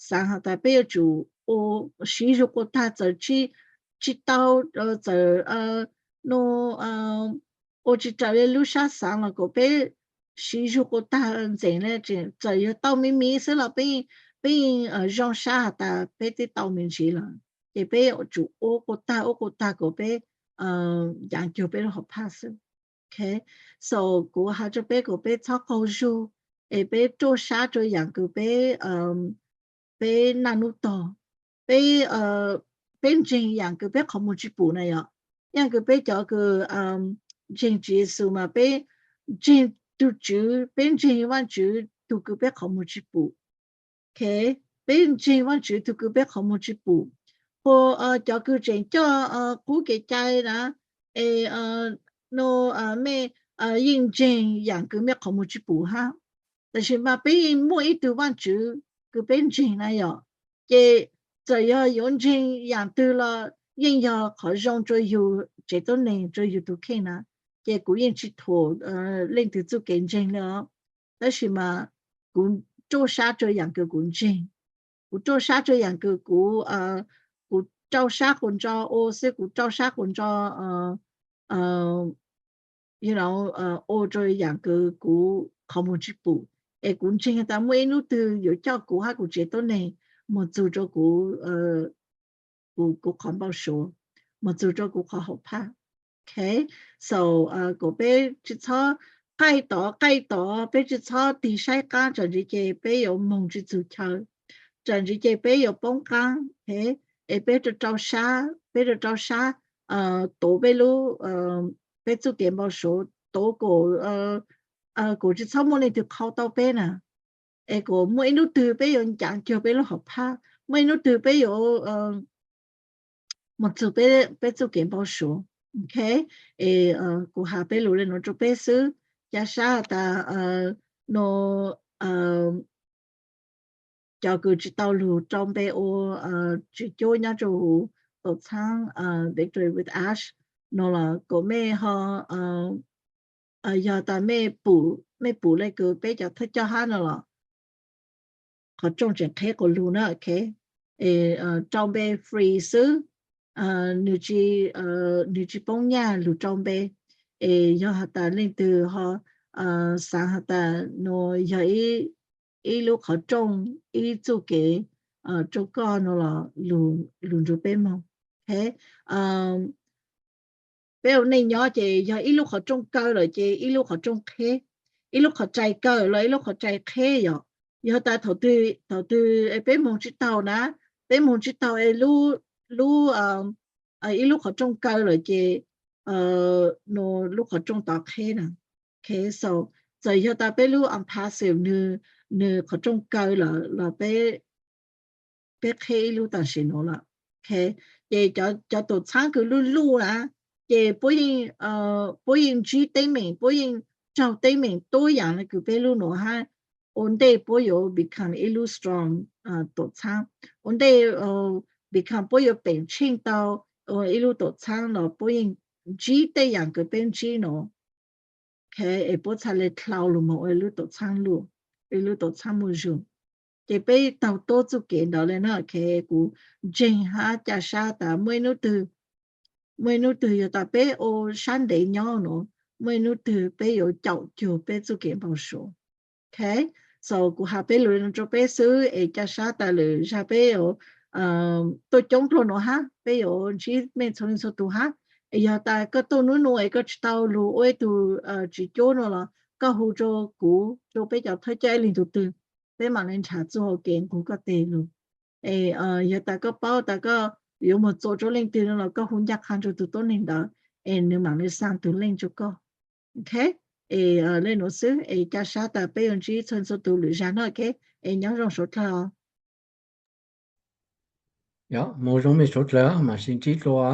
xaav has tas peb yuav tsum ua, siv zug quas tag, txawm tsis tau, txawm nuav ua tsis raws le lub sab xaav los kuas peb siv zug quas tag ntxeev le, txawm yog tau me me xwb los peb yeej zoo sab has tas peb twb tau me ntsis lawm, ces peb yuav tsum ua quas tag ua quas tag kuas peb yaav cuag peb lub hom phaj xwb. So kuv has rua peb kuas peb txhob qaug zug, es peb ruaj sab rua yaam kws peb, peb naj nub tog, peb, peb ntseeg yaam kws peb qhov muag tsis pum na yom. Yaam kws peb cov kws ntseeg Tswv Yexus mas peb ntseeg tug Tswv, peb ntseeg Vaajtswv tug kws peb qhov muag tsis pum. Peb ntseeg Vaajtswv tug kws peb qhov muag tsis pum. Kuas cov kws tseem coj qub kev cai na, es nuav mej yeej ntseeg yaam kws mej qhov muag tsis pum hab. Tab sis mas peb yeej muaj ib tug Vaajtswv kws peb ntseeg na yom. Ces txawm yog yuav ntseeg yaam twg los yeej yog qhov zoo rua yug tsev tuab neeg, rua yug tug kheej na. Ces kuv yeej tsis thuam leej twg txuj kev ntseeg le os. Tab sis mas kuv ruaj sab rua yaam kws kuv ntseeg. Kuv ruaj sab rua yaam kws kuv, kuv rau sab quas nrau ua xwb, kuv rau sab quas nrau ua rua yaam kws kuv qhov muag tsis pum. Es kuv ntseeg tas muaj ib hnub twg yuav coj kuv hab kuv tsev tuab neeg moog txug rua kuv, kuv qhov npau suav, moog txug rua kuv qhov hom phaj. So kuas peb tsis txhob qaij tod qaij tod, peb tsis txhob tig saib qaab, txawm ntsis ces peb yuav moog tsis txug chaw, txawm ntsis ces peb yuav poob qaab. Es peb rau rau sab, peb rau rau sab tuav peb lub, peb txuj kev npau suav tuav kuas, kuas tsis txhob muaj leej twg qhau tau peb na. Es kuas muaj ib hnub twg peb yuav ncav cuag peb lub hom phaj, muaj ib hnub twg peb yuav moog txug peb txuj kev npau suav. Es kuv has peb lug le nuav rua peb xwb, ca sab tas nuav cov kws tsis tau lug rau npe ua tswv cuab nyob rua huv tuam txhaab Victory with Ash no los kuas mej ho yog tas mej pum, mej pum le kws peb cov thawj coj hab no los qhov rooj tseem qheb quas lug na. Rau npe free xwb, nwg tsis, nwg tsis poob nyaj lug rau npe. Es yog has tas leej twg ho xaav has tas nuav yog ib lub qhov rooj, ib txuj kev rua koj no los lug nrug peb moog. Peb ua neej nyob ces yog ib lub qhov rooj kaw lawm ces ib lub qhov rooj qheb, ib lub qhov rais kaw los ib lub qhov rais qheb yom. Yog tas thaum twg peb moog tsis taug na, peb moog tsis taug es lub, ib lub qhov rooj kaw lawm ces lub qhov rooj tod qheb na. So txawm yog tas peb lub impassive nwg, nwg qhov rooj kaw lawm los peb, peb qheb ib lub tam sim nuav lawm. Ces cov tuam txhaab kws luj luj na, Ces puab yeej, puab yeej ntsib teeb meem, puab yeej raug teeb meem tuab yaam le kws peb lub nuav hab, ua ntej puab yuav become ib lub strong tuam txhaab, ua ntej become puab yuav peem tsheej tau ua ib lub tuam txhaab los puab yeej ntsib tej yaam kws peb ntsib nuav. Es puab txhaj le dlhau lug moog ua ib lub tuam txhaab luaj, ib lub tuam txhaab muaj zug. Ces peb taug tuab txuj kev ntawd le na. Kuv ntseeg hab ca sab tas muaj ib hnub twg, muaj ib hnub twg yog tas peb ua sab ntev nyob nuav, muaj ib hnub twg peb yuav caum cuag peb txuj kev npau suav. So kuv has peb lug rua peb xwb es ca sab tas lwm zag peb yuav tuaj coob dlua nuav hab, peb yuav ntsib mej txhua leej txhua tug hab. Es yog tas koj tuaj nub nuav es koj tsi tau lug ua ib tug tsi cuab nuav los koj hu rua kuv, rua peb cov thawj coj ib leeg tug twg, peb maam le nrhav txuj hau kev nqug koj teg lug. Es yog tas koj paub tas koj yuav moog txua rua leej twg nuav los koj hu ncaj qha rua tug tuab neeg ntawd, es nws maam le xaa tug leej rua koj. Es le nuav xwb es ca sab tas peb yuav ntsib txhua txhua tug lwm zag na. Es nyob zoo suav dlawg os. Yog, moog zoo mej suav dlawg, maam sib ntsib dlua.